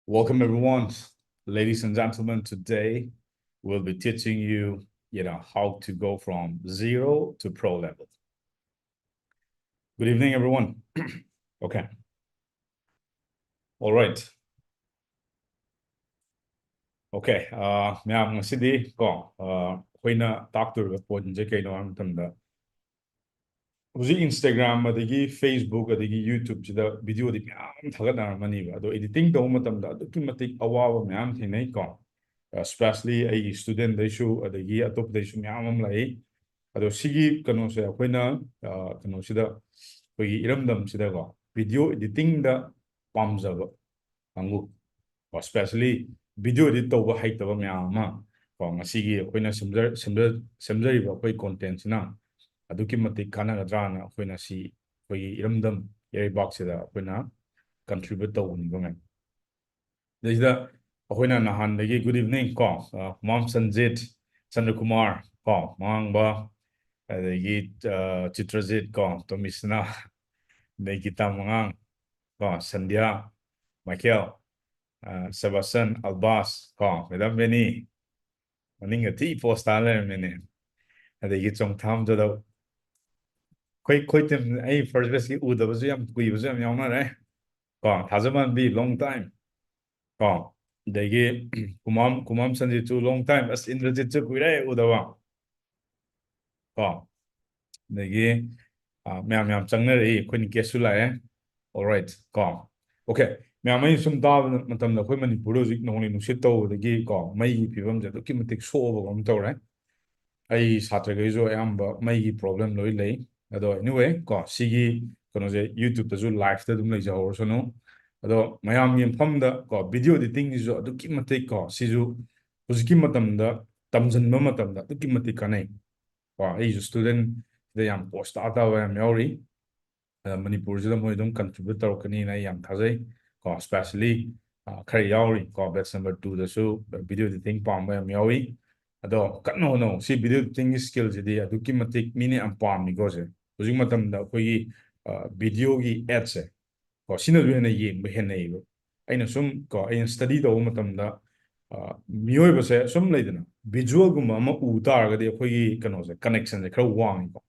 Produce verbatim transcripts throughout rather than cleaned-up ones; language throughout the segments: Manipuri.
Welcome, everyone. Ladies and gentlemen, today we'll be teaching you, you know, how to go from zero to pro level. Good evening, everyone. Okay. All right. Okay, uh, ꯃꯌꯥꯝ, ꯉꯁꯤꯗꯤ ꯀꯣ, ꯑ, ꯑꯩꯈꯣꯏꯅ ꯇꯥꯛꯇꯣꯔꯤꯕ ꯄꯣꯏꯟꯁꯦ ꯀꯩꯅꯣ ꯍꯥꯏꯕ ꯃꯇꯝꯗ, ꯍꯧꯖꯤꯛ Instagram ꯑꯗꯒꯤ Facebook ꯑꯗꯒꯤ YouTube ꯁꯤꯗ video ꯗꯤ ꯃꯌꯥꯝ ꯊꯥꯒꯠꯅꯔꯝꯃꯅꯤꯕ꯫ ꯑꯗꯣ editing ꯇꯧꯕ ꯃꯇꯝꯗ ꯑꯗꯨꯛꯀꯤ ꯃꯇꯤꯛ ꯑꯋꯥꯕ ꯃꯌꯥꯝ ꯊꯦꯡꯅꯩ ꯀꯣ꯫ ꯑ, especially ꯑꯩꯒꯤ student ꯗꯩꯁꯨ ꯑꯗꯒꯤ ꯑꯇꯣꯞꯄꯗꯩꯁꯨ ꯃꯌꯥꯝ ꯑꯃ ꯂꯥꯛꯏ꯫ ꯑꯗꯣ ꯁꯤꯒꯤ ꯀꯩꯅꯣꯁꯦ ꯑꯩꯈꯣꯏꯅ, ꯑ, ꯀꯩꯅꯣꯁꯤꯗ ꯑꯩꯈꯣꯏꯒꯤ ꯏꯔꯝꯗꯝꯁꯤꯗꯀꯣ video editing ꯗ ꯄꯥꯝꯖꯕ ꯀꯥꯡꯕꯨ, ꯀꯣ, especially video edit ꯇꯧꯕ ꯍꯩꯇꯕ ꯃꯌꯥꯝ ꯑꯃ, ꯀꯣ, ꯉꯁꯤꯒꯤ ꯑꯩꯈꯣꯏꯅ ꯁꯦꯝꯖ-, ꯁꯦꯝꯖ-, ꯁꯦꯝꯖꯔꯤꯕ ꯑꯩꯈꯣꯏ content ꯁꯤꯅ ꯑꯗꯨꯛꯀꯤ ꯃꯇꯤꯛ ꯀꯥꯟꯅꯒꯗ꯭ꯔꯥꯅ ꯑꯩꯈꯣꯏꯅ ꯁꯤ ꯑꯩꯈꯣꯏꯒꯤ ꯏꯔꯝꯗꯝ ꯏꯔꯩꯕꯥꯛꯁꯤꯗ ꯑꯩꯈꯣꯏꯅ contribute ꯇꯧꯕꯅꯤꯀꯣ, ꯃꯌꯥꯝ꯫ ꯑꯗꯩꯁꯤꯗ ꯑꯩꯈꯣꯏꯅ ꯅꯍꯥꯟꯗꯒꯤ good evening ꯀꯣ, ꯑ, ꯈꯨꯃꯥꯝ ꯁꯟꯖꯤꯠ, ꯆꯟꯗ꯭ꯔꯀꯨꯃꯥꯔ ꯀꯣ, ꯃꯉꯥꯡꯕ, ꯑꯗꯒꯤ, ꯑ, ꯆꯤꯇ꯭ꯔꯖꯤꯠ ꯀꯣ, ꯇꯣꯃꯤꯁꯅꯥ, ꯑꯗꯩ ꯒꯤꯇꯥ ꯃꯉꯥꯡ ꯀꯣ, ꯁꯟꯙ꯭ꯌꯥ, ꯃꯥꯏꯀꯦꯜ, ꯑ, ꯁꯦꯕꯥꯁꯟ, ꯑꯜꯕꯥꯁ ꯀꯣ, ꯃꯦꯗꯥꯝ ꯕꯦꯅꯤ, ꯃꯅꯤꯡꯒ ꯊꯤ post ꯇꯥ ꯂꯩꯔꯝꯃꯦꯅꯦ꯫ ꯑꯗꯒꯤ ꯆꯣꯡꯊꯥꯝ ꯖꯥꯗꯧ꯫ ꯑꯩꯈꯣꯏ, ꯑꯩꯈꯣꯏ team, ꯑꯩ first batch ꯀꯤ ꯎꯗꯕꯁꯨ ꯌꯥꯝ ꯀꯨꯏꯕꯁꯨ ꯌꯥꯝ ꯌꯥꯎꯅꯔꯦ꯫ ꯀꯣ, ꯊꯥꯖꯃꯥꯟꯕꯤ, long time꯫ ꯀꯣ, ꯑꯗꯒꯤ ꯈꯨꯃꯥꯝ, ꯈꯨꯃꯥꯝ ꯁꯟꯖꯤꯠꯁꯨ long time꯫ ꯑꯁ, ꯏꯟꯗ꯭ꯔꯖꯤꯠꯁꯨ ꯀꯨꯏꯔꯦ ꯎꯗꯕ꯫ ꯀꯣ, ꯑꯗꯒꯤ, ꯑ, ꯃꯌꯥꯝ, ꯃꯌꯥꯝ ꯆꯪꯅꯔꯛꯏ꯫ ꯑꯩꯈꯣꯏ ꯅꯤꯀꯦꯁꯁꯨ ꯂꯥꯛꯑꯦ꯫ All right, ꯀꯣ꯫ Okay, ꯃꯌꯥꯝ, ꯑꯩꯅ ꯁꯨꯝ ꯇꯥꯕ ꯃꯇꯝꯗ ꯑꯩꯈꯣꯏ ꯃꯅꯤꯄꯨꯔꯗ ꯍꯧꯖꯤꯛ ꯅꯣꯡꯂꯩ ꯅꯨꯡꯁꯤꯠ ꯇꯧꯕꯗꯒꯤ, ꯀꯣ, ꯃꯩꯒꯤ ꯐꯤꯕꯝꯁꯦ ꯑꯗꯨꯛꯀꯤ ꯃꯇꯤꯛ ꯁꯣꯛꯑꯕꯒꯨꯝ ꯇꯧꯔꯦ꯫ ꯑꯩ ꯁꯥꯇ꯭ꯔꯈꯩꯁꯨ ꯑꯌꯥꯝꯕ ꯃꯩꯒꯤ problem ꯂꯣꯏ ꯂꯩ꯫ ꯑꯗꯣ anyway, ꯀꯣ, ꯁꯤꯒꯤ ꯀꯩꯅꯣꯁꯦ YouTube ꯇꯁꯨ live ꯇ ꯑꯗꯨꯝ ꯂꯩꯖꯍꯧꯔꯁꯅꯨ꯫ ꯑꯗꯣ ꯃꯌꯥꯝꯒꯤ ꯃꯐꯝꯗ, ꯀꯣ, video editing ꯁꯤꯁꯨ ꯑꯗꯨꯛꯀꯤ ꯃꯇꯤꯛ, ꯀꯣ, ꯁꯤꯁꯨ ꯍꯧꯖꯤꯛꯀꯤ ꯃꯇꯝꯗ ꯇꯝꯁꯤꯟꯕ ꯃꯇꯝꯗ ꯑꯗꯨꯛꯀꯤ ꯃꯇꯤꯛ ꯀꯥꯟꯅꯩ꯫ ꯀꯣ, ꯑꯩꯁꯨ student ꯁꯤꯗ ꯌꯥꯝ post ꯇꯥ ꯇꯥꯕ ꯌꯥꯝ ꯌꯥꯎꯔꯤ꯫ ꯑꯗ ꯃꯅꯤꯄꯨꯔꯁꯤꯗ ꯃꯣꯏ ꯑꯗꯨꯝ contribute ꯇꯧꯔꯛꯀꯅꯤꯅ ꯑꯩ ꯌꯥꯝ ꯊꯥꯖꯩ꯫ ꯀꯣ, especially, ꯑ, ꯈꯔ ꯌꯥꯎꯔꯤ꯫ ꯀꯣ, batch number two ꯗꯁꯨ video editing ꯄꯥꯝꯕ ꯌꯥꯝ ꯌꯥꯎꯏ꯫ ꯑꯗꯣ ꯀꯟꯅ ꯍꯣꯠꯅꯧ꯫ ꯁꯤ video editing ꯒꯤ skill ꯁꯤꯗꯤ ꯑꯗꯨꯛꯀꯤ ꯃꯇꯤꯛ ꯃꯤꯅ ꯌꯥꯝ ꯄꯥꯝꯃꯤꯀꯣ꯫ ꯁꯦ ꯍꯧꯖꯤꯛ ꯃꯇꯝꯗ ꯑꯩꯈꯣꯏꯒꯤ, ꯑ, video ꯒꯤ ad ꯁꯦ, ꯀꯣ, ꯁꯤꯅꯁꯨ ꯍꯦꯟꯅ ꯌꯦꯡꯕ ꯍꯦꯟꯅꯩꯕ꯫ ꯑꯩꯅ ꯁꯨꯝ ꯀꯣ ꯑꯩꯅ ꯁ꯭ꯇꯗꯤ ꯇꯧꯕ ꯃꯇꯝꯗ, ꯑ, ꯃꯤꯑꯣꯏꯕꯁꯦ ꯁꯨꯝ ꯂꯩꯗꯅ, ꯚꯤꯖꯨꯋꯦꯜꯒꯨꯝꯕ ꯑꯃ ꯎ ꯇꯥꯔꯒꯗꯤ ꯑꯩꯈꯣꯏꯒꯤ ꯀꯩꯅꯣꯁꯦ, ꯀꯅꯦꯛꯁꯟꯁꯦ ꯈꯔ ꯋꯥꯡꯉꯤꯀꯣ꯫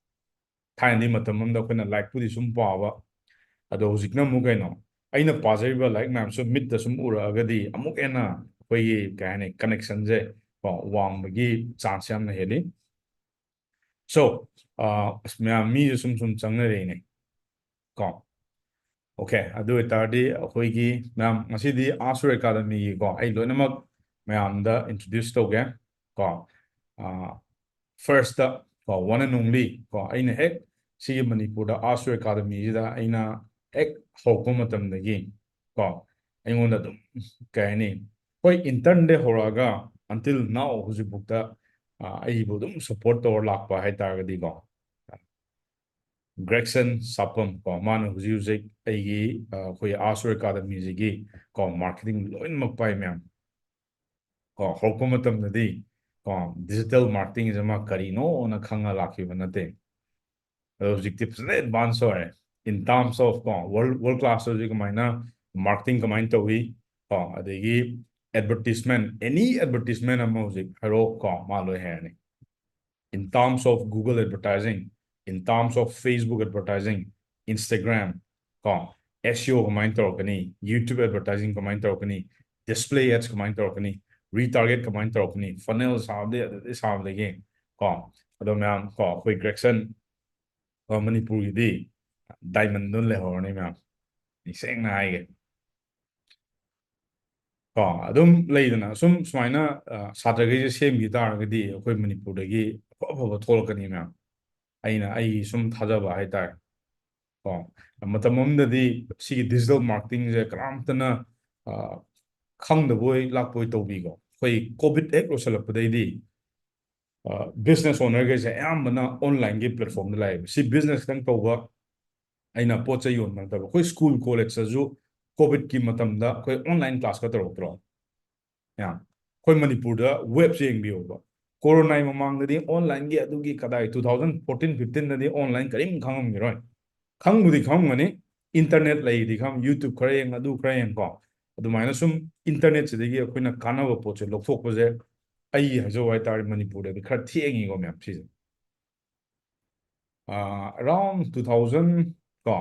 ꯊꯥꯏꯅꯗꯤ ꯃꯇꯝ ꯑꯃꯗ ꯑꯩꯈꯣꯏꯅ ꯂꯥꯏꯔꯤꯛꯄꯨꯗꯤ ꯁꯨꯝ ꯄꯥꯕ, ꯑꯗꯣ ꯍꯧꯖꯤꯛꯅ ꯑꯃꯨꯛ ꯀꯩꯅꯣ, ꯑꯩꯅ ꯄꯥꯖꯔꯤꯕ ꯂꯥꯏꯔꯤꯛ ꯃꯌꯥꯝꯁꯨ ꯃꯤꯠꯇ ꯁꯨꯝ ꯎꯔꯛꯑꯒꯗꯤ ꯑꯃꯨꯛ ꯍꯦꯟꯅ ꯑꯩꯈꯣꯏꯒꯤ ꯀꯩ ꯍꯥꯏꯅꯤ, ꯀꯅꯦꯛꯁꯟꯁꯦ ꯀꯣ ꯋꯥꯡꯕꯒꯤ ꯆꯥꯟꯁ ꯌꯥꯝꯅ ꯍꯦꯜꯂꯤ꯫ ꯁꯣ, ꯑꯁ, ꯃꯌꯥꯝ ꯃꯤꯁꯨ ꯁꯨꯝ ꯁꯨꯝ ꯆꯪꯅꯔꯛꯏꯅꯦ ꯀꯣ꯫ ꯑꯣꯀꯦ, ꯑꯗꯨ ꯑꯣꯏꯇꯥꯔꯗꯤ ꯑꯩꯈꯣꯏꯒꯤ ꯃꯌꯥꯝ ꯉꯁꯤꯗꯤ ꯑꯥꯁꯨꯔ ꯑꯦꯀꯥꯗꯃꯤꯒꯤꯀꯣ ꯑꯩ ꯂꯣꯏꯅꯃꯛ ꯃꯌꯥꯝꯗ ꯏꯟꯇ꯭ꯔꯣꯗ꯭ꯌꯨꯁ ꯇꯧꯒꯦ ꯀꯣ꯫ ꯐꯥꯔꯁꯇ ꯀꯣ, ꯋꯥꯟ ꯑꯦꯟ ꯑꯣꯡꯂꯤ ꯀꯣ, ꯑꯩꯅ ꯍꯦꯛ ꯁꯤꯒꯤ ꯃꯅꯤꯄꯨꯔꯗ ꯑꯥꯁꯨꯔ ꯑꯦꯀꯥꯗꯃꯤꯁꯤꯗ ꯑꯩꯅ ꯍꯦꯛ ꯍꯧꯔꯛꯄ ꯃꯇꯝꯗꯒꯤ ꯀꯣ, ꯑꯩꯉꯣꯟꯗ ꯑꯗꯨꯝ ꯀꯩ ꯍꯥꯏꯅꯤ, ꯍꯣꯏ, ꯏꯟꯇꯔꯟꯗꯩ ꯍꯧꯔꯛꯑꯒ until now ꯍꯧꯖꯤꯛꯐꯥꯎꯗ, ꯑ, ꯑꯩꯕꯨ ꯑꯗꯨꯝ ꯁꯞꯄꯣꯔꯠ ꯇꯧꯔ ꯂꯥꯛꯄ ꯍꯥꯏꯇꯥꯔꯒꯗꯤꯀꯣ, ꯒ꯭ꯔꯦꯛꯁꯟ ꯁꯥꯄꯝ ꯀꯣ, ꯃꯥꯅ ꯍꯧꯖꯤꯛ ꯍꯧꯖꯤꯛ ꯑꯩꯒꯤ, ꯑ, ꯑꯩꯈꯣꯏ ꯑꯥꯁꯨꯔ ꯑꯦꯀꯥꯗꯃꯤꯁꯤꯒꯤ ꯀꯣ ꯃꯥꯔꯀꯦꯇꯤꯡ ꯂꯣꯏꯅꯃꯛ ꯄꯥꯏ ꯃꯌꯥꯝ꯫ ꯀꯣ, ꯍꯧꯔꯛꯄ ꯃꯇꯝꯗꯗꯤ ꯀꯣ ꯗꯤꯖꯤꯇꯦꯜ ꯃꯥꯔꯀꯦꯇꯤꯡꯁꯦ ꯃꯥ ꯀꯔꯤꯅꯣꯅ ꯈꯪꯉ ꯂꯥꯛꯈꯤꯕ ꯅꯠꯇꯦ꯫ ꯑꯗꯣ ꯍꯧꯖꯤꯛꯇꯤ ꯐꯖꯅ ꯑꯦꯗꯚꯥꯟꯁ ꯑꯣꯏꯔꯦ꯫ In terms of ꯀꯣ, ꯋꯥꯔꯜ, ꯋꯥꯔꯜ ꯀ꯭ꯂꯥꯁꯇ ꯍꯧꯖꯤꯛ ꯀꯃꯥꯏꯅ ꯃꯥꯔꯀꯦꯇꯤꯡ ꯀꯃꯥꯏꯅ ꯇꯧꯏ ꯀꯣ, ꯑꯗꯒꯤ ꯑꯦꯗꯚꯔꯇꯤꯁꯃꯦꯟ, ꯑꯦꯅꯤ ꯑꯦꯗꯚꯔꯇꯤꯁꯃꯦꯟ ꯑꯃ ꯍꯧꯖꯤꯛ ꯍꯥꯏꯔꯛꯑꯣ ꯀꯣ, ꯃꯥ ꯂꯣꯏ ꯍꯩꯔꯅꯤ꯫ In terms of Google advertising, in terms of Facebook advertising, Instagram ꯀꯣ, ꯑꯦꯁ ꯏ ꯑꯣ ꯀꯃꯥꯏꯅ ꯇꯧꯔꯛꯀꯅꯤ, YouTube advertising ꯀꯃꯥꯏꯅ ꯇꯧꯔꯛꯀꯅꯤ, display ads ꯀꯃꯥꯏꯅ ꯇꯧꯔꯛꯀꯅꯤ, retarget ꯀꯃꯥꯏꯅ ꯇꯧꯔꯛꯀꯅꯤ, funnel ꯁꯥꯕꯗꯤ ꯑꯗꯨꯗꯤ ꯁꯥꯕꯗꯒꯤ ꯀꯣ꯫ ꯑꯗꯣ ꯃꯌꯥꯝ ꯀꯣ, ꯑꯩꯈꯣꯏ ꯒ꯭ꯔꯦꯛꯁꯟ ꯀꯣ, ꯃꯅꯤꯄꯨꯔꯒꯤꯗꯤ ꯗꯥꯏꯃꯟꯗꯣ ꯂꯩꯍꯧꯔꯅꯤ ꯃꯌꯥꯝ, ꯑꯩ ꯁꯦꯡꯅ ꯍꯥꯏꯒꯦ꯫ ꯀꯣ, ꯑꯗꯨꯝ ꯂꯩꯗꯅ, ꯁꯨꯝ ꯁꯨꯃꯥꯏꯅ, ꯑ, ꯁꯥꯇ꯭ꯔꯈꯩꯁꯦ ꯁꯦꯝꯈꯤ ꯇꯥꯔꯒꯗꯤ ꯑꯩꯈꯣꯏ ꯃꯅꯤꯄꯨꯔꯗꯒꯤ ꯑꯐ ꯑꯐꯕ ꯊꯣꯛꯂꯛꯀꯅꯤ ꯃꯌꯥꯝ꯫ ꯑꯩꯅ, ꯑꯩꯒꯤ ꯁꯨꯝ ꯊꯥꯖꯕ ꯍꯥꯏꯇꯥꯔꯦ꯫ ꯀꯣ, ꯃꯇꯝ ꯑꯃꯗꯗꯤ ꯁꯤꯒꯤ ꯗꯤꯖꯤꯇꯦꯜ ꯃꯥꯔꯀꯦꯇꯤꯡꯁꯦ ꯀꯅꯥꯝꯇꯅ, ꯑ, ꯈꯪꯗꯕꯣꯏ ꯂꯥꯛꯄꯣꯏ ꯇꯧꯕꯤꯀꯣ꯫ ꯑꯩꯈꯣꯏ ꯀꯣꯚꯤꯗ ꯍꯦꯛ ꯂꯣꯏꯁꯤꯜꯂꯛꯄꯗꯩꯗꯤ, ꯑ, ꯕꯤꯖꯤꯅꯦꯁ ꯑꯣꯅꯔꯈꯩꯁꯦ ꯑꯌꯥꯝꯕꯅ ꯑꯣꯟꯂꯥꯏꯟꯒꯤ ꯄ꯭ꯂꯦꯠꯐꯣꯝꯗ ꯂꯥꯛꯑꯦꯕ꯫ ꯁꯤ ꯕꯤꯖꯤꯅꯦꯁ ꯈꯤꯇꯪ ꯇꯧꯕ, ꯑꯩꯅ ꯄꯣꯠ ꯆꯩ ꯌꯣꯟꯕ ꯅꯠꯇꯕ, ꯑꯩꯈꯣꯏ ꯁ꯭ꯀꯨꯜ ꯀꯣꯂꯦꯖꯇꯁꯨ ꯀꯣꯚꯤꯗꯀꯤ ꯃꯇꯝꯗ ꯑꯩꯈꯣꯏ ꯑꯣꯟꯂꯥꯏꯟ ꯀ꯭ꯂꯥꯁꯀ ꯇꯧꯔꯛꯇ꯭ꯔꯣ? ꯌꯥ꯫ ꯑꯩꯈꯣꯏ ꯃꯅꯤꯄꯨꯔꯗ ꯋꯦꯕꯁꯦ ꯌꯦꯡꯕꯤꯌꯣꯕ꯫ ꯀꯣꯔꯣꯅꯥꯒꯤ ꯃꯃꯥꯡꯗꯗꯤ ꯑꯣꯟꯂꯥꯏꯟꯒꯤ ꯑꯗꯨꯒꯤ ꯀꯗꯥꯏ, two thousand fourteen fifteen ꯗꯗꯤ ꯑꯣꯟꯂꯥꯏꯟ ꯀꯔꯤꯝ ꯈꯪꯉꯝꯈꯤꯔꯣꯏ꯫ ꯈꯪꯕꯨꯗꯤ ꯈꯪꯉꯝꯒꯅꯤ, ꯏꯟꯇꯔꯅꯦꯠ ꯂꯩꯔꯤꯗꯤ ꯈꯪ, YouTube ꯈꯔ ꯌꯦꯡ, ꯑꯗꯨ ꯈꯔ ꯌꯦꯡꯀꯣ꯫ ꯑꯗꯨꯃꯥꯏꯅ ꯁꯨꯝ internetꯁꯤꯗꯒꯤ ꯑꯩꯈꯣꯏꯅ ꯀꯥꯟꯅꯕ ꯄꯣꯠꯁꯦ ꯂꯧꯊꯣꯛꯄꯁꯦ, ꯑꯩ ꯍꯥꯏꯖꯧ ꯍꯥꯏꯇꯥꯔꯦ, ꯃꯅꯤꯄꯨꯔꯗꯗꯤ ꯈꯔ ꯊꯦꯡꯉꯤꯀꯣ ꯃꯌꯥꯝ ꯁꯤꯁꯦ꯫ ꯑꯥ, around two thousand ꯀꯣ,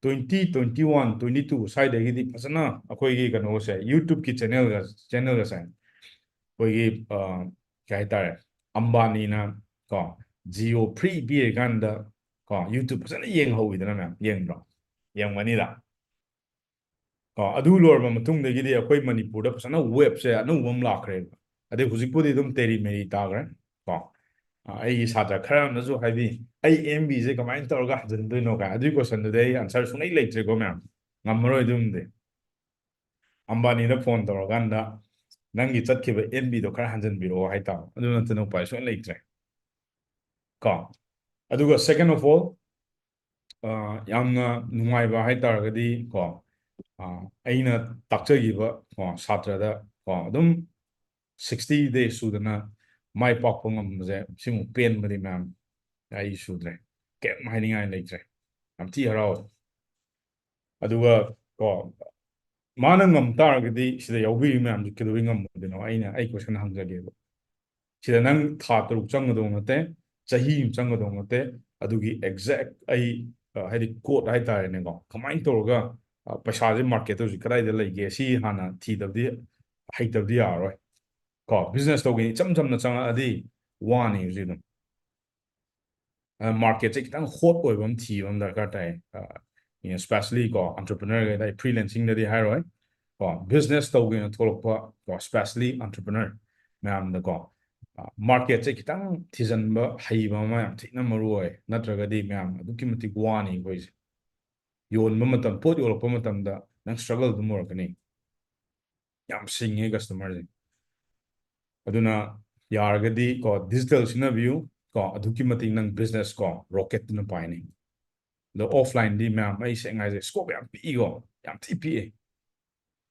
twenty, twenty one, twenty two ꯁ꯭ꯋꯥꯏꯗꯒꯤꯗꯤ ꯐꯖꯅ ꯑꯩꯈꯣꯏꯒꯤ ꯀꯩꯅꯣꯁꯦ, YouTubeꯀꯤ channelꯒ, channelꯒꯁꯦ ꯑꯩꯈꯣꯏꯒꯤ, ꯑꯥ, ꯀꯩ ꯍꯥꯏꯇꯥꯔꯦ, ꯑꯝꯕꯥꯅꯤꯅ ꯀꯣ, Jio free ꯄꯤꯔꯤꯀꯥꯟꯗ ꯀꯣ, YouTube ꯐꯖꯅ ꯌꯦꯡꯍꯧꯋꯤꯗꯅ ꯃꯌꯥꯝ, ꯌꯦꯡꯕ꯭ꯔꯣ? ꯌꯦꯡꯉꯝꯒꯅꯤꯗ꯫ ꯀꯣ, ꯑꯗꯨ ꯂꯣꯏꯔꯕ ꯃꯇꯨꯡꯗꯒꯤꯗꯤ ꯑꯩꯈꯣꯏ ꯃꯅꯤꯄꯨꯔꯗ ꯐꯖꯅ webꯁꯦ ꯑꯅꯧꯕ ꯑꯃ ꯂꯥꯛꯈ꯭ꯔꯦꯕ꯫ ꯑꯗꯩ ꯍꯧꯖꯤꯛꯄꯨꯗꯤ ꯑꯗꯨꯝ ꯇꯦꯔꯤ ꯃꯦꯔꯤ ꯇꯥꯈ꯭ꯔꯦ ꯀꯣ꯫ ꯑ, ꯑꯩꯒꯤ ꯁꯥꯇ꯭ꯔ ꯈꯔ ꯑꯃꯅꯁꯨ ꯍꯥꯏꯕꯤ, "ꯑꯩ FBꯁꯦ ꯀꯃꯥꯏꯅ ꯇꯧꯔꯒ ꯍꯟꯖꯤꯟꯗꯣꯏꯅꯣ?" ꯀꯥꯏ꯫ ꯑꯗꯨꯒꯤ questionꯗꯨꯗꯤ ꯑꯩ answer ꯁꯨꯡꯂꯩ ꯂꯩꯇ꯭ꯔꯦꯀꯣ ꯃꯌꯥꯝ꯫ ꯉꯝꯃꯔꯣꯏ ꯑꯗꯨꯝꯗꯤ꯫ ꯑꯝꯕꯥꯅꯤꯗ phone ꯇꯧꯔꯀꯥꯟꯗ, "ꯅꯪꯒꯤ ꯆꯠꯈꯤꯕ FBꯗꯣ ꯈꯔ ꯍꯟꯖꯤꯟꯕꯤꯔꯛꯑꯣ" ꯍꯥꯏꯇꯥꯕ꯫ ꯑꯗꯨ ꯅꯠꯇꯅ ꯎꯄꯥꯏ ꯁꯨꯡꯂꯩ ꯂꯩꯇ꯭ꯔꯦ ꯀꯣ꯫ ꯑꯗꯨꯒ second of all, ꯑ, ꯌꯥꯝꯅ ꯅꯨꯡꯉꯥꯏꯕ ꯍꯥꯏꯇꯥꯔꯒꯗꯤ ꯀꯣ, ꯑ, ꯑꯩꯅ ꯇꯥꯛꯆꯈꯤꯕ ꯀꯣ, ꯁꯥꯇ꯭ꯔꯗ ꯀꯣ, ꯑꯗꯨꯝ sixty days ꯁꯨꯗꯅ ꯃꯥꯏ ꯄꯥꯛꯄ ꯉꯝꯕꯁꯦ, ꯁꯤꯃꯨꯛ ꯄꯦꯟꯕꯗꯤ ꯃꯌꯥꯝ ꯑꯩ ꯁꯨꯗ꯭ꯔꯦ꯫ ꯀꯩꯝ ꯍꯥꯏꯅꯤꯡꯉꯥꯏ ꯂꯩꯇ꯭ꯔꯦ꯫ ꯌꯥꯝ ꯊꯤ ꯍꯔꯥꯎꯋꯦ꯫ ꯑꯗꯨꯒ ꯀꯣ, ꯃꯥꯅ ꯉꯝ ꯇꯥꯔꯒꯗꯤ ꯁꯤꯗ ꯌꯥꯎꯕꯤꯔꯤ ꯃꯌꯥꯝꯁꯦ ꯀꯩꯗꯧꯕꯩ ꯉꯝꯃꯣꯏꯗꯣꯏꯅꯣ? ꯑꯩꯅ, ꯑꯩ question ꯍꯪꯖꯒꯦꯕ꯫ ꯁꯤꯗ ꯅꯪ ꯊꯥ ꯇꯔꯨꯛ ꯆꯪꯒꯗꯧ ꯅꯠꯇꯦ, ꯆꯍꯤ ꯑꯃ ꯆꯪꯒꯗꯧ ꯅꯠꯇꯦ꯫ ꯑꯗꯨꯒꯤ exact ꯑꯩ, ꯑ, ꯍꯥꯏꯗꯤ code ꯍꯥꯏꯇꯥꯔꯦꯅꯦꯀꯣ, ꯀꯃꯥꯏꯅ ꯇꯧꯔꯒ, ꯑ, ꯄꯩꯁꯥꯁꯦ marketꯇ ꯍꯧꯖꯤꯛ ꯀꯗꯥꯏꯗ ꯂꯩꯒꯦ, ꯁꯤ ꯍꯥꯟꯅ ꯊꯤꯗꯕꯗꯤ, ꯍꯩꯇꯕꯗꯤ ꯌꯥꯔꯔꯣꯏ ꯀꯣ꯫ Business ꯇꯧꯒꯦ ꯏꯆꯝ ꯆꯝꯅ ꯆꯪꯉꯛꯑꯗꯤ ꯋꯥꯅꯤ ꯍꯧꯖꯤꯛ ꯑꯗꯨꯝ꯫ ꯑ, marketꯁꯦ ꯈꯤꯇꯪ hot ꯑꯣꯏꯕ ꯑꯃ ꯊꯤꯕ ꯑꯃ ꯗꯔꯀꯥꯔ ꯇꯥꯏ꯫ ꯑ, especially ꯀꯣ, entrepreneur ꯈꯩꯗ, ꯑꯩ freelancingꯗꯗꯤ ꯍꯥꯏꯔꯣꯏ ꯀꯣ, business ꯇꯧꯒꯦꯅ ꯊꯣꯛꯂꯛꯄ ꯀꯣ, especially entrepreneur ꯃꯌꯥꯝꯗꯀꯣ, ꯑ, marketꯁꯦ ꯈꯤꯇꯪ ꯊꯤꯖꯤꯟꯕ ꯍꯩꯕ ꯑꯃ ꯌꯥꯝ ꯊꯤꯅ ꯃꯔꯨ ꯑꯣꯏ꯫ ꯅꯠꯇ꯭ꯔꯒꯗꯤ ꯃꯌꯥꯝ ꯑꯗꯨꯛꯀꯤ ꯃꯇꯤꯛ ꯋꯥꯅꯤ ꯑꯩꯈꯣꯏꯁꯦ꯫ ꯌꯣꯟꯕ ꯃꯇꯝ, ꯄꯣꯠ ꯌꯣꯜꯂꯛꯄ ꯃꯇꯝꯗ ꯅꯪ struggle ꯑꯗꯨꯝ ꯑꯣꯏꯔꯛꯀꯅꯤ꯫ ꯌꯥꯝ ꯁꯤꯡꯉꯦ customerꯁꯦ꯫ ꯑꯗꯨꯅ ꯌꯥꯔꯒꯗꯤ ꯀꯣ, digital ꯁꯤꯖꯤꯟꯅꯕꯤꯌꯨ ꯀꯣ, ꯑꯗꯨꯛꯀꯤ ꯃꯇꯤꯛ ꯅꯪ business ꯀꯣ, rocketꯇꯨꯅ ꯄꯥꯏꯅꯤ꯫ ꯑꯗꯣ offlineꯗꯤ ꯃꯌꯥꯝ, ꯑꯩ ꯁꯦꯡꯅ ꯍꯥꯏꯁꯦ, scope ꯌꯥꯝ ꯄꯤꯛꯏꯀꯣ, ꯌꯥꯝ ꯊꯤ ꯄꯤꯛꯑꯦ꯫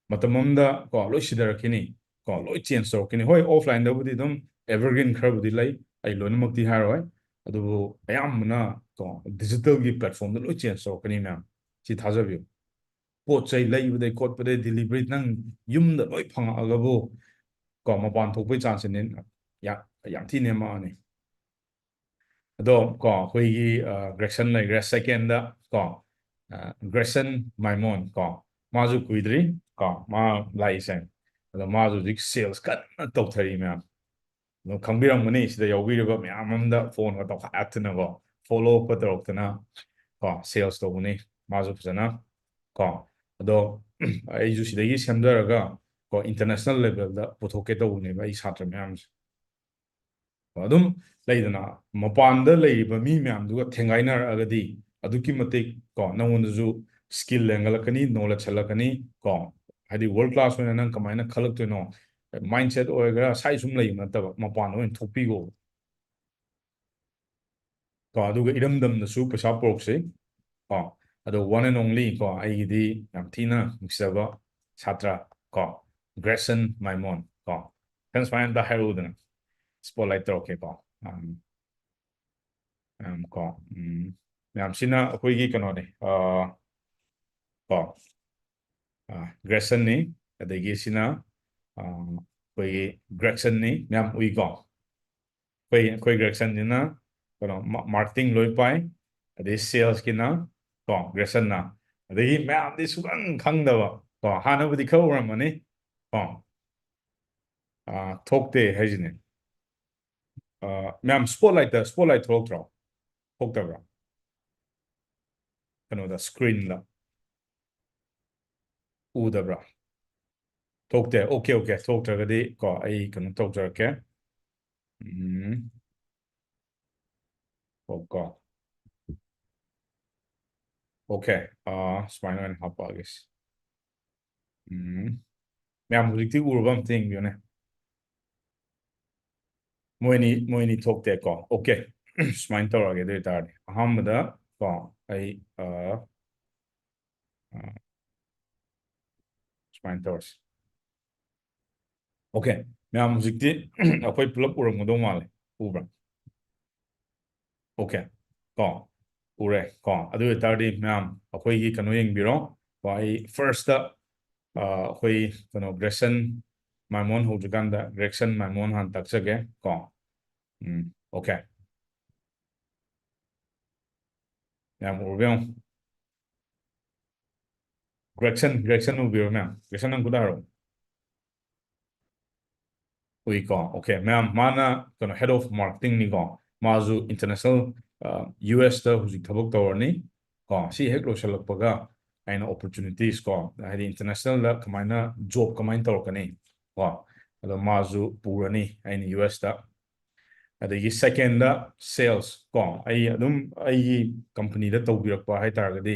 ꯃꯇꯝ ꯑꯃꯗ ꯀꯣ, ꯂꯣꯏ ꯁꯤꯊꯔꯛꯈꯤꯅꯤ ꯀꯣ, ꯂꯣꯏ change ꯇꯧꯔꯛꯈꯤꯅꯤ꯫ ꯍꯣꯏ, offlineꯗꯕꯨꯗꯤ ꯑꯗꯨꯝ evergreen ꯈꯔꯕꯨꯗꯤ ꯂꯩ, ꯑꯩ ꯂꯣꯏꯅꯃꯛꯇꯤ ꯍꯥꯏꯔꯣꯏ, ꯑꯗꯨꯕꯨ ꯑꯌꯥꯝꯕꯅ ꯀꯣ, digitalꯒꯤ platformꯗ ꯂꯣꯏ change ꯇꯧꯔꯛꯀꯅꯤ ꯃꯌꯥꯝ, ꯁꯤ ꯊꯥꯖꯕꯤꯌꯨ꯫ ꯄꯣꯠ ꯆꯩ ꯂꯩꯕꯗꯩ ꯈꯣꯠꯄꯗꯩ delivery ꯅꯪ ꯌꯨꯝꯗ ꯂꯣꯏ ꯐꯪꯉꯛꯑꯒꯕꯨ ꯀꯣ ꯃꯄꯥꯟ ꯊꯣꯛꯄꯩ ꯆꯥꯟꯁꯁꯦ ꯌꯥꯝ ꯌꯥꯝ ꯊꯤ ꯅꯦꯝꯃꯛꯑꯅꯤ꯫ ꯑꯗꯣ ꯀꯣ ꯑꯩꯈꯣꯏꯒꯤ ꯒ꯭ꯔꯦꯁꯟ ꯂꯩꯈ꯭ꯔꯦ ꯁꯦꯀꯦꯟꯗ ꯀꯣ, ꯒ꯭ꯔꯦꯁꯟ ꯃꯥꯏꯃꯣꯟ ꯀꯣ, ꯃꯥꯁꯨ ꯀꯨꯏꯗ꯭ꯔꯤ ꯀꯣ ꯃꯥ ꯂꯥꯛꯏꯁꯦ꯫ ꯑꯗꯣ ꯃꯥꯁꯨ ꯍꯧꯖꯤꯛ ꯁꯦꯜꯁ ꯀꯟꯅ ꯇꯧꯊꯔꯤ ꯃꯌꯥꯝ꯫ ꯑꯗꯨꯝ ꯈꯪꯕꯤꯔꯝꯒꯅꯤ, ꯁꯤꯗ ꯌꯥꯎꯕꯤꯔꯤꯕ ꯃꯌꯥꯝ ꯑꯃꯗ ꯐꯣꯟꯒ ꯇꯧꯈꯠꯇꯅꯀꯣ, ꯐꯣꯂꯣ ꯑꯞꯀ ꯇꯧꯔꯛꯇꯅ ꯀꯣ ꯁꯦꯜꯁ ꯇꯧꯕꯅꯤ ꯃꯥꯁꯨ ꯐꯖꯅ ꯀꯣ꯫ ꯑꯗꯣ ꯑꯩꯁꯨ ꯁꯤꯗꯒꯤ ꯁꯦꯝꯖꯔꯒ ꯀꯣ ꯏꯟꯇꯔꯅꯦꯁꯅꯦꯜ ꯂꯦꯚꯦꯜꯗ ꯄꯨꯊꯣꯛꯀꯦ ꯇꯧꯕꯅꯦꯕ ꯑꯩ ꯁꯥꯇ꯭ꯔ ꯃꯌꯥꯝꯁꯦ꯫ ꯑꯗꯨꯝ ꯂꯩꯗꯅ, ꯃꯄꯥꯟꯗ ꯂꯩꯔꯤꯕ ꯃꯤ ꯃꯌꯥꯝꯗꯨꯒ ꯊꯦꯡꯒꯥꯏꯅꯔꯛꯑꯒꯗꯤ ꯑꯗꯨꯛꯀꯤ ꯃꯇꯤꯛ ꯀꯣ ꯅꯪꯉꯣꯟꯗꯁꯨ ꯁ꯭ꯀꯤꯜ ꯍꯦꯟꯒꯠꯂꯛꯀꯅꯤ, ꯅꯣꯂꯦꯖ ꯍꯦꯜꯂꯛꯀꯅꯤ ꯀꯣ꯫ ꯍꯥꯏꯗꯤ ꯋꯥꯔꯜ ꯀ꯭ꯂꯥꯁ ꯑꯣꯏꯅ ꯅꯪ ꯀꯃꯥꯏꯅ ꯈꯜꯂꯛꯇꯣꯏꯅꯣ, ꯃꯥꯏꯟꯁꯦꯠ ꯑꯣꯏꯒꯦꯔꯥ ꯁꯥꯏ ꯁꯨꯝ ꯂꯩꯕ ꯅꯠꯇꯕ ꯃꯄꯥꯟꯗ ꯑꯣꯏꯅ ꯊꯣꯛꯄꯤꯈꯣ꯫ ꯀꯣ ꯑꯗꯨꯒ ꯏꯔꯝꯗꯝꯗꯁꯨ ꯄꯩꯁꯥ ꯄꯨꯔꯛꯁꯤ꯫ ꯀꯣ ꯑꯗꯣ one and only ꯀꯣ ꯑꯩꯒꯤꯗꯤ ꯌꯥꯝ ꯊꯤꯅ ꯅꯨꯡꯁꯤꯖꯕ ꯁꯥꯇ꯭ꯔ ꯀꯣ ꯒ꯭ꯔꯦꯁꯟ ꯃꯥꯏꯃꯣꯟ ꯀꯣ, ꯈꯤꯇꯪ ꯁꯨꯃꯥꯏꯅ ꯑꯝꯇ ꯍꯥꯏꯔꯛꯎꯗꯅ, ꯁ꯭ꯄꯣꯠꯂꯥꯏꯠ ꯇꯧꯔꯛꯀꯦꯀꯣ꯫ ꯎꯝ, ꯎꯝ, ꯀꯣ ꯎꯝ, ꯃꯌꯥꯝꯁꯤꯅ ꯑꯩꯈꯣꯏꯒꯤ ꯀꯩꯅꯣꯅꯦ, ꯑ, ꯀꯣ ꯒ꯭ꯔꯦꯁꯟꯅꯤ꯫ ꯑꯗꯒꯤ ꯁꯤꯅ ꯑ, ꯑꯩꯈꯣꯏꯒꯤ ꯒ꯭ꯔꯦꯁꯟꯅꯤ, ꯃꯌꯥꯝ ꯎꯏꯀꯣ꯫ ꯑꯩꯈꯣꯏ ꯑꯩꯈꯣꯏ ꯒ꯭ꯔꯦꯁꯟꯁꯤꯅ ꯀꯩꯅꯣ ꯃꯥꯔꯀꯦꯇꯤꯡ ꯂꯣꯏ ꯄꯥꯏ, ꯑꯗꯩ ꯁꯦꯜꯁꯀꯤꯅ ꯀꯣ ꯒ꯭ꯔꯦꯁꯟꯅ, ꯑꯗꯒꯤ ꯃꯌꯥꯝꯗꯤ ꯁꯨꯈꯪ ꯈꯪꯗꯕ ꯀꯣ, ꯍꯥꯟꯅꯕꯨꯗꯤ ꯈꯔ ꯎꯔꯝꯃꯅꯤ ꯀꯣ꯫ ꯑ, ꯊꯣꯛꯇꯦ ꯍꯥꯏꯁꯤꯅꯦ꯫ ꯑ, ꯃꯌꯥꯝ ꯁ꯭ꯄꯣꯠꯂꯥꯏꯠꯇ ꯁ꯭ꯄꯣꯠꯂꯥꯏꯠ ꯊꯣꯛꯂꯛꯇ꯭ꯔꯣ? ꯊꯣꯛꯇꯕ꯭ꯔꯥ? ꯀꯩꯅꯣꯗ ꯁ꯭ꯀ꯭ꯔꯤꯟꯗ ꯎꯗꯕ꯭ꯔꯥ? ꯊꯣꯛꯇꯦ꯫ ꯑꯣꯀꯦ ꯑꯣꯀꯦ, ꯊꯣꯛꯇ꯭ꯔꯒꯗꯤ ꯀꯣ ꯑꯩ ꯀꯩꯅꯣ ꯇꯧꯖꯔꯛꯀꯦ꯫ ꯎꯝ, ꯀꯣ ꯀꯣ ꯑꯣꯀꯦ꯫ ꯑ, ꯁꯨꯃꯥꯏꯅ ꯑꯣꯏꯅ ꯍꯥꯞꯄꯛꯑꯒꯦ꯫ ꯎꯝ, ꯃꯌꯥꯝ ꯍꯧꯖꯤꯛꯇꯤ ꯎꯔꯕ ꯑꯝꯇ ꯌꯦꯡꯕꯤꯌꯨꯅꯦ꯫ ꯃꯣꯏꯅꯤ ꯃꯣꯏꯅꯤ ꯊꯣꯛꯇꯦꯀꯣ꯫ ꯑꯣꯀꯦ, ꯁꯨꯃꯥꯏꯅ ꯇꯧꯔꯒꯦ꯫ ꯑꯗꯨ ꯑꯣꯏꯇꯥꯔꯗꯤ ꯑꯍꯥꯟꯕꯗ ꯀꯣ ꯑꯩ ꯑ, ꯑ, ꯁꯨꯃꯥꯏꯅ ꯇꯧꯔꯁꯤ꯫ ꯑꯣꯀꯦ, ꯃꯌꯥꯝ ꯍꯧꯖꯤꯛꯇꯤ ꯑꯩꯈꯣꯏ ꯄꯨꯂꯞ ꯎꯔꯝꯒꯗꯧ ꯃꯥꯜꯂꯦ꯫ ꯎꯕ꯭ꯔꯥ? ꯑꯣꯀꯦ ꯀꯣ, ꯎꯔꯦ ꯀꯣ꯫ ꯑꯗꯨ ꯑꯣꯏꯇꯥꯔꯗꯤ ꯃꯌꯥꯝ ꯑꯩꯈꯣꯏꯒꯤ ꯀꯩꯅꯣ ꯌꯦꯡꯕꯤꯔꯣ, ꯀꯣ, ꯑꯩ first ꯑꯩꯈꯣꯏ ꯀꯩꯅꯣ Gregson Maimon ꯍꯧꯗ꯭ꯔꯤꯀꯥꯟꯗ Gregson Maimon ꯍꯥꯟꯅ ꯇꯥꯛꯆꯒꯦ ꯀꯣ꯫ ꯎꯝ, okay꯫ ꯃꯌꯥꯝ ꯎꯔꯕ ꯌꯦꯡꯉꯣ꯫ Gregson, Gregson ꯎꯕꯤꯔꯣ ꯃꯌꯥꯝ꯫ Gregson, ꯅꯪ ꯈꯨꯗ ꯍꯥꯏꯔꯛꯑꯣ꯫ ꯎꯏꯀꯣ꯫ Okay, ꯃꯌꯥꯝ, ꯃꯥꯅ ꯀꯩꯅꯣ head of marketing ꯅꯤꯀꯣ꯫ ꯃꯥꯁꯨ international, ꯑ, U S ꯇ ꯍꯧꯖꯤꯛ ꯊꯕꯛ ꯇꯧꯔꯅꯤ ꯀꯣ꯫ ꯁꯤ ꯍꯦꯛ ꯂꯣꯏꯁꯤꯜꯂꯛꯄꯒ ꯑꯩꯅ opportunities ꯀꯣ, ꯍꯥꯏꯗꯤ international ꯗ ꯀꯃꯥꯏꯅ job ꯀꯃꯥꯏꯅ ꯇꯧꯔꯛꯀꯅꯤ ꯀꯣ, ꯑꯗꯣ ꯃꯥꯁꯨ ꯄꯨꯔꯅꯤ ꯑꯩꯅ U S ꯇ꯫ ꯑꯗꯒꯤ second ꯗ sales ꯀꯣ, ꯑꯩ ꯑꯗꯨꯝ ꯑꯩꯒꯤ company ꯗ ꯇꯧꯕꯤꯔꯛꯄ ꯍꯥꯏꯇꯥꯔꯒꯗꯤ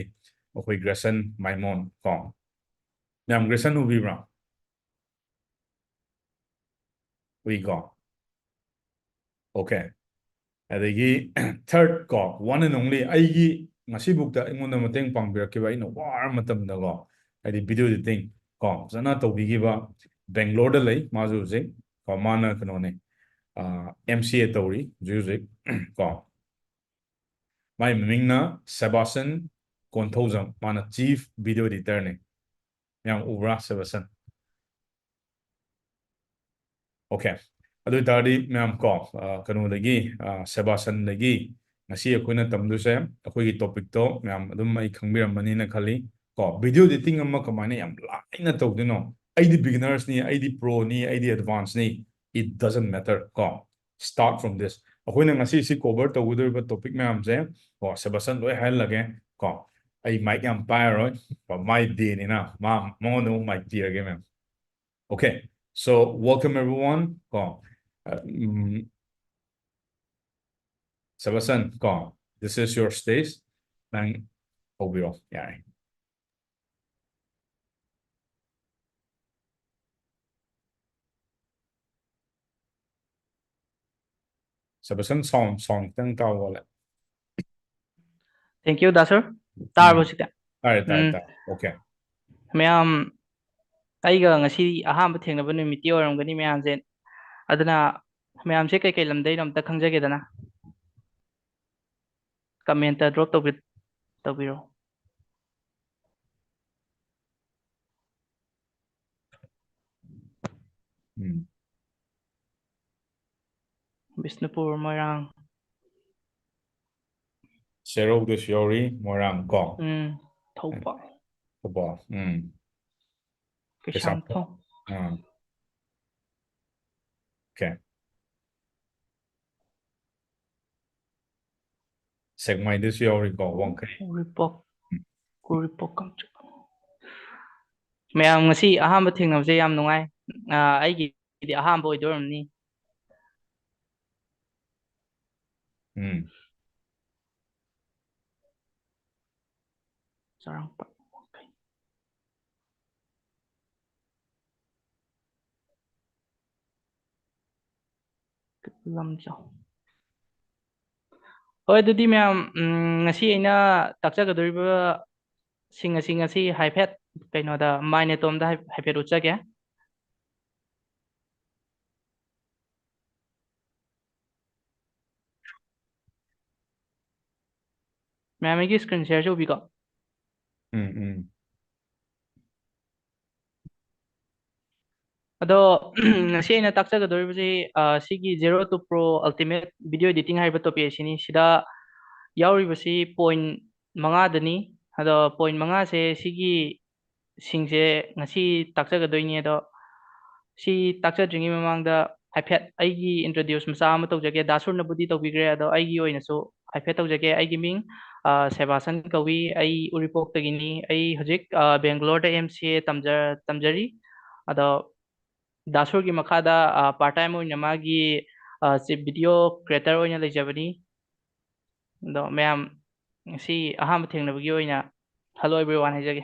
ꯑꯩꯈꯣꯏ Gregson Maimon ꯀꯣ꯫ ꯃꯌꯥꯝ Gregson ꯎꯕꯤꯕ꯭ꯔꯥ? ꯎꯏꯀꯣ꯫ Okay꯫ ꯑꯗꯒꯤ third ꯀꯣ, one and only, ꯑꯩꯒꯤ ꯉꯁꯤꯕꯨꯛꯇ ꯑꯩꯉꯣꯟꯗ ꯃꯇꯦꯡ ꯄꯥꯡꯕꯤꯔꯛꯈꯤꯕ, ꯑꯩꯅ ꯋꯥꯔ ꯃꯇꯝꯗꯀꯣ, ꯍꯥꯏꯗꯤ video editing ꯀꯣ, ꯐꯖꯅ ꯇꯧꯕꯤꯈꯤꯕ, Bangalore ꯗ ꯂꯩ ꯃꯥꯁꯨ ꯍꯧꯖꯤꯛ ꯀꯣ꯫ ꯃꯥꯅ ꯀꯩꯅꯣꯅꯦ, ꯑ, M C A ꯇꯧꯔꯤ ꯍꯧꯖꯤꯛ ꯍꯧꯖꯤꯛ ꯀꯣ꯫ ꯃꯥꯏ ꯃꯃꯤꯡꯅ ꯁꯦꯕꯥꯁꯟ ꯀꯣꯟꯊꯧꯖꯝ, ꯃꯥꯅ chief video editor ꯅꯦ꯫ ꯃꯌꯥꯝ ꯎꯕ꯭ꯔꯥ ꯁꯦꯕꯥꯁꯟ? Okay꯫ ꯑꯗꯨ ꯑꯣꯏꯇꯥꯔꯗꯤ ꯃꯌꯥꯝ ꯀꯣ, ꯑ, ꯀꯩꯅꯣꯗꯒꯤ, ꯑ, ꯁꯦꯕꯥꯁꯟꯗꯒꯤ ꯉꯁꯤ ꯑꯩꯈꯣꯏꯅ ꯇꯝꯗꯣꯏꯁꯦ, ꯑꯩꯈꯣꯏꯒꯤ topic ꯇꯣ ꯃꯌꯥꯝ ꯑꯗꯨꯝ ꯑꯩ ꯈꯪꯕꯤꯔꯝꯃꯅꯤꯅ ꯈꯜꯂꯤ ꯀꯣ꯫ Video editing ꯑꯃ ꯀꯃꯥꯏꯅ ꯌꯥꯝ ꯂꯥꯏꯅ ꯇꯧꯗꯣꯏꯅꯣ? ꯑꯩꯗꯤ beginners ꯅꯤ, ꯑꯩꯗꯤ pro ꯅꯤ, ꯑꯩꯗꯤ advance ꯅꯤ, it doesn't matter ꯀꯣ꯫ Start from this꯫ ꯑꯩꯈꯣꯏꯅ ꯉꯁꯤ ꯁꯤ cover ꯇꯧꯒꯗꯧꯔꯤꯕ topic ꯃꯌꯥꯝꯁꯦ ꯀꯣ, ꯁꯦꯕꯥꯁꯟ ꯂꯣꯏ ꯍꯥꯏꯍꯜꯂꯒꯦ ꯀꯣ꯫ ꯑꯩ mic ꯌꯥꯝ ꯄꯥꯏꯔꯔꯣꯏ ꯀꯣ, ꯃꯥꯏ day ꯅꯤꯅ ꯃꯥ, ꯃꯉꯣꯟꯗ ꯑꯃꯨꯛ mic ꯄꯤꯔꯒꯦ ꯃꯌꯥꯝ꯫ Okay, so welcome everyone ꯀꯣ꯫ ꯑ, ꯎꯝ, ꯁꯦꯕꯥꯁꯟ ꯀꯣ, this is your stage. ꯅꯪ ꯍꯧꯕꯤꯔꯣ, ꯌꯥꯔꯦ꯫ ꯁꯦꯕꯥꯁꯟ, sound, sound ꯈꯤꯇꯪ ꯇꯥꯎ ꯋꯥꯠꯂꯦ꯫ Thank you, Da sir꯫ ꯇꯥꯔꯕꯣ ꯎꯝ꯫ ꯍꯧꯖꯤꯛꯇꯤ? ꯇꯥꯔꯦ, ꯇꯥꯔꯦ, ꯎꯝ꯫ ꯇꯥꯔꯦ꯫ Okay꯫ ꯃꯌꯥꯝ, ꯑꯩꯒ ꯉꯁꯤ ꯑꯍꯥꯟꯕ ꯊꯦꯡꯅꯕ ꯅꯨꯃꯤꯠꯇꯤ ꯑꯣꯏꯔꯝꯒꯅꯤ ꯃꯌꯥꯝꯁꯦ꯫ ꯑꯗꯨꯅ ꯃꯌꯥꯝꯁꯦ ꯀꯩꯀꯩ ꯂꯝꯗꯩꯅꯣ ꯑꯝꯇ ꯈꯪꯖꯒꯦꯗꯅ꯫ Comment ꯇ drop ꯇꯧꯕꯤ-, ꯇꯧꯕꯤꯔꯣ꯫ ꯎꯝ꯫ ꯕꯤꯁꯅꯨꯄꯨꯔ, ꯃꯣꯏꯔꯥꯡ꯫ ꯁꯦꯔꯧꯗꯁꯨ ꯌꯥꯎꯔꯤ, ꯃꯣꯏꯔꯥꯡ ꯀꯣ꯫ ꯎꯝ, ꯊꯧꯕꯥꯜ꯫ ꯊꯧꯕꯥꯜ, ꯎꯝ꯫ ꯀꯩꯁꯥꯝꯊꯣꯡ꯫ ꯑꯥ꯫ Okay꯫ ꯁꯦꯛꯃꯥꯏꯗꯁꯨ ꯌꯥꯎꯔꯤꯀꯣ, ꯋꯥꯡꯈꯩ꯫ ꯎꯔꯤꯄꯣꯛ, ꯎꯔꯤꯄꯣꯛ ꯀꯥꯡꯆꯨꯞ꯫ ꯃꯌꯥꯝ ꯉꯁꯤ ꯑꯍꯥꯟꯕ ꯊꯦꯡꯅꯕꯁꯦ ꯌꯥꯝ ꯅꯨꯡꯉꯥꯏ꯫ ꯑꯥ, ꯑꯩꯒꯤꯗꯤ ꯑꯍꯥꯟꯕ ꯑꯣꯏꯗꯣꯏꯔꯝꯅꯤ꯫ ꯎꯝ꯫ ꯆꯔꯥꯡꯄꯥꯠ꯫ ꯂꯝꯖꯥꯎ꯫ ꯍꯣꯏ, ꯑꯗꯨꯗꯤ ꯃꯌꯥꯝ, ꯎꯝ, ꯉꯁꯤ ꯑꯩꯅ ꯇꯥꯛꯆꯒꯗꯧꯔꯤꯕ ꯁꯤꯡ ꯑꯁꯤ ꯉꯁꯤ ꯍꯥꯏꯐꯦꯠ ꯀꯩꯅꯣꯗ, ꯃꯥꯏ ꯅꯥꯇꯣꯝꯗ ꯍꯥꯏ-, ꯍꯥꯏꯐꯦꯠ ꯎꯠꯆꯒꯦ꯫ ꯃꯌꯥꯝ ꯑꯩꯒꯤ screen share ꯁꯦ ꯎꯕꯤꯀꯣ꯫ ꯎꯝ, ꯎꯝ꯫ ꯑꯗꯣ, ꯉꯁꯤ ꯑꯩꯅ ꯇꯥꯛꯆꯒꯗꯧꯔꯤꯕꯁꯤ, ꯑ, ꯁꯤꯒꯤ Zero to Pro Ultimate Video Editing ꯍꯥꯏꯕ topic ꯑꯁꯤꯅꯤ꯫ ꯁꯤꯗ ꯌꯥꯎꯔꯤꯕꯁꯤ point ꯃꯉꯥꯗꯅꯤ꯫ ꯑꯗꯣ point ꯃꯉꯥꯁꯦ ꯁꯤꯒꯤ ꯁꯤꯡꯁꯦ ꯉꯁꯤ ꯇꯥꯛꯆꯒꯗꯣꯏꯅꯤ꯫ ꯑꯗꯣ ꯁꯤ ꯇꯥꯛꯆꯗ꯭ꯔꯤꯉꯩ ꯃꯃꯥꯡꯗ ꯍꯥꯏꯐꯦꯠ ꯑꯩꯒꯤ introduce ꯃꯆꯥ ꯑꯃ ꯇꯧꯖꯒꯦ꯫ ꯗꯥ ꯁꯨꯔꯅꯕꯨꯗꯤ ꯇꯧꯕꯤꯈ꯭ꯔꯦ, ꯑꯗꯣ ꯑꯩꯒꯤ ꯑꯣꯏꯅꯁꯨ ꯍꯥꯏꯐꯦꯠ ꯇꯧꯖꯒꯦ꯫ ꯑꯩꯒꯤ ꯃꯤꯡ, ꯑ, ꯁꯦꯕꯥꯁꯟ ꯀꯧꯏ꯫ ꯑꯩ ꯎꯔꯤꯄꯣꯛꯇꯒꯤꯅꯤ꯫ ꯑꯩ ꯍꯧꯖꯤꯛ, ꯑ, ꯕꯦꯡꯒ꯭ꯂꯣꯔꯗ M C A ꯇꯝꯖ-, ꯇꯝꯖꯔꯤ꯫ ꯑꯗꯣ ꯗꯥ ꯁꯨꯔꯒꯤ ꯃꯈꯥꯗ, ꯑ, part time ꯑꯣꯏꯅ ꯃꯥꯒꯤ, ꯑ, ꯁꯤ video creator ꯑꯣꯏꯅ ꯂꯩꯖꯕꯅꯤ꯫ ꯑꯗꯣ ꯃꯌꯥꯝ ꯉꯁꯤ ꯑꯍꯥꯟꯕ ꯊꯦꯡꯅꯕꯒꯤ ꯑꯣꯏꯅ hello everyone ꯍꯥꯏꯖꯒꯦ꯫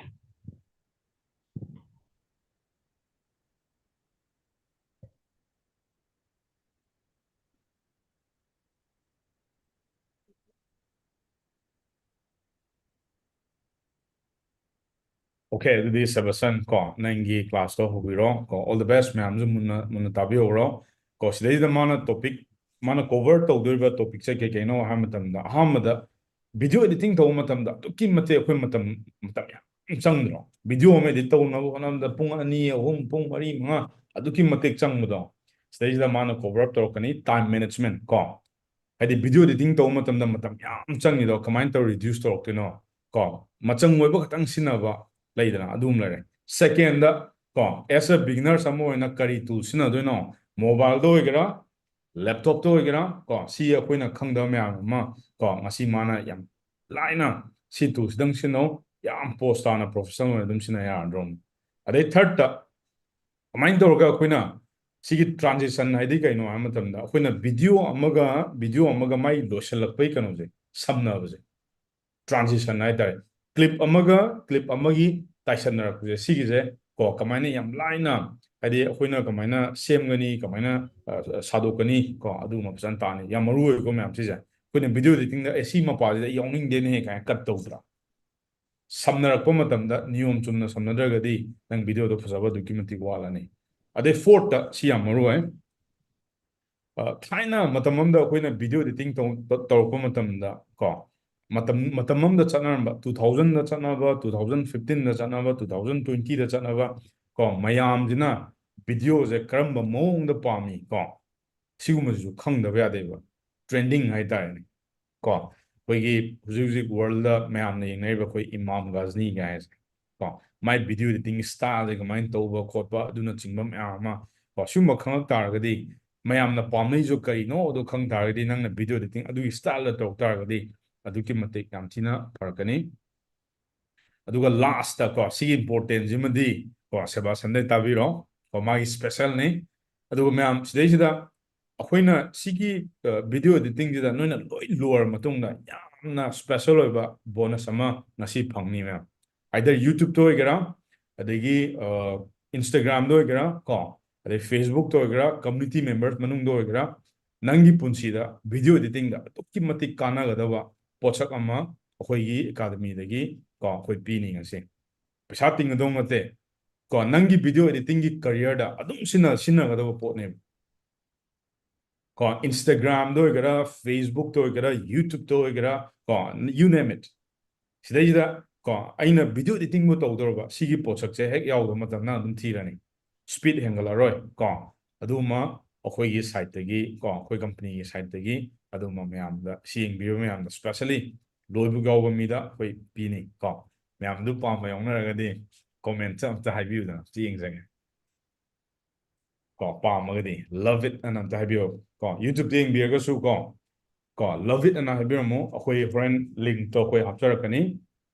Okay, ꯑꯗꯨꯗꯤ ꯁꯦꯕꯥꯁꯟ ꯀꯣ, ꯅꯪꯒꯤ class ꯇꯣ ꯍꯧꯕꯤꯔꯣ ꯀꯣ꯫ All the best, ꯃꯌꯥꯝꯁꯨ ꯃꯨꯟꯅ, ꯃꯨꯟꯅ ꯇꯥꯕꯤꯍꯧꯔꯣ ꯀꯣ꯫ ꯁꯤꯗꯩꯁꯤꯗ ꯃꯥꯅ topic, ꯃꯥꯅ cover ꯇꯧꯗꯣꯔꯤꯕ topic ꯁꯦ ꯀꯩ ꯀꯩꯅꯣ ꯍꯥꯏꯕ ꯃꯇꯝꯗ, ꯑꯍꯥꯟꯕꯗ video editing ꯇꯧꯕ ꯃꯇꯝꯗ ꯑꯗꯨꯛꯀꯤ ꯃꯇꯤꯛ ꯑꯩꯈꯣꯏ ꯃꯇꯝ, ꯃꯇꯝ ꯌꯥꯝ ꯆꯪꯗ꯭ꯔꯣ? Video ꯑꯃ edit ꯇꯧꯅꯕ ꯍꯣꯠꯅꯕꯗ ꯄꯨꯡ ꯑꯅꯤ, ꯑꯍꯨꯝ, ꯄꯨꯡ ꯃꯔꯤ, ꯃꯉꯥ, ꯑꯗꯨꯛꯀꯤ ꯃꯇꯤꯛ ꯆꯪꯕꯗꯣ, ꯁꯤꯗꯩꯁꯤꯗ ꯃꯥꯅ cover up ꯇꯧꯔꯛꯀꯅꯤ꯫ Time management ꯀꯣ, ꯍꯥꯏꯗꯤ video editing ꯇꯧꯕ ꯃꯇꯝꯗ ꯃꯇꯝ ꯌꯥꯝ ꯆꯪꯉꯤꯗꯣ ꯀꯃꯥꯏꯅ ꯇꯧꯔ reduce ꯇꯧꯔꯛꯇꯣꯏꯅꯣ ꯀꯣ, ꯃꯆꯪ ꯑꯣꯏꯕ ꯈꯛꯇꯪ ꯁꯤꯖꯤꯟꯅꯕ ꯂꯩꯗꯅ, ꯑꯗꯨꯝ ꯂꯩꯔꯦ꯫ Second ꯗ ꯀꯣ, as a beginners ꯑꯃ ꯑꯣꯏꯅ ꯀꯔꯤ tool ꯁꯤꯖꯤꯟꯅꯗꯣꯏꯅꯣ, mobile ꯗ ꯑꯣꯏꯒꯦꯔꯥ, laptop ꯇ ꯑꯣꯏꯒꯦꯔꯥ ꯀꯣ, ꯁꯤ ꯑꯩꯈꯣꯏꯅ ꯈꯪꯗꯕ ꯃꯌꯥꯝ ꯑꯃ ꯀꯣ, ꯉꯁꯤ ꯃꯥꯅ ꯌꯥꯝ ꯂꯥꯏꯅ ꯁꯤ tool ꯁꯤꯗꯪ ꯁꯤꯖꯤꯟꯅꯧ, ꯌꯥꯝ post ꯇꯥꯅ professional ꯑꯣꯏꯅ ꯑꯗꯨꯝ ꯁꯤꯖꯤꯟꯅ ꯌꯥꯔꯗ꯭ꯔꯣ꯫ ꯑꯗꯩ third ꯇ ꯀꯃꯥꯏꯅ ꯇꯧꯔꯒ ꯑꯩꯈꯣꯏꯅ ꯁꯤꯒꯤ transition ꯍꯥꯏꯗꯤ ꯀꯩꯅꯣ ꯍꯥꯏꯕ ꯃꯇꯝꯗ, ꯑꯩꯈꯣꯏꯅ video ꯑꯃꯒ video ꯑꯃꯒ ꯃꯥꯏ ꯂꯣꯏꯁꯤꯜꯂꯛꯄꯒꯤ ꯀꯩꯅꯣꯁꯦ, ꯁꯝꯅꯕꯁꯦ, transition ꯍꯥꯏꯇꯥꯔꯦ꯫ Clip ꯑꯃꯒ clip ꯑꯃꯒꯤ ꯇꯥꯏꯁꯟꯅꯔꯛꯄꯁꯦ, ꯁꯤꯒꯤꯁꯦ ꯀꯣ, ꯀꯃꯥꯏꯅ ꯌꯥꯝ ꯂꯥꯏꯅ, ꯍꯥꯏꯗꯤ ꯑꯩꯈꯣꯏꯅ ꯀꯃꯥꯏꯅ ꯁꯦꯝꯒꯅꯤ, ꯀꯃꯥꯏꯅ, ꯑ, ꯁꯥꯗꯣꯛꯀꯅꯤ ꯀꯣ, ꯑꯗꯨꯒꯨꯝꯕ ꯐꯖꯅ ꯇꯥꯛꯑꯅꯤ꯫ ꯌꯥꯝ ꯃꯔꯨ ꯑꯣꯏꯀꯣ ꯃꯌꯥꯝ ꯁꯤꯁꯦ꯫ ꯑꯩꯈꯣꯏꯅ video editing ꯗ, "ꯑꯦ, ꯁꯤ ꯃꯄꯥꯁꯤꯗ ꯑꯩ ꯌꯥꯎꯅꯤꯡꯗꯦꯅꯦꯍꯦ" ꯀꯥꯏꯅ cut ꯇꯧꯗ꯭ꯔꯥ? ꯁꯝꯅꯔꯛꯄ ꯃꯇꯝꯗ ꯅꯤꯌꯣꯝ ꯆꯨꯝꯅ ꯁꯝꯅꯗ꯭ꯔꯒꯗꯤ ꯅꯪ video ꯗꯣ ꯐꯖꯕ ꯑꯗꯨꯛꯀꯤ ꯃꯇꯤꯛ ꯋꯥꯠꯂꯅꯤ꯫ ꯑꯗꯩ fourth ꯇ ꯁꯤ ꯌꯥꯝ ꯃꯔꯨ ꯑꯣꯏ꯫ ꯑ, ꯊꯥꯏꯅ ꯃꯇꯝ ꯑꯃꯗ ꯑꯩꯈꯣꯏꯅ video editing ꯇꯧ-, ꯇꯧ-, ꯇꯧꯔꯛꯄ ꯃꯇꯝꯗ ꯀꯣ, ꯃꯇꯝ, ꯃꯇꯝ ꯑꯃꯗ ꯆꯠꯅꯔꯝꯕ, two thousand ꯗ ꯆꯠꯅꯕ, two thousand fifteen ꯗ ꯆꯠꯅꯕ, two thousand twenty ꯗ ꯆꯠꯅꯕ ꯀꯣ, ꯃꯌꯥꯝꯁꯤꯅ video ꯁꯦ ꯀꯔꯝꯕ ꯃꯑꯣꯡꯗ ꯄꯥꯝꯃꯤ ꯀꯣ, ꯁꯤꯒꯨꯝꯕꯁꯤꯁꯨ ꯈꯪꯗꯕ ꯌꯥꯗꯦꯕ꯫ Trending ꯍꯥꯏꯇꯥꯔꯦꯅꯦ ꯀꯣ, ꯑꯩꯈꯣꯏꯒꯤ ꯍꯧꯖꯤꯛ ꯍꯧꯖꯤꯛ world ꯗ ꯃꯌꯥꯝꯅ ꯌꯦꯡꯅꯔꯤꯕ ꯑꯩꯈꯣꯏ ꯏꯃꯥꯝ ꯒꯥꯖꯅꯤ ꯀꯥꯏꯁꯦ ꯀꯣ, ꯃꯥꯏ video editing style ꯁꯦ ꯀꯃꯥꯏꯅ ꯇꯧꯕ ꯈꯣꯠꯄ ꯑꯗꯨꯅꯆꯤꯡꯕ ꯃꯌꯥꯝ ꯑꯃ ꯀꯣ, ꯁꯤꯒꯨꯝꯕ ꯈꯪꯉꯛ ꯇꯥꯔꯒꯗꯤ, ꯃꯌꯥꯝꯅ ꯄꯥꯝꯅꯩꯁꯨ ꯀꯔꯤꯅꯣ ꯑꯗꯨ ꯈꯪ ꯇꯥꯔꯒꯗꯤ, ꯅꯪꯅ video editing ꯑꯗꯨꯒꯤ style ꯗ ꯇꯧꯔꯛ ꯇꯥꯔꯒꯗꯤ ꯑꯗꯨꯛꯀꯤ ꯃꯇꯤꯛ ꯌꯥꯝ ꯊꯤꯅ ꯐꯔꯛꯀꯅꯤ꯫ ꯑꯗꯨꯒ last ꯇ ꯀꯣ, ꯁꯤꯒꯤ important ꯁꯤꯃꯗꯤ ꯀꯣ, ꯁꯦꯕꯥꯁꯟꯗꯩ ꯇꯥꯕꯤꯔꯣ ꯀꯣ, ꯃꯥꯒꯤ special ꯅꯤ꯫ ꯑꯗꯨꯒ ꯃꯌꯥꯝ ꯁꯤꯗꯩꯁꯤꯗ ꯑꯩꯈꯣꯏꯅ ꯁꯤꯒꯤ, ꯑ, video editing ꯁꯤꯗ ꯅꯣꯏꯅ ꯂꯣꯏ ꯂꯣꯏꯔ ꯃꯇꯨꯡꯗ ꯌꯥꯝꯅ special ꯑꯣꯏꯕ bonus ꯑꯃ ꯉꯁꯤ ꯐꯪꯅꯤ ꯃꯌꯥꯝ꯫ Either YouTube ꯇ ꯑꯣꯏꯒꯦꯔꯥ, ꯑꯗꯒꯤ, ꯑ, Instagram ꯗ ꯑꯣꯏꯒꯦꯔꯥ ꯀꯣ, ꯑꯗꯩ Facebook ꯇ ꯑꯣꯏꯒꯦꯔꯥ, community members ꯃꯅꯨꯡꯗ ꯑꯣꯏꯒꯦꯔꯥ, ꯅꯪꯒꯤ ꯄꯨꯟꯁꯤꯗ video editing ꯗ ꯑꯗꯨꯛꯀꯤ ꯃꯇꯤꯛ ꯀꯥꯟꯅꯒꯗꯕ ꯄꯣꯠꯁꯛ ꯑꯃ ꯑꯩꯈꯣꯏꯒꯤ academy ꯗꯒꯤ ꯀꯣ, ꯑꯩꯈꯣꯏ ꯄꯤꯅꯤ ꯉꯁꯤ꯫ ꯄꯩꯁꯥ ꯇꯤꯡꯒꯗꯧ ꯅꯠꯇꯦ ꯀꯣ, ꯅꯪꯒꯤ video editing ꯒꯤ career ꯗ ꯑꯗꯨꯝ ꯁꯤꯖꯤꯟꯅ-, ꯁꯤꯖꯤꯟꯅꯒꯗꯕ ꯄꯣꯠꯅꯦꯕ ꯀꯣ꯫ Instagram ꯗ ꯑꯣꯏꯒꯦꯔꯥ, Facebook ꯇ ꯑꯣꯏꯒꯦꯔꯥ, YouTube ꯇ ꯑꯣꯏꯒꯦꯔꯥ ꯀꯣ, you name it꯫ ꯁꯤꯗꯩꯁꯤꯗ ꯀꯣ, ꯑꯩꯅ video editing ꯕꯨ ꯇꯧꯗꯧꯔꯕ, ꯁꯤꯒꯤ ꯄꯣꯠꯁꯛꯁꯦ ꯍꯦꯛ ꯌꯥꯎꯗꯕ ꯃꯇꯝꯗ ꯑꯗꯨꯝ ꯊꯤꯔꯅꯤ꯫ speed ꯍꯦꯟꯒꯠꯂꯔꯣꯏ ꯀꯣ꯫ ꯑꯗꯨꯃ ꯑꯩꯈꯣꯏꯒꯤ side ꯇꯒꯤ ꯀꯣ, ꯑꯩꯈꯣꯏ company ꯒꯤ side ꯇꯒꯤ ꯑꯗꯨꯃ ꯃꯌꯥꯝꯗ, ꯁꯤ ꯌꯦꯡꯕꯤꯕ ꯃꯌꯥꯝꯗ specially ꯂꯣꯏꯕ ꯌꯥꯎꯕ ꯃꯤꯗ ꯑꯩꯈꯣꯏ ꯄꯤꯅꯤ ꯀꯣ꯫ ꯃꯌꯥꯝꯗꯨ ꯄꯥꯝꯕ ꯌꯥꯎꯅꯔꯒꯗꯤ comment ꯑꯝꯇ ꯍꯥꯏꯕꯤꯌꯨꯗꯅ, ꯑꯝꯇ ꯌꯦꯡꯖꯒꯦ꯫ ꯀꯣ, ꯄꯥꯝꯃꯒꯗꯤ "love it" ꯑꯅ ꯑꯝꯇ ꯍꯥꯏꯕꯤꯌꯣ꯫ ꯀꯣ, YouTube ꯇ ꯌꯦꯡꯕꯤꯔꯒꯁꯨ ꯀꯣ, ꯀꯣ, "love it" ꯑꯅ ꯍꯥꯏꯕꯤꯔꯝꯃꯨ꯫ ꯑꯩꯈꯣꯏ ꯍꯣꯔꯦꯟ link ꯇꯣ ꯑꯩꯈꯣꯏ ꯍꯥꯞꯆꯔꯛꯀꯅꯤ꯫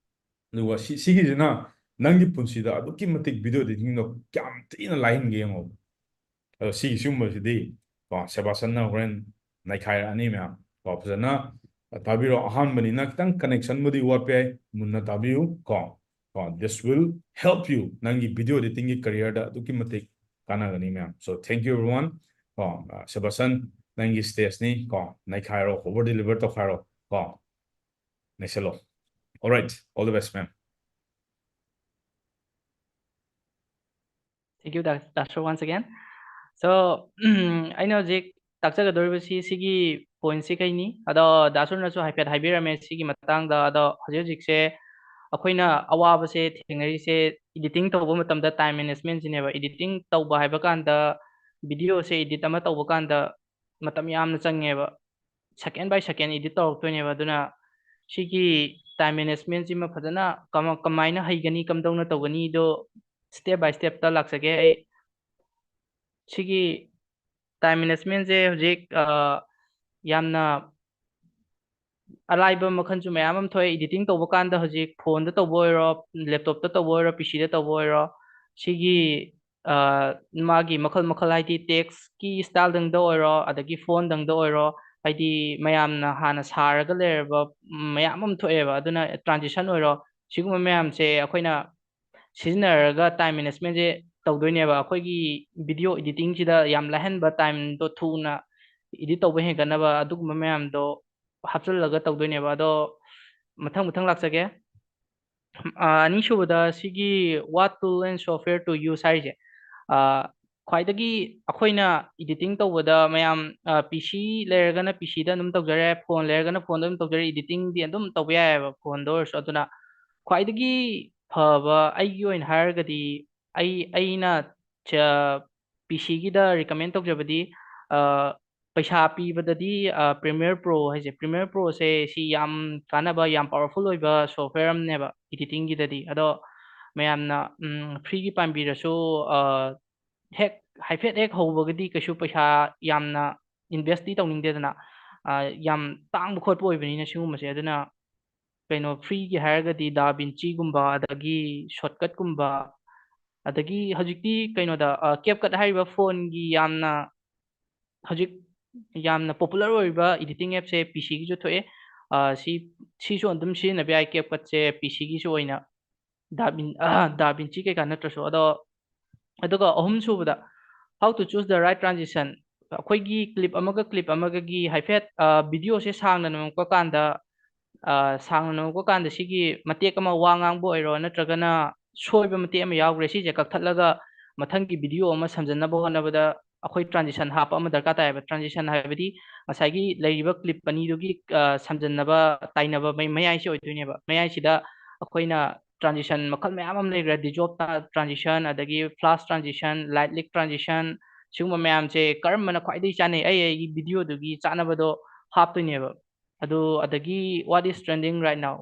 ꯑꯗꯨꯒ ꯁꯤ-, ꯁꯤꯒꯤꯁꯤꯅ ꯅꯪꯒꯤ ꯄꯨꯟꯁꯤꯗ ꯑꯗꯨꯛꯀꯤ ꯃꯇꯤꯛ video editing ꯗꯣ ꯀꯌꯥꯝ ꯊꯤꯅ ꯂꯥꯏꯍꯟꯒꯦ ꯌꯦꯡꯉꯣ꯫ ꯑꯗꯣ ꯁꯤꯒꯤ, ꯁꯤꯒꯨꯝꯕꯁꯤꯗꯤ ꯀꯣ, ꯁꯦꯕꯥꯁꯟꯅ ꯍꯣꯔꯦꯟ ꯅꯩꯈꯥꯏꯔꯛꯑꯅꯤ ꯃꯌꯥꯝ꯫ ꯀꯣ, ꯐꯖꯅ ꯇꯥꯕꯤꯔꯣ꯫ ꯑꯍꯥꯟꯕꯅꯤꯅ ꯈꯤꯇꯪ connection ꯕꯨꯗꯤ ꯋꯥꯠꯄ ꯌꯥꯏ, ꯃꯨꯟꯅ ꯇꯥꯕꯤꯌꯨ ꯀꯣ꯫ ꯀꯣ, this will help you, ꯅꯪꯒꯤ video editing ꯒꯤ career ꯗ ꯑꯗꯨꯛꯀꯤ ꯃꯇꯤꯛ ꯀꯥꯟꯅꯒꯅꯤ ꯃꯌꯥꯝ꯫ So thank you everyone꯫ ꯀꯣ, ꯑ, ꯁꯦꯕꯥꯁꯟ, ꯅꯪꯒꯤ stage ꯅꯤ ꯀꯣ, ꯅꯩꯈꯥꯏꯔꯣ, over deliver ꯇꯧꯈꯥꯏꯔꯣ ꯀꯣ, ꯅꯩꯁꯜꯂꯣ꯫ Alright, all the best, ma'am꯫ Thank you, Da-, Dasur, once again. So, ꯑꯩꯅ ꯍꯧꯖꯤꯛ ꯇꯥꯛꯆꯒꯗꯧꯔꯤꯕꯁꯤ ꯁꯤꯒꯤ point ꯁꯤ ꯀꯩꯅꯤ꯫ ꯑꯗꯣ ꯗꯥꯁꯨꯔꯅꯁꯨ ꯍꯥꯏꯐꯦꯠ ꯍꯥꯏꯕꯤꯔꯝꯃꯦ ꯁꯤꯒꯤ ꯃꯇꯥꯡꯗ꯫ ꯑꯗꯣ ꯍꯧꯖꯤꯛ ꯍꯧꯖꯤꯛꯁꯦ ꯑꯩꯈꯣꯏꯅ ꯑꯋꯥꯕꯁꯦ ꯊꯦꯡꯅꯔꯤꯁꯦ editing ꯇꯧꯕ ꯃꯇꯝꯗ time management ꯁꯤꯅꯦꯕ꯫ Editing ꯇꯧꯕ ꯍꯥꯏꯕ ꯀꯥꯟꯗ video ꯁꯦ edit ꯑꯃ ꯇꯧꯕ ꯀꯥꯟꯗ ꯃꯇꯝ ꯌꯥꯝꯅ ꯆꯪꯉꯦꯕ꯫ Second by second edit ꯇꯧꯔꯛꯇꯣꯏꯅꯦꯕ꯫ ꯑꯗꯨꯅ ꯁꯤꯒꯤ time management ꯁꯤꯃ ꯐꯖꯅ ꯀꯃ-, ꯀꯃꯥꯏꯅ ꯍꯩꯒꯅꯤ, ꯀꯝꯗꯧꯅ ꯇꯧꯒꯅꯤꯗꯣ step by step ꯇ ꯂꯥꯛꯆꯒꯦ ꯑꯩ꯫ ꯁꯤꯒꯤ time management ꯁꯦ ꯍꯧꯖꯤꯛ, ꯑ, ꯌꯥꯝꯅ ꯑꯔꯥꯏꯕ ꯃꯈꯜꯁꯨ ꯃꯌꯥꯝ ꯑꯃ ꯊꯣꯛꯑꯦ꯫ Editing ꯇꯧꯕ ꯀꯥꯟꯗ ꯍꯧꯖꯤꯛ phone ꯗ ꯇꯧꯕ ꯑꯣꯏꯔꯣ, laptop ꯇ ꯇꯧꯕ ꯑꯣꯏꯔꯣ, P C ꯗ ꯇꯧꯕ ꯑꯣꯏꯔꯣ, ꯁꯤꯒꯤ, ꯑ, ꯃꯥꯒꯤ ꯃꯈꯜ ꯃꯈꯜ ꯍꯥꯏꯗꯤ text ꯀꯤ style ꯗꯪꯗ ꯑꯣꯏꯔꯣ, ꯑꯗꯒꯤ font ꯗꯪꯗ ꯑꯣꯏꯔꯣ, ꯍꯥꯏꯗꯤ ꯃꯌꯥꯝꯅ ꯍꯥꯟꯅ ꯁꯥꯔꯒ ꯂꯩꯔꯕ ꯃꯌꯥꯝ ꯑꯃ ꯊꯣꯛꯑꯦꯕ꯫ ꯑꯗꯨꯅ transition ꯑꯣꯏꯔꯣ, ꯁꯤꯒꯨꯝꯕ ꯃꯌꯥꯝꯁꯦ ꯑꯩꯈꯣꯏꯅ ꯁꯤꯖꯤꯟꯅꯔꯒ time management ꯁꯦ ꯇꯧꯗꯣꯏꯅꯦꯕ꯫ ꯑꯩꯈꯣꯏꯒꯤ video editing ꯁꯤꯗ ꯌꯥꯝ ꯂꯥꯏꯍꯟꯕ, time ꯗꯣ ꯊꯨꯅ edit ꯇꯧꯕ ꯍꯦꯟꯒꯠꯅꯕ ꯑꯗꯨꯒꯨꯝꯕ ꯃꯌꯥꯝꯗꯣ ꯍꯥꯞꯆꯤꯜꯂꯒ ꯇꯧꯗꯣꯏꯅꯦꯕ꯫ ꯑꯗꯣ ꯃꯊꯪ ꯃꯊꯪ ꯂꯥꯛꯆꯒꯦ꯫ ꯑ, ꯑꯅꯤꯁꯨꯕꯗ ꯁꯤꯒꯤ "What tool and software to use" ꯍꯥꯏꯔꯤꯁꯦ, ꯑ, ꯈ꯭ꯋꯥꯏꯗꯒꯤ ꯑꯩꯈꯣꯏꯅ editing ꯇꯧꯕꯗ ꯃꯌꯥꯝ, ꯑ, P C ꯂꯩꯔꯒꯅ P C ꯗ ꯑꯗꯨꯝ ꯇꯧꯖꯔꯦ, phone ꯂꯩꯔꯒꯅ phone ꯗ ꯑꯗꯨꯝ ꯇꯧꯖꯔꯦ, editing ꯗꯤ ꯑꯗꯨꯝ ꯇꯧꯕ ꯌꯥꯏꯑꯕ phone ꯗ ꯑꯣꯏꯔꯁꯨ꯫ ꯑꯗꯨꯅ ꯈ꯭ꯋꯥꯏꯗꯒꯤ ꯐꯕ ꯑꯩꯒꯤ ꯑꯣꯏꯅ ꯍꯥꯏꯔꯒꯗꯤ ꯑꯩ, ꯑꯩꯅ ꯄꯤ ꯁꯤꯒꯤꯗ ꯔꯤꯀꯃꯦꯟ ꯇꯧꯖꯕꯗꯤ, ꯄꯩꯁꯥ ꯄꯤꯕꯗꯗꯤ Premiere Pro ꯍꯥꯏꯁꯦ, Premiere Proꯁꯦ ꯁꯤ ꯌꯥꯝ ꯀꯥꯟꯅꯕ, ꯌꯥꯝ ꯄꯥꯋꯔꯐꯨꯜ ꯑꯣꯏꯕ ꯁꯣꯐꯋꯦꯌꯔ ꯑꯃꯅꯦꯕ ꯏꯗꯤꯇꯤꯡꯒꯤꯗꯗꯤ꯫ ꯑꯗꯣ ꯃꯌꯥꯝꯅ ꯐ꯭ꯔꯤꯒꯤ ꯄꯥꯝꯕꯤꯔꯁꯨ, ꯍꯦꯛ ꯍꯥꯏꯐꯦꯠ ꯍꯦꯛ ꯍꯧꯕꯒꯗꯤ ꯀꯩꯁꯨ ꯄꯩꯁꯥ ꯌꯥꯝꯅ ꯏꯟꯚꯦꯁꯇꯤ ꯇꯧꯅꯤꯡꯗꯦꯗꯅ꯫ ꯌꯥꯝ ꯇꯥꯡꯕ ꯈꯣꯠꯄ ꯑꯣꯏꯕꯅꯤꯅ ꯁꯤꯒꯨꯝꯕꯁꯦ꯫ ꯑꯗꯨꯅ ꯀꯩꯅꯣ, ꯐ꯭ꯔꯤꯒꯤ ꯍꯥꯏꯔꯒꯗꯤ DaVinciꯒꯨꯝꯕ, ꯑꯗꯒꯤ Shotcutꯀꯨꯝꯕ, ꯑꯗꯒꯤ ꯍꯧꯖꯤꯛꯇꯤ ꯀꯩꯅꯣꯗ, CapCut ꯍꯥꯏꯔꯤꯕ ꯐꯣꯟꯒꯤ ꯌꯥꯝꯅ ꯍꯧꯖꯤꯛ ꯌꯥꯝꯅ ꯄꯣꯄꯨꯂꯔ ꯑꯣꯏꯔꯤꯕ ꯏꯗꯤꯇꯤꯡ ꯑꯦꯞꯁꯦ ꯄꯤ ꯁꯤꯒꯤꯁꯨ ꯊꯣꯛꯑꯦ꯫ ꯁꯤ, ꯁꯤꯁꯨ ꯑꯗꯨꯝ ꯁꯤꯖꯤꯟꯅꯕ ꯌꯥꯏ꯫ CapCutꯁꯦ ꯄꯤ ꯁꯤꯒꯤꯁꯨ ꯑꯣꯏꯅ DaVin-, DaVinci ꯀꯩꯀꯥ ꯅꯠꯇ꯭ꯔꯁꯨ꯫ ꯑꯗꯣ, ꯑꯗꯨꯒ ꯑꯍꯨꯝ ꯁꯨꯕꯗ, how to choose the right transition꯫ ꯑꯩꯈꯣꯏꯒꯤ ꯀ꯭ꯂꯤꯞ ꯑꯃꯒ ꯀ꯭ꯂꯤꯞ ꯑꯃꯒꯒꯤ ꯍꯥꯏꯐꯦꯠ, ꯚꯤꯗꯤꯑꯣꯁꯦ ꯁꯥꯡꯅ ꯅꯝꯃꯛꯄ ꯀꯥꯟꯗ, ꯁꯥꯡꯅ ꯅꯝꯃꯛꯄ ꯀꯥꯟꯗ ꯁꯤꯒꯤ ꯃꯇꯦꯛ ꯑꯃ ꯋꯥ ꯉꯥꯡꯕ ꯑꯣꯏꯔꯣ, ꯅꯠꯇ꯭ꯔꯒꯅ ꯁꯣꯏꯕ ꯃꯇꯦꯛ ꯑꯃ ꯌꯥꯎꯈ꯭ꯔꯦ, ꯁꯤꯁꯦ ꯀꯛꯊꯠꯂꯒ ꯃꯊꯪꯒꯤ ꯚꯤꯗꯤꯑꯣ ꯑꯃ ꯁꯝꯖꯟꯅꯕ ꯍꯣꯠꯅꯕꯗ ꯑꯩꯈꯣꯏ ꯇ꯭ꯔꯥꯟꯖꯤꯁꯟ ꯍꯥꯞꯄ ꯑꯃ ꯗꯔꯀꯥꯔ ꯇꯥꯏꯌꯦꯕ꯫ ꯇ꯭ꯔꯥꯟꯖꯤꯁꯟ ꯍꯥꯏꯕꯗꯤ ꯉꯁꯥꯏꯒꯤ ꯂꯩꯔꯤꯕ ꯀ꯭ꯂꯤꯞ ꯑꯅꯤꯗꯨꯒꯤ, ꯁꯝꯖꯟꯅꯕ, ꯇꯥꯏꯅꯕ ꯃꯩ-, ꯃꯌꯥꯏꯁꯤ ꯑꯣꯏꯗꯣꯏꯅꯦꯕ꯫ ꯃꯌꯥꯏꯁꯤꯗ ꯑꯩꯈꯣꯏꯅ ꯇ꯭ꯔꯥꯟꯖꯤꯁꯟ ꯃꯈꯜ ꯃꯌꯥꯝ ꯑꯃ ꯂꯩꯈ꯭ꯔꯦ꯫ ꯗꯤꯖꯣꯞ ꯇ꯭ꯔꯥꯟꯖꯤꯁꯟ, ꯑꯗꯒꯤ ꯐ꯭ꯂꯥꯁ ꯇ꯭ꯔꯥꯟꯖꯤꯁꯟ, ꯂꯥꯏꯠ ꯂꯤꯛ ꯇ꯭ꯔꯥꯟꯖꯤꯁꯟ, ꯁꯤꯒꯨꯝꯕ ꯃꯌꯥꯝꯁꯦ ꯀꯔꯝꯕꯅ ꯈ꯭ꯋꯥꯏꯗꯒꯤ ꯆꯥꯅꯩ, ꯑꯩ ꯑꯩꯒꯤ ꯚꯤꯗꯤꯑꯣꯗꯨꯒꯤ ꯆꯥꯅꯕꯗꯣ ꯍꯥꯞꯇꯣꯏꯅꯦꯕ꯫ ꯑꯗꯨ, ꯑꯗꯒꯤ what is trending right now?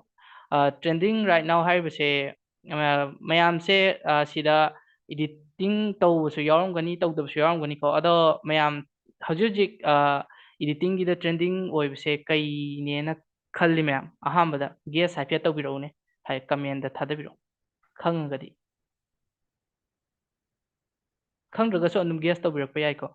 Trending right now ꯍꯥꯏꯔꯤꯕꯁꯦ, ꯃꯌꯥꯝꯁꯦ, ꯁꯤꯗ ꯏꯗꯤꯇꯤꯡ ꯇꯧꯕꯁꯨ ꯌꯥꯎꯔꯝꯒꯅꯤ, ꯇꯧꯗꯕꯁꯨ ꯌꯥꯎꯔꯝꯒꯅꯤꯀꯣ꯫ ꯑꯗꯣ ꯃꯌꯥꯝ ꯍꯧꯖꯤꯛ ꯍꯧꯖꯤꯛ ꯏꯗꯤꯇꯤꯡꯒꯤꯗ ꯇ꯭ꯔꯦꯟꯗꯤꯡ ꯑꯣꯏꯕꯁꯦ ꯀꯩꯅꯦꯅ ꯈꯜꯂꯤ ꯃꯌꯥꯝ? ꯑꯍꯥꯟꯕꯗ ꯒꯦꯁ ꯍꯥꯏꯐꯦꯠ ꯇꯧꯕꯤꯔꯛꯎꯅꯦ, ꯍꯥꯏ, ꯀꯃꯦꯟꯗ ꯊꯥꯗꯕꯤꯔꯛꯎ, ꯈꯪꯉꯒꯗꯤ꯫ ꯈꯪꯗ꯭ꯔꯒꯁꯨ ꯑꯗꯨꯝ ꯒꯦꯁ ꯇꯧꯕꯤꯔꯛꯄ ꯌꯥꯏꯀꯣ꯫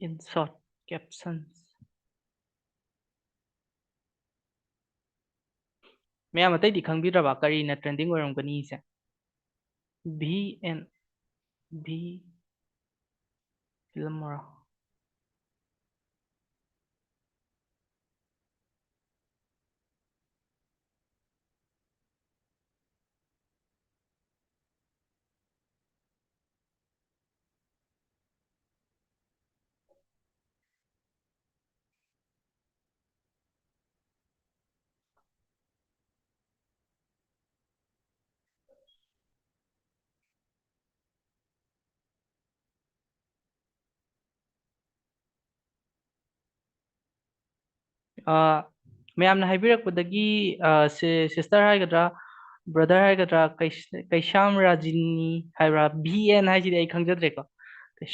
In short, captions. ꯃꯌꯥꯝ ꯑꯇꯩꯗꯤ ꯈꯪꯕꯤꯗ꯭ꯔꯕ ꯀꯔꯤꯅ ꯇ꯭ꯔꯦꯟꯗꯤꯡ ꯑꯣꯏꯔꯝꯒꯅꯤꯁꯦ? ꯚꯤ ꯑꯦꯟ ꯚꯤ ꯁꯤꯜꯂꯝꯃꯣꯔꯥ? ꯑ, ꯃꯌꯥꯝꯅ ꯍꯥꯏꯕꯤꯔꯛꯄꯗꯒꯤ, ꯑ, ꯁꯤ-, sister ꯍꯥꯏꯒꯗ꯭ꯔꯥ, brother ꯍꯥꯏꯒꯗ꯭ꯔꯥ, ꯀꯩꯁ-, ꯀꯩꯁꯥꯝ ꯔꯥꯖꯤꯅꯤ ꯍꯥꯏꯕ꯭ꯔꯥ, ꯚꯤ ꯑꯦꯟ ꯍꯥꯏꯁꯤꯗꯤ ꯑꯩ ꯈꯪꯖꯗ꯭ꯔꯦꯀꯣ꯫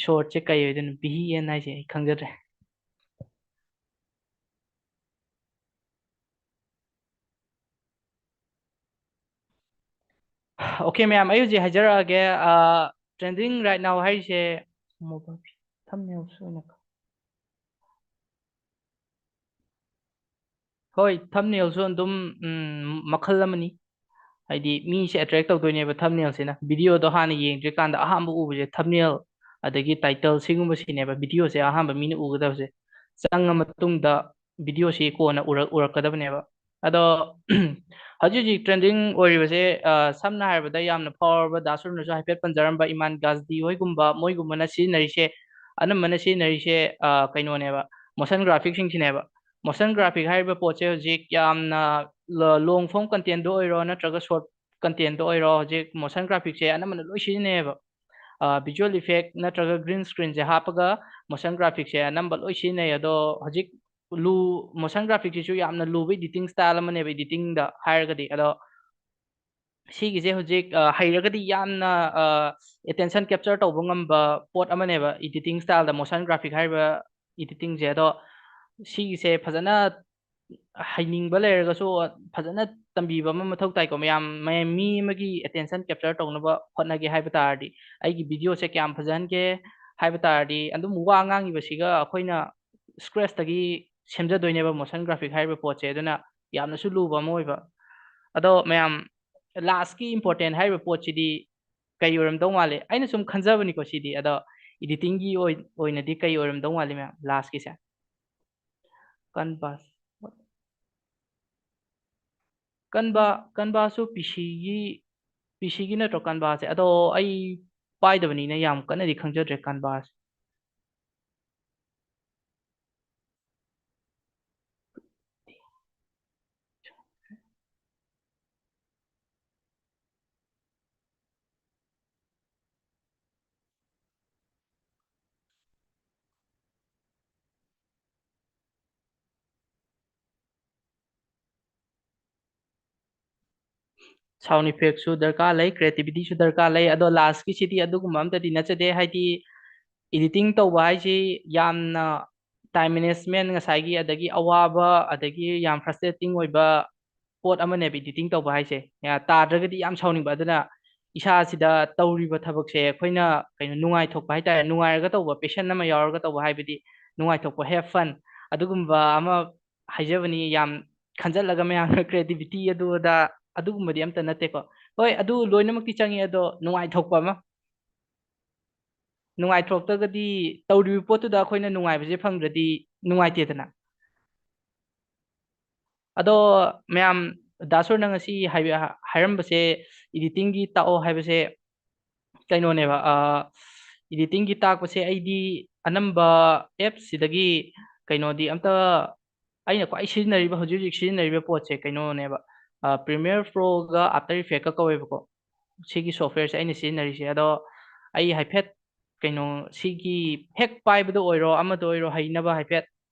Short ꯁꯦ ꯀꯩ ꯑꯣꯏꯗꯣꯏꯅꯣ, ꯚꯤ ꯑꯦꯟ ꯍꯥꯏꯁꯦ ꯑꯩ ꯈꯪꯖꯗ꯭ꯔꯦ꯫ Okay, ꯃꯌꯥꯝ, ꯑꯩ ꯍꯧꯖꯤꯛ ꯍꯥꯏꯖꯔꯛꯑꯒꯦ꯫ ꯑ, trending right now ꯍꯥꯏꯔꯤꯁꯦ, mobile, thumbnail ꯁꯨ ꯑꯣꯏꯅ ꯍꯣꯏ, thumbnail ꯁꯨ ꯑꯗꯨꯝ, ꯎꯝ, ꯃꯈꯜ ꯑꯃꯅꯤ꯫ ꯍꯥꯏꯗꯤ ꯃꯤꯁꯦ attract ꯇꯧꯗꯣꯏꯅꯦꯕ thumbnail ꯁꯤꯅ꯫ Video ꯗꯣ ꯍꯥꯟꯅ ꯌꯦꯡꯗ꯭ꯔꯤꯀꯥꯟꯗ ꯑꯍꯥꯟꯕ ꯎꯕꯁꯦ thumbnail, ꯑꯗꯒꯤ title, ꯁꯤꯒꯨꯝꯕꯁꯤꯅꯦꯕ video ꯁꯦ ꯑꯍꯥꯟꯕ ꯃꯤꯅ ꯎꯒꯗꯕꯁꯦ꯫ ꯆꯪꯉ ꯃꯇꯨꯡꯗ video ꯁꯤ ꯀꯣꯟꯅ ꯎꯔꯛ-, ꯎꯔꯛꯀꯗꯕꯅꯦꯕ꯫ ꯑꯗꯣ ꯍꯧꯖꯤꯛ ꯍꯧꯖꯤꯛ trending ꯑꯣꯏꯔꯤꯕꯁꯦ, ꯑ, ꯁꯝꯅ ꯍꯥꯏꯔꯕꯗ ꯌꯥꯝꯅ ꯐꯥꯎꯔꯕ, ꯗꯥ ꯁꯨꯔꯅꯁꯨ ꯍꯥꯏꯐꯦꯠ ꯄꯟꯖꯔꯝꯕ ꯏꯃꯥꯟ ꯒꯥꯖꯗꯤ ꯍꯣꯏꯒꯨꯝꯕ, ꯃꯣꯏꯒꯨꯝꯕꯅ ꯁꯤꯖꯤꯟꯅꯔꯤꯁꯦ, ꯑꯅꯝꯕꯅ ꯁꯤꯖꯤꯟꯅꯔꯤꯁꯦ, ꯑ, ꯀꯩꯅꯣꯅꯦꯕ, motion graphic ꯁꯤꯡꯁꯤꯅꯦꯕ꯫ Motion graphic ꯍꯥꯏꯔꯤꯕ ꯄꯣꯠꯁꯦ ꯍꯧꯖꯤꯛ ꯌꯥꯝꯅ ꯂ-, long form content ꯗ ꯑꯣꯏꯔꯣ ꯅꯠꯇ꯭ꯔꯒ short content ꯗ ꯑꯣꯏꯔꯣ, ꯍꯧꯖꯤꯛ motion graphic ꯁꯦ ꯑꯅꯝꯕꯅ ꯂꯣꯏ ꯁꯤꯖꯤꯟꯅꯩꯌꯦꯕ꯫ ꯑ, visual effect ꯅꯠꯇ꯭ꯔꯒ green screen ꯁꯦ ꯍꯥꯞꯄꯒ motion graphic ꯁꯦ ꯑꯅꯝꯕ ꯂꯣꯏ ꯁꯤꯖꯤꯟꯅꯩ꯫ ꯑꯗꯣ ꯍꯧꯖꯤꯛ ꯂꯨ-, motion graphic ꯁꯤꯁꯨ ꯌꯥꯝꯅ ꯂꯨꯕ editing style ꯑꯃꯅꯦꯕ, editing ꯗ ꯍꯥꯏꯔꯒꯗꯤ꯫ ꯑꯗꯣ ꯁꯤꯒꯤꯁꯦ ꯍꯧꯖꯤꯛ, ꯑ, ꯍꯩꯔꯒꯗꯤ ꯌꯥꯝꯅ, ꯑ, attention capture ꯇꯧꯕ ꯉꯝꯕ ꯄꯣꯠ ꯑꯃꯅꯦꯕ editing style ꯗ motion graphic ꯍꯥꯏꯔꯤꯕ editing ꯁꯦ꯫ ꯑꯗꯣ ꯁꯤꯒꯤꯁꯦ ꯐꯖꯅ ꯍꯩꯅꯤꯡꯕ ꯂꯩꯔꯒꯁꯨ ꯐꯖꯅ ꯇꯝꯕꯤꯕ ꯑꯃ ꯃꯊꯧ ꯇꯥꯏꯀꯣ꯫ ꯃꯌꯥꯝ, ꯃꯌꯥꯝ ꯃꯤ ꯑꯃꯒꯤ attention capture ꯇꯧꯅꯕ ꯍꯣꯠꯅꯒꯦ ꯍꯥꯏꯕ ꯇꯥꯔꯗꯤ, ꯑꯩꯒꯤ video ꯁꯦ ꯀꯌꯥꯝ ꯐꯖꯍꯟꯒꯦ ꯍꯥꯏꯕ ꯇꯥꯔꯗꯤ, ꯑꯗꯨꯝ ꯋꯥ ꯉꯥꯡꯉꯤꯕꯁꯤꯒ ꯑꯩꯈꯣꯏꯅ scratch ꯇꯒꯤ ꯁꯦꯝꯖꯗꯣꯏꯅꯦꯕ motion graphic ꯍꯥꯏꯔꯤꯕ ꯄꯣꯠꯁꯦ꯫ ꯑꯗꯨꯅ ꯌꯥꯝꯅꯁꯨ ꯂꯨꯕ ꯑꯃ ꯑꯣꯏꯕ꯫ ꯑꯗꯣ ꯃꯌꯥꯝ, last ꯀꯤ important ꯍꯥꯏꯔꯤꯕ ꯄꯣꯠꯁꯤꯗꯤ ꯀꯩ ꯑꯣꯏꯔꯝꯗꯧ ꯃꯥꯜꯂꯤ? ꯑꯩꯅ ꯁꯨꯝ ꯈꯟꯖꯕꯅꯤꯀꯣ ꯁꯤꯗꯤ꯫ ꯑꯗꯣ Editingꯒꯤ ꯑꯣꯏ-, ꯑꯣꯏꯅꯗꯤ ꯀꯩ ꯑꯣꯏꯔꯝꯗꯧ ꯃꯥꯜꯂꯤ ꯃꯌꯥꯝ? Lastꯀꯤꯁꯦ꯫ Canvas꯫ Canva, Canvaꯁꯨ PCꯒꯤ, PCꯒꯤ ꯅꯠꯇ꯭ꯔꯣ Canvaꯁꯦ? ꯑꯗꯣ ꯑꯩ ꯄꯥꯏꯗꯕꯅꯤꯅ ꯌꯥꯝ ꯀꯟꯅꯗꯤ ꯈꯪꯖꯗ꯭ꯔꯦ Canvaꯁꯦ꯫ Sound effectꯁꯨ ꯗꯔꯀꯥꯔ ꯂꯩ, creativityꯁꯨ ꯗꯔꯀꯥꯔ ꯂꯩ꯫ ꯑꯗꯣ lastꯀꯤꯁꯤꯗꯤ ꯑꯗꯨꯒꯨꯝꯕ ꯑꯝꯇꯗꯤ ꯅꯠꯆꯗꯦ, ꯍꯥꯏꯗꯤ editing ꯇꯧꯕ ꯍꯥꯏꯁꯤ ꯌꯥꯝꯅ time management, ꯉꯁꯥꯏꯒꯤ, ꯑꯗꯒꯤ ꯑꯋꯥꯕ, ꯑꯗꯒꯤ ꯌꯥꯝ frustrating ꯑꯣꯏꯕ ꯄꯣꯠ ꯑꯃꯅꯦꯕ editing ꯇꯧꯕ ꯍꯥꯏꯁꯦ꯫ ꯌꯥ-, ꯇꯥꯗ꯭ꯔꯒꯗꯤ ꯌꯥꯝ ꯁꯥꯎꯅꯤꯡꯕ꯫ ꯑꯗꯨꯅ ꯏꯁꯥꯁꯤꯗ ꯇꯧꯔꯤꯕ ꯊꯕꯛꯁꯦ ꯑꯩꯈꯣꯏꯅ ꯀꯩꯅꯣ ꯅꯨꯡꯉꯥꯏꯊꯣꯛꯄ ꯍꯥꯏꯇꯥꯔꯦ, ꯅꯨꯡꯉꯥꯏꯔꯒ ꯇꯧꯕ, passion ꯑꯃ ꯌꯥꯎꯔꯒ ꯇꯧꯕ ꯍꯥꯏꯕꯗꯤ ꯅꯨꯡꯉꯥꯏꯊꯣꯛꯄ, have fun ꯑꯗꯨꯒꯨꯝꯕ ꯑꯃ ꯍꯥꯏꯖꯕꯅꯤ꯫ ꯌꯥꯝ ꯈꯟꯖꯜꯂꯒ ꯃꯌꯥꯝꯅ creativity ꯑꯗꯨ ꯑꯗꯥ ꯑꯗꯨꯒꯨꯝꯕꯗꯤ ꯑꯝꯇ ꯅꯠꯇꯦꯀꯣ꯫ ꯍꯣꯏ, ꯑꯗꯨ ꯂꯣꯏꯅꯃꯛꯇꯤ ꯆꯪꯉꯤ, ꯑꯗꯣ ꯅꯨꯡꯉꯥꯏꯊꯣꯛꯄ ꯑꯃ, ꯅꯨꯡꯉꯥꯏꯊꯣꯛꯇ꯭ꯔꯒꯗꯤ ꯇꯧꯔꯤꯕ ꯄꯣꯠꯇꯨꯗ ꯑꯩꯈꯣꯏꯅ ꯅꯨꯡꯉꯥꯏꯕꯁꯦ ꯐꯪꯗ꯭ꯔꯗꯤ ꯅꯨꯡꯉꯥꯏꯇꯦꯗꯅ꯫ ꯑꯗꯣ ꯃꯌꯥꯝ, ꯗꯥ ꯁꯨꯔꯅ ꯉꯁꯤ ꯍꯥꯏꯕ-, ꯍꯥꯏꯔꯝꯕꯁꯦ, editingꯒꯤ ꯇꯥꯛꯑꯣ ꯍꯥꯏꯕꯁꯦ ꯀꯩꯅꯣꯅꯦꯕ, ꯑ, editingꯒꯤ ꯇꯥꯛꯄꯁꯦ ꯑꯩꯗꯤ ꯑꯅꯝꯕ appꯁꯤꯗꯒꯤ ꯀꯩꯅꯣꯗꯤ ꯑꯝꯇ, ꯑꯩꯅ ꯈ꯭ꯋꯥꯏ ꯁꯤꯖꯤꯟꯅꯔꯤꯕ, ꯍꯧꯖꯤꯛ ꯍꯧꯖꯤꯛ ꯁꯤꯖꯤꯟꯅꯔꯤꯕ ꯄꯣꯠꯁꯦ ꯀꯩꯅꯣꯅꯦꯕ, ꯑ, Premiere Proꯒ After Effectꯀ ꯀꯧꯋꯦꯕꯀꯣ꯫ ꯁꯤꯒꯤ softwareꯁꯦ ꯑꯩꯅ ꯁꯤꯖꯤꯟꯅꯔꯤꯁꯦ꯫ ꯑꯗꯣ ꯑꯩ ꯍꯥꯏꯐꯦꯠ ꯀꯩꯅꯣ, ꯁꯤꯒꯤ ꯍꯦꯛ ꯄꯥꯏꯕꯗ ꯑꯣꯏꯔꯣ, ꯑꯃꯗ ꯑꯣꯏꯔꯣ, ꯍꯩꯅꯕ ꯍꯥꯏꯐꯦꯠ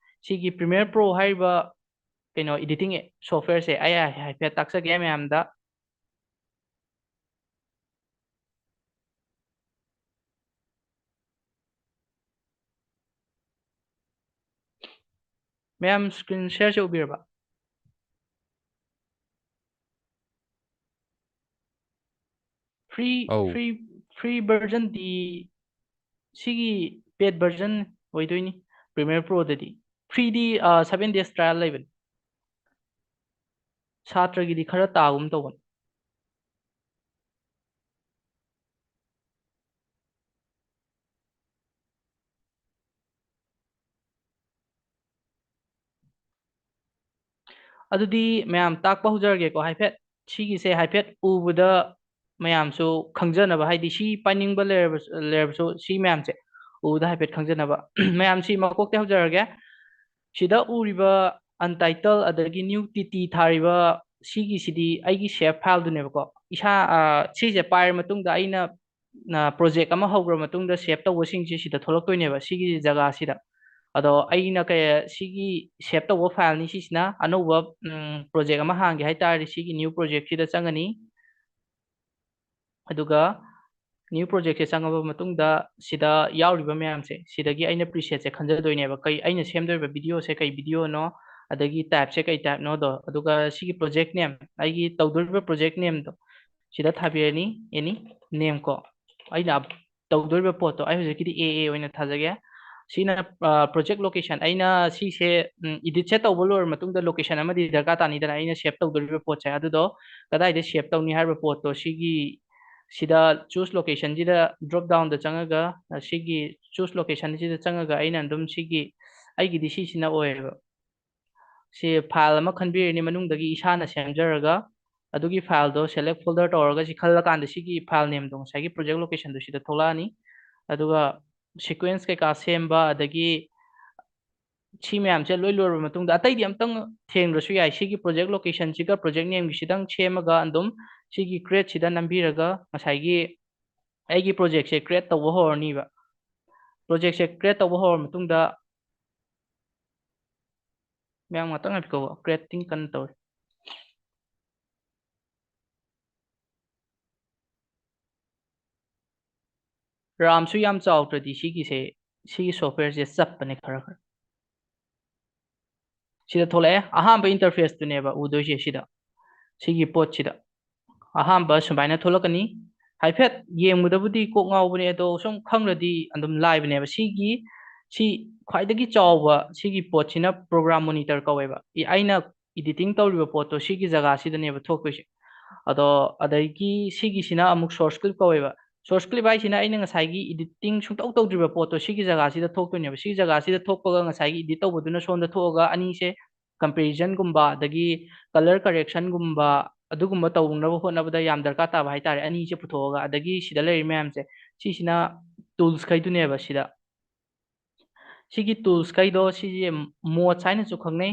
ꯁꯤꯒꯤ Premiere Pro ꯍꯥꯏꯔꯤꯕ ꯀꯩꯅꯣ editing softwareꯁꯦ ꯑꯩ ꯍꯥꯏꯐꯦꯠ ꯇꯥꯛꯆꯒꯦ ꯃꯌꯥꯝꯗ꯫ ꯃꯌꯥꯝ screen shareꯁꯦ ꯎꯕꯤꯔꯕ? Free, ꯑꯧ꯫ Free, free versionꯗꯤ ꯁꯤꯒꯤ paid version ꯑꯣꯏꯗꯣꯏꯅꯤ Premiere Proꯗꯗꯤ꯫ Freeꯗꯤ, ꯑ, seven days trial ꯂꯩꯕꯅꯤ꯫ ꯁꯥꯇ꯭ꯔꯒꯤꯗꯤ ꯈꯔ ꯇꯥꯒꯨꯝ ꯇꯧꯕꯅꯤ꯫ ꯑꯗꯨꯗꯤ ꯃꯌꯥꯝ ꯇꯥꯛꯄ ꯍꯧꯖꯔꯒꯦꯀꯣ꯫ ꯍꯥꯏꯐꯦꯠ ꯁꯤꯒꯤꯁꯦ ꯍꯥꯏꯐꯦꯠ ꯎꯕꯗ ꯃꯌꯥꯝꯁꯨ ꯈꯪꯖꯅꯕ, ꯍꯥꯏꯗꯤ ꯁꯤ ꯄꯥꯏꯅꯤꯡꯕ ꯂꯩꯔꯕꯁꯨ, ꯂꯩꯔꯕꯁꯨ ꯁꯤ ꯃꯌꯥꯝꯁꯦ ꯎꯕꯗ ꯍꯥꯏꯐꯦꯠ ꯈꯪꯖꯅꯕ꯫ ꯃꯌꯥꯝꯁꯤ ꯃꯀꯣꯛꯇꯩ ꯍꯧꯖꯔꯒꯦ꯫ ꯁꯤꯗ ꯎꯔꯤꯕ untitled ꯑꯗꯒꯤ new ꯇꯤ ꯇꯤ ꯊꯥꯔꯤꯕ ꯁꯤꯒꯤꯁꯤꯗꯤ ꯑꯩꯒꯤ save fileꯗꯨꯅꯦꯕꯀꯣ꯫ ꯏꯁꯥ, ꯑ, ꯁꯤꯁꯦ ꯄꯥꯏꯔ ꯃꯇꯨꯡꯗ ꯑꯩꯅ, ꯑ, project ꯑꯃ ꯍꯧꯈ꯭ꯔ ꯃꯇꯨꯡꯗ save ꯇꯧꯕꯁꯤꯡꯁꯦ ꯁꯤꯗ ꯊꯣꯛꯂꯛꯇꯣꯏꯅꯦꯕ, ꯁꯤꯒꯤ ꯖꯒꯥꯁꯤꯗ꯫ ꯑꯗꯣ ꯑꯩꯅ ꯀꯩ-, ꯁꯤꯒꯤ save ꯇꯧꯕ fileꯅꯤ ꯁꯤꯁꯤꯅ, ꯑꯅꯧꯕ, ꯎꯝ, project ꯑꯃ ꯍꯥꯡꯒꯦ ꯍꯥꯏ ꯇꯥꯔꯗꯤ ꯁꯤꯒꯤ new projectꯁꯤꯗ ꯆꯪꯉꯅꯤ꯫ ꯑꯗꯨꯒ new projectꯁꯦ ꯆꯪꯉꯕ ꯃꯇꯨꯡꯗ ꯁꯤꯗ ꯌꯥꯎꯔꯤꯕ ꯃꯌꯥꯝꯁꯦ, ꯁꯤꯗꯒꯤ ꯑꯩꯅ presetꯁꯦ ꯈꯟꯖꯗꯣꯏꯅꯦꯕ, ꯀꯩ, ꯑꯩꯅ ꯁꯦꯝꯗꯣꯔꯤꯕ videoꯁꯦ ꯀꯩ videoꯅꯣ, ꯑꯗꯒꯤ typeꯁꯦ ꯀꯩ typeꯅꯣꯗꯣ, ꯑꯗꯨꯒ ꯁꯤꯒꯤ project name, ꯑꯩꯒꯤ ꯇꯧꯗꯣꯔꯤꯕ project nameꯗꯣ ꯁꯤꯗ ꯊꯥꯕꯤꯔꯅꯤ, any name ꯀꯣ꯫ ꯑꯩꯅ ꯇꯧꯗꯣꯔꯤꯕ ꯄꯣꯠꯇꯣ ꯑꯩ ꯍꯧꯖꯤꯛꯀꯤꯗꯤ A A ꯑꯣꯏꯅ ꯊꯥꯖꯒꯦ꯫ ꯁꯤꯅ, ꯑ, project location꯫ ꯑꯩꯅ ꯁꯤꯁꯦ, ꯎꯝ, editꯁꯦ ꯇꯧꯕ ꯂꯣꯏꯔ ꯃꯇꯨꯡꯗ location ꯑꯃꯗꯤ ꯗꯔꯀꯥꯔ ꯇꯥꯅꯤꯗꯅ, ꯑꯩꯅ save ꯇꯧꯗꯣꯔꯤꯕ ꯄꯣꯠꯁꯦ꯫ ꯑꯗꯨꯗꯣ ꯀꯗꯥꯏꯗ save ꯇꯧꯅꯤ ꯍꯥꯏꯔꯤꯕ ꯄꯣꯠꯇꯣ ꯁꯤꯒꯤ, ꯁꯤꯗ choose locationꯁꯤꯗ drop downꯗ ꯆꯪꯉꯒ, ꯑ, ꯁꯤꯒꯤ choose locationꯁꯤꯗ ꯆꯪꯉꯒ ꯑꯩꯅ ꯑꯗꯨꯝ ꯁꯤꯒꯤ, ꯑꯩꯒꯤꯗꯤ ꯁꯤꯁꯤꯅ ꯑꯣꯏꯌꯦꯕ꯫ ꯁꯤ file ꯑꯃ ꯈꯟꯕꯤꯔꯅꯤ ꯃꯅꯨꯡꯗꯒꯤ ꯏꯁꯥꯅ ꯁꯦꯝꯖꯔꯒ, ꯑꯗꯨꯒꯤ fileꯗꯣ select folder ꯇꯧꯔꯒ ꯁꯤ ꯈꯜꯂꯀꯥꯟꯗ ꯁꯤꯒꯤ file nameꯗꯣ, ꯉꯁꯥꯏꯒꯤ project locationꯗꯣ ꯁꯤꯗ ꯊꯣꯛꯂꯛꯑꯅꯤ꯫ ꯑꯗꯨꯒ sequence ꯀꯩꯀꯥ ꯁꯦꯝꯕ, ꯑꯗꯒꯤ ꯁꯤ ꯃꯌꯥꯝꯁꯦ ꯂꯣꯏ ꯂꯣꯏꯔꯕ ꯃꯇꯨꯡꯗ, ꯑꯇꯩꯗꯤ ꯑꯝꯇꯪ ꯊꯦꯡꯗ꯭ꯔꯁꯨ ꯌꯥꯏ, ꯁꯤꯒꯤ project locationꯁꯤꯒ project nameꯒꯤꯁꯤꯗꯪ ꯁꯦꯝꯃꯒ ꯑꯗꯨꯝ ꯁꯤꯒꯤ createꯁꯤꯗ ꯅꯝꯕꯤꯔꯒ ꯉꯁꯥꯏꯒꯤ ꯑꯩꯒꯤ projectꯁꯦ create ꯇꯧꯕ ꯍꯧꯔꯅꯤꯕ꯫ Projectꯁꯦ create ꯇꯧꯕ ꯍꯧꯔ ꯃꯇꯨꯡꯗ, ꯃꯌꯥꯝ ꯉꯥꯛꯇꯪ ꯉꯥꯏꯕꯤꯈꯣ, creating ꯀꯟꯅ ꯇꯧꯔꯤ꯫ RAMꯁꯨ ꯌꯥꯝ ꯆꯥꯎꯗ꯭ꯔꯗꯤ ꯁꯤꯒꯤꯁꯦ, ꯁꯤꯒꯤ softwareꯁꯦ ꯆꯞꯄꯅꯦ ꯈꯔ ꯈꯔ꯫ ꯁꯤꯗ ꯊꯣꯛꯂꯛꯑꯦ, ꯑꯍꯥꯟꯕ interfaceꯇꯨꯅꯦꯕ ꯎꯗꯣꯏꯁꯦ ꯁꯤꯗ, ꯁꯤꯒꯤ ꯄꯣꯠꯁꯤꯗ꯫ ꯑꯍꯥꯟꯕ ꯁꯨꯃꯥꯏꯅ ꯊꯣꯛꯂꯛꯀꯅꯤ꯫ ꯍꯥꯏꯐꯦꯠ ꯌꯦꯡꯕꯗꯕꯨꯗꯤ ꯀꯣꯛ ꯉꯥꯎꯕꯅꯦ, ꯑꯗꯣ ꯁꯨꯝ ꯈꯪꯔꯗꯤ ꯑꯗꯨꯝ ꯂꯥꯏꯕꯅꯦꯕ꯫ ꯁꯤꯒꯤ, ꯁꯤ ꯈ꯭ꯋꯥꯏꯗꯒꯤ ꯆꯥꯎꯕ ꯁꯤꯒꯤ ꯄꯣꯠꯁꯤꯅ program monitor ꯀꯧꯋꯦꯕ꯫ ꯏ-, ꯑꯩꯅ editing ꯇꯧꯔꯤꯕ ꯄꯣꯠꯇꯣ ꯁꯤꯒꯤ ꯖꯒꯥꯁꯤꯗꯅꯦꯕ ꯊꯣꯛꯇꯣꯏꯁꯦ꯫ ꯑꯗꯣ ꯑꯗꯒꯤ ꯁꯤꯒꯤꯁꯤꯅ ꯑꯃꯨꯛ source clip ꯀꯧꯋꯦꯕ꯫ Source clip ꯍꯥꯏꯁꯤꯅ ꯑꯩꯅ ꯉꯁꯥꯏꯒꯤ editing ꯁꯨꯡꯇꯧ ꯇꯧꯗ꯭ꯔꯤꯕ ꯄꯣꯠꯇꯣ ꯁꯤꯒꯤ ꯖꯒꯥꯁꯤꯗ ꯊꯣꯛꯇꯣꯏꯅꯦꯕ꯫ ꯁꯤꯒꯤ ꯖꯒꯥꯁꯤꯗ ꯊꯣꯛꯄꯒ ꯉꯁꯥꯏꯒꯤ edit ꯇꯧꯕꯗꯨꯅ ꯁꯣꯝꯗ ꯊꯣꯛꯑꯒ ꯑꯅꯤꯁꯦ ꯀꯝꯄꯦꯔꯤꯖꯟꯒꯨꯝꯕ ꯑꯗꯒꯤ ꯀꯂꯔ ꯀꯔꯦꯛꯁꯟꯒꯨꯝꯕ ꯑꯗꯨꯒꯨꯝꯕ ꯇꯧꯅꯕ ꯍꯣꯠꯅꯕꯗ ꯌꯥꯝ ꯗꯔꯀꯥꯔ ꯇꯥꯕ ꯍꯥꯏꯇꯥꯔꯦ꯫ ꯑꯅꯤꯁꯦ ꯄꯨꯊꯣꯛꯑꯒ, ꯑꯗꯒꯤ ꯁꯤꯗ ꯂꯩꯔꯤ ꯃꯌꯥꯝꯁꯦ, ꯁꯤꯁꯤꯅ ꯇꯨꯜꯁꯈꯩꯗꯨꯅꯦꯕ꯫ ꯁꯤꯗ ꯁꯤꯒꯤ ꯇꯨꯜꯁꯈꯩꯗꯣ, ꯁꯤꯁꯦ ꯃꯣꯠꯁ ꯍꯥꯏꯅꯁꯨ ꯈꯪꯅꯩ꯫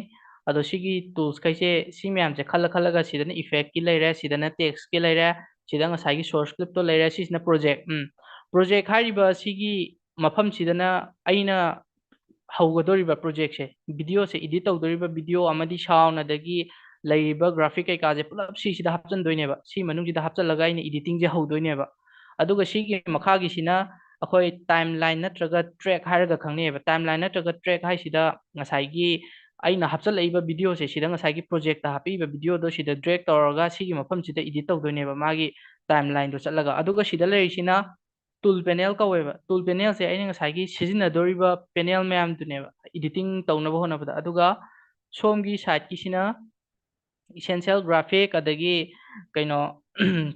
ꯑꯗꯣ ꯁꯤꯒꯤ ꯇꯨꯜꯁꯈꯩꯁꯦ, ꯁꯤ ꯃꯌꯥꯝꯁꯦ ꯈꯜꯂ ꯈꯜꯂꯒ, ꯁꯤꯗꯅ ꯏꯐꯦꯛꯀꯤ ꯂꯩꯔꯦ, ꯁꯤꯗꯅ ꯇꯦꯛꯁꯀꯤ ꯂꯩꯔꯦ, ꯁꯤꯗ ꯉꯁꯥꯏꯒꯤ ꯁꯣꯔꯁ ꯀ꯭ꯂꯤꯞꯇꯣ ꯂꯩꯔꯦ, ꯁꯤꯁꯤꯅ ꯄ꯭ꯔꯣꯖꯦꯛ꯫ ꯎꯝ, ꯄ꯭ꯔꯣꯖꯦꯛ ꯍꯥꯏꯔꯤꯕ ꯁꯤꯒꯤ ꯃꯐꯝꯁꯤꯗꯅ ꯑꯩꯅ ꯍꯧꯒꯗꯧꯔꯤꯕ ꯄ꯭ꯔꯣꯖꯦꯛꯁꯦ, ꯚꯤꯗꯤꯑꯣꯁꯦ ꯏꯗꯤꯠ ꯇꯧꯗꯣꯔꯤꯕ ꯚꯤꯗꯤꯑꯣ ꯑꯃꯗꯤ ꯁꯥꯎꯟ, ꯑꯗꯒꯤ ꯂꯩꯔꯤꯕ ꯒ꯭ꯔꯥꯐꯤꯛ ꯀꯩꯀꯥꯁꯦ ꯄꯨꯂꯞ ꯁꯤꯁꯤꯗ ꯍꯥꯞꯆꯤꯟꯗꯣꯏꯅꯦꯕ꯫ ꯁꯤ ꯃꯅꯨꯡꯁꯤꯗ ꯍꯥꯞꯆꯤꯜꯂꯒ ꯑꯩꯅ ꯏꯗꯤꯇꯤꯡꯁꯦ ꯍꯧꯗꯣꯏꯅꯦꯕ꯫ ꯑꯗꯨꯒ ꯁꯤꯒꯤ ꯃꯈꯥꯒꯤꯁꯤꯅ ꯑꯩꯈꯣꯏ ꯇꯥꯏꯝ ꯂꯥꯏꯟ ꯅꯠꯇ꯭ꯔꯒ ꯇ꯭ꯔꯦꯛ ꯍꯥꯏꯔꯒ ꯈꯪꯅꯩꯑꯕ꯫ ꯇꯥꯏꯝ ꯂꯥꯏꯟ ꯅꯠꯇ꯭ꯔꯒ ꯇ꯭ꯔꯦꯛ ꯍꯥꯏꯁꯤꯗ ꯉꯁꯥꯏꯒꯤ ꯑꯩꯅ ꯍꯥꯞꯆꯤꯜꯂꯛꯏꯕ ꯚꯤꯗꯤꯑꯣꯁꯦ, ꯁꯤꯗ ꯉꯁꯥꯏꯒꯤ ꯄ꯭ꯔꯣꯖꯦꯛꯇ ꯍꯥꯞꯄꯛꯏꯕ ꯚꯤꯗꯤꯑꯣꯗꯣ ꯁꯤꯗ ꯗ꯭ꯔꯦꯛ ꯇꯧꯔꯒ ꯁꯤꯒꯤ ꯃꯐꯝꯁꯤꯗ ꯏꯗꯤꯠ ꯇꯧꯗꯣꯏꯅꯦꯕ, ꯃꯥꯒꯤ ꯇꯥꯏꯝ ꯂꯥꯏꯟꯗꯣ ꯆꯠꯂꯒ꯫ ꯑꯗꯨꯒ ꯁꯤꯗ ꯂꯩꯔꯤꯁꯤꯅ ꯇꯨꯜ ꯄꯦꯅꯦꯜ ꯀꯧꯋꯦꯕ꯫ ꯇꯨꯜ ꯄꯦꯅꯦꯜꯁꯦ ꯑꯩꯅ ꯉꯁꯥꯏꯒꯤ ꯁꯤꯖꯤꯟꯅꯗꯣꯔꯤꯕ ꯄꯦꯅꯦꯜ ꯃꯌꯥꯝꯗꯨꯅꯦꯕ, ꯏꯗꯤꯇꯤꯡ ꯇꯧꯅꯕ ꯍꯣꯠꯅꯕꯗ꯫ ꯑꯗꯨꯒ ꯁꯣꯝꯒꯤ ꯁꯥꯏꯠꯀꯤꯁꯤꯅ ꯏꯁꯦꯟꯁꯤꯌꯦꯜ ꯒ꯭ꯔꯥꯐꯤꯛ, ꯑꯗꯒꯤ ꯀꯩꯅꯣ,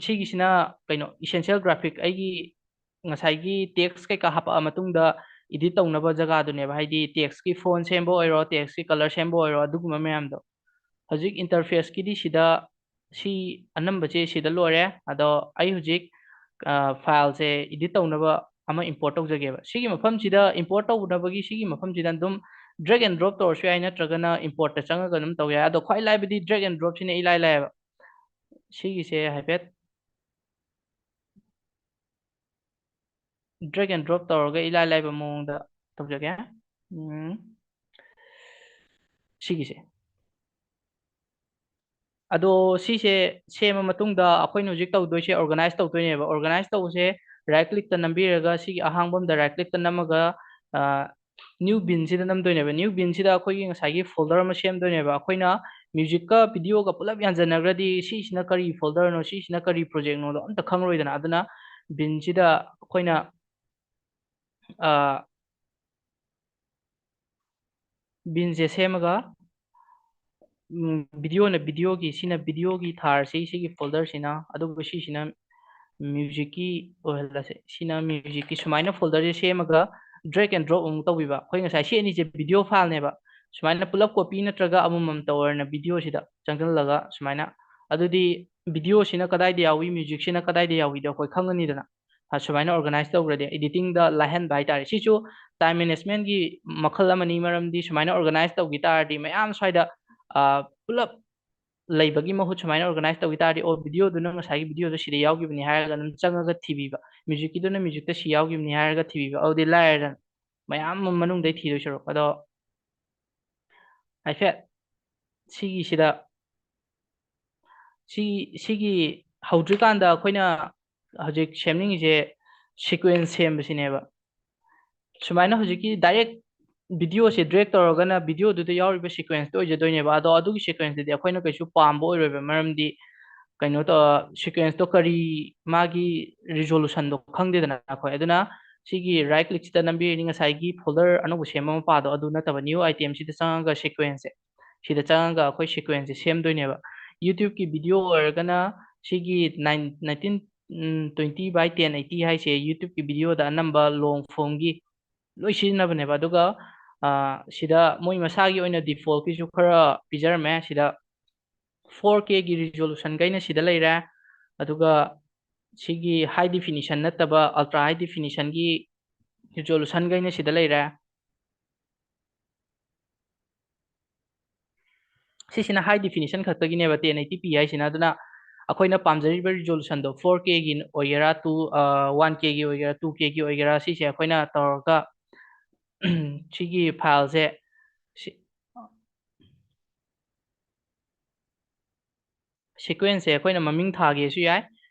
ꯁꯤꯒꯤꯁꯤꯅ ꯀꯩꯅꯣ, ꯏꯁꯦꯟꯁꯤꯌꯦꯜ ꯒ꯭ꯔꯥꯐꯤꯛ, ꯑꯩꯒꯤ ꯉꯁꯥꯏꯒꯤ ꯇꯦꯛꯁ ꯀꯩꯀꯥ ꯍꯥꯄꯛꯑ ꯃꯇꯨꯡꯗ ꯏꯗꯤꯠ ꯇꯧꯅꯕ ꯖꯒꯥꯗꯨꯅꯦꯕ꯫ ꯍꯥꯏꯗꯤ ꯇꯦꯛꯁꯀꯤ ꯐꯣꯟ ꯁꯦꯝꯕ ꯑꯣꯏꯔꯣ, ꯇꯦꯛꯁꯀꯤ ꯀꯂꯔ ꯁꯦꯝꯕ ꯑꯣꯏꯔꯣ, ꯑꯗꯨꯒꯨꯝꯕ ꯃꯌꯥꯝꯗꯣ꯫ ꯍꯧꯖꯤꯛ ꯏꯟꯇꯔꯐꯦꯁꯀꯤꯗꯤ ꯁꯤꯗ, ꯁꯤ ꯑꯅꯝꯕꯁꯦ ꯁꯤꯗ ꯂꯣꯏꯔꯦ꯫ ꯑꯗꯣ ꯑꯩ ꯍꯧꯖꯤꯛ, ꯑ, ꯐꯥꯏꯜꯁꯦ ꯏꯗꯤꯠ ꯇꯧꯅꯕ ꯑꯃ ꯏꯝꯄꯣꯔꯠ ꯇꯧꯖꯒꯦꯕ꯫ ꯁꯤꯒꯤ ꯃꯐꯝꯁꯤꯗ, ꯏꯝꯄꯣꯔꯠ ꯇꯧꯅꯕꯒꯤ ꯁꯤꯒꯤ ꯃꯐꯝꯁꯤꯗ ꯑꯗꯨꯝ ꯗ꯭ꯔꯦꯒ ꯑꯦꯟ ꯗ꯭ꯔꯣꯞ ꯇꯧꯔꯁꯨ ꯌꯥꯏ, ꯅꯠꯇ꯭ꯔꯒꯅ ꯏꯝꯄꯣꯔꯠꯇ ꯆꯪꯉꯒ ꯑꯗꯨꯝ ꯇꯧ ꯌꯥꯏ꯫ ꯑꯗꯣ ꯈ꯭ꯋꯥꯏ ꯂꯥꯏꯕꯗꯤ ꯗ꯭ꯔꯦꯒ ꯑꯦꯟ ꯗ꯭ꯔꯣꯞꯁꯤꯅ ꯏꯂꯥꯏ ꯂꯥꯏꯌꯦꯕ꯫ ꯁꯤꯒꯤꯁꯦ ꯍꯥꯏꯐꯦꯠ ꯗ꯭ꯔꯦꯒ ꯑꯦꯟ ꯗ꯭ꯔꯣꯞ ꯇꯧꯔꯒ ꯏꯂꯥꯏ ꯂꯥꯏꯕ ꯃꯑꯣꯡꯗ ꯇꯧꯖꯒꯦ꯫ ꯎꯝ, ꯁꯤꯒꯤꯁꯦ꯫ ꯑꯗꯣ ꯁꯤꯁꯦ ꯁꯦꯝꯃ ꯃꯇꯨꯡꯗ ꯑꯩꯈꯣꯏꯅ ꯍꯧꯖꯤꯛ ꯇꯧꯗꯣꯏꯁꯦ ꯑꯣꯔꯒꯅꯥꯏꯖ ꯇꯧꯗꯣꯏꯅꯦꯕ꯫ ꯑꯣꯔꯒꯅꯥꯏꯖ ꯇꯧꯕꯁꯦ ꯔꯥꯏꯠ ꯀ꯭ꯂꯤꯛꯇ ꯅꯝꯕꯤꯔꯒ ꯁꯤꯒꯤ ꯑꯍꯥꯡꯕ ꯑꯝꯗ ꯔꯥꯏꯠ ꯀ꯭ꯂꯤꯛꯇ ꯅꯝꯃꯒ, ꯑ, ꯅ꯭ꯌꯨ ꯕꯤꯟꯁꯤꯗ ꯅꯝꯗꯣꯏꯅꯦꯕ꯫ ꯅ꯭ꯌꯨ ꯕꯤꯟꯁꯤꯗ ꯑꯩꯈꯣꯏꯒꯤ ꯉꯁꯥꯏꯒꯤ ꯐꯣꯜꯗꯔ ꯑꯃ ꯁꯦꯝꯗꯣꯏꯅꯦꯕ꯫ ꯑꯩꯈꯣꯏꯅ ꯃ꯭ꯌꯨꯖꯤꯛꯀ ꯚꯤꯗꯤꯑꯣꯒ ꯄꯨꯂꯞ ꯌꯥꯟꯖꯟꯅꯈ꯭ꯔꯗꯤ ꯁꯤꯁꯤꯅ ꯀꯔꯤ ꯐꯣꯜꯗꯔꯅꯣ, ꯁꯤꯁꯤꯅ ꯀꯔꯤ ꯄ꯭ꯔꯣꯖꯦꯛꯅꯣꯗꯣ ꯑꯝꯇ ꯈꯪꯉꯔꯣꯏꯗꯅ꯫ ꯑꯗꯨꯅ ꯕꯤꯟꯁꯤꯗ ꯑꯩꯈꯣꯏꯅ, ꯑ, ꯕꯤꯟꯁꯦ ꯁꯦꯝꯃꯒ, ꯎꯝ, ꯚꯤꯗꯤꯑꯣꯅ ꯚꯤꯗꯤꯑꯣꯒꯤ, ꯁꯤꯅ ꯚꯤꯗꯤꯑꯣꯒꯤ ꯊꯥꯔꯁꯤ, ꯁꯤꯒꯤ ꯐꯣꯜꯗꯔꯁꯤꯅ, ꯑꯗꯨꯒ ꯁꯤꯁꯤꯅ ꯃ꯭ꯌꯨꯖꯤꯛꯀꯤ ꯑꯣꯏꯍꯜꯂꯁꯦ꯫ ꯁꯤꯅ ꯃ꯭ꯌꯨꯖꯤꯛꯀꯤ, ꯁꯨꯃꯥꯏꯅ ꯐꯣꯜꯗꯔꯁꯦ ꯁꯦꯝꯃꯒ ꯗ꯭ꯔꯦꯒ ꯑꯦꯟ ꯗ꯭ꯔꯣꯞ ꯑꯃꯨꯛ ꯇꯧꯕꯤꯕ꯫ ꯑꯩꯈꯣꯏ ꯉꯁꯥꯏ ꯁꯤ ꯑꯅꯤꯁꯦ ꯚꯤꯗꯤꯑꯣ ꯐꯥꯏꯜꯅꯦꯕ꯫ ꯁꯨꯃꯥꯏꯅ ꯄꯨꯂꯞ copy ꯅꯠꯇ꯭ꯔꯒ ꯑꯃꯃꯝ ꯇꯧꯔꯅ video ꯁꯤꯗ ꯆꯪꯁꯤꯜꯂꯒ ꯁꯨꯃꯥꯏꯅ, ꯑꯗꯨꯗꯤ video ꯁꯤꯅ ꯀꯗꯥꯏꯗ ꯌꯥꯎꯏ, music ꯁꯤꯅ ꯀꯗꯥꯏꯗ ꯌꯥꯎꯏꯗꯣ ꯑꯩꯈꯣꯏ ꯈꯪꯉꯅꯤꯗꯅ꯫ ꯑ, ꯁꯨꯃꯥꯏꯅ organize ꯇꯧꯈ꯭ꯔꯗꯤ editing ꯗ ꯂꯥꯏꯍꯟꯕ ꯍꯥꯏꯇꯥꯔꯦ꯫ ꯁꯤꯁꯨ time management ꯀꯤ ꯃꯈꯜ ꯑꯃꯅꯤ, ꯃꯔꯝꯗꯤ ꯁꯨꯃꯥꯏꯅ organize ꯇꯧꯈꯤ ꯇꯥꯔꯗꯤ ꯃꯌꯥꯝ ꯁ꯭ꯋꯥꯏꯗ, ꯑ, ꯄꯨꯂꯞ ꯂꯩꯕꯒꯤ ꯃꯍꯨꯠ ꯁꯨꯃꯥꯏꯅ organize ꯇꯧꯈꯤ ꯇꯥꯔꯗꯤ, ꯑꯣ, video ꯗꯨꯅ ꯉꯁꯥꯏꯒꯤ video ꯗꯣ ꯁꯤꯗ ꯌꯥꯎꯈꯤꯕꯅꯤ ꯍꯥꯏꯔꯒ ꯑꯗꯨꯝ ꯆꯪꯉꯒ ꯊꯤꯕꯤꯕ, music ꯀꯤꯗꯨꯅ music ꯇ ꯁꯤ ꯌꯥꯎꯈꯤꯕꯅꯤ ꯍꯥꯏꯔꯒ ꯊꯤꯕꯤꯕ, ꯑꯗꯨꯗꯤ ꯂꯥꯏꯔꯦꯗꯅ꯫ ꯃꯌꯥꯝ ꯑꯃ ꯃꯅꯨꯡꯗꯩ ꯊꯤꯗꯣꯏ ꯁꯔꯨꯛ꯫ ꯑꯗꯣ ꯍꯥꯏꯐꯦꯠ ꯁꯤꯒꯤꯁꯤꯗ, ꯁꯤ, ꯁꯤꯒꯤ ꯍꯧꯗ꯭ꯔꯤꯀꯥꯟꯗ ꯑꯩꯈꯣꯏꯅ ꯍꯧꯖꯤꯛ ꯁꯦꯝꯅꯤꯡꯉꯤꯁꯦ sequence ꯁꯦꯝꯕꯁꯤꯅꯦꯕ꯫ ꯁꯨꯃꯥꯏꯅ ꯍꯧꯖꯤꯛꯀꯤ direct video ꯁꯦ drag ꯇꯧꯔꯒꯅ video ꯗꯨꯗ ꯌꯥꯎꯔꯤꯕ sequence ꯇꯣ ꯑꯣꯏꯖꯗꯣꯏꯅꯦꯕ꯫ ꯑꯗꯣ ꯑꯗꯨꯒꯤ sequence ꯇꯨꯗꯤ ꯑꯩꯈꯣꯏꯅ ꯀꯩꯁꯨ ꯄꯥꯝꯕ ꯑꯣꯏꯔꯣꯏꯕ, ꯃꯔꯝꯗꯤ ꯀꯩꯅꯣ ꯇꯧ, sequence ꯇꯣ ꯀꯔꯤ, ꯃꯥꯒꯤ resolution ꯗꯣ ꯈꯪꯗꯦꯗꯅ ꯑꯩꯈꯣꯏ꯫ ꯑꯗꯨꯅ ꯁꯤꯒꯤ right click ꯁꯤꯗ ꯅꯝꯕꯤꯔꯅꯤ, ꯉꯁꯥꯏꯒꯤ folder ꯑꯅꯧꯕ ꯁꯦꯝꯕ ꯃꯄꯥꯗꯣ ꯑꯗꯨ ꯅꯠꯇꯕ new item ꯁꯤꯗ ꯆꯪꯉꯒ sequence ꯁꯦ, ꯁꯤꯗ ꯆꯪꯉꯒ ꯑꯩꯈꯣꯏ sequence ꯁꯦ ꯁꯦꯝꯗꯣꯏꯅꯦꯕ꯫ YouTube ꯀꯤ video ꯑꯣꯏꯔꯒꯅ ꯁꯤꯒꯤ nine, nineteen, um, twenty by ten eighty ꯍꯥꯏꯁꯦ YouTube ꯀꯤ video ꯗ ꯑꯅꯝꯕ long form ꯒꯤ ꯂꯣꯏ ꯁꯤꯖꯤꯟꯅꯕꯅꯦꯕ꯫ ꯑꯗꯨꯒ, ꯑ, ꯁꯤꯗ ꯃꯣꯏ ꯃꯁꯥꯒꯤ ꯑꯣꯏꯅ default ꯀꯤꯁꯨ ꯈꯔ ꯄꯤꯖꯔꯝꯃꯦ꯫ ꯁꯤꯗ four K ꯒꯤ resolution ꯈꯩꯅ ꯁꯤꯗ ꯂꯩꯔꯦ꯫ ꯑꯗꯨꯒ ꯁꯤꯒꯤ high definition ꯅꯠꯇꯕ ultra high definition ꯒꯤ resolution ꯈꯩꯅ ꯁꯤꯗ ꯂꯩꯔꯦ꯫ ꯁꯤꯁꯤꯅ high definition ꯈꯛꯇꯒꯤꯅꯦꯕ ten eighty p ꯍꯥꯏꯁꯤꯅ꯫ ꯑꯗꯨꯅ ꯑꯩꯈꯣꯏꯅ ꯄꯥꯝꯖꯔꯤꯕ resolution ꯗꯣ four K ꯒꯤ ꯑꯣꯏꯒꯦꯔꯥ, two, ꯑ, one K ꯒꯤ ꯑꯣꯏꯒꯦꯔꯥ, two K ꯒꯤ ꯑꯣꯏꯒꯦꯔꯥ, ꯁꯤꯁꯦ ꯑꯩꯈꯣꯏꯅ ꯇꯧꯔꯒ ꯁꯤꯒꯤ file ꯁꯦ ꯁꯤ-, sequence ꯁꯦ ꯑꯩꯈꯣꯏꯅ ꯃꯃꯤꯡ ꯊꯥꯒꯦꯁꯨ ꯌꯥꯏ꯫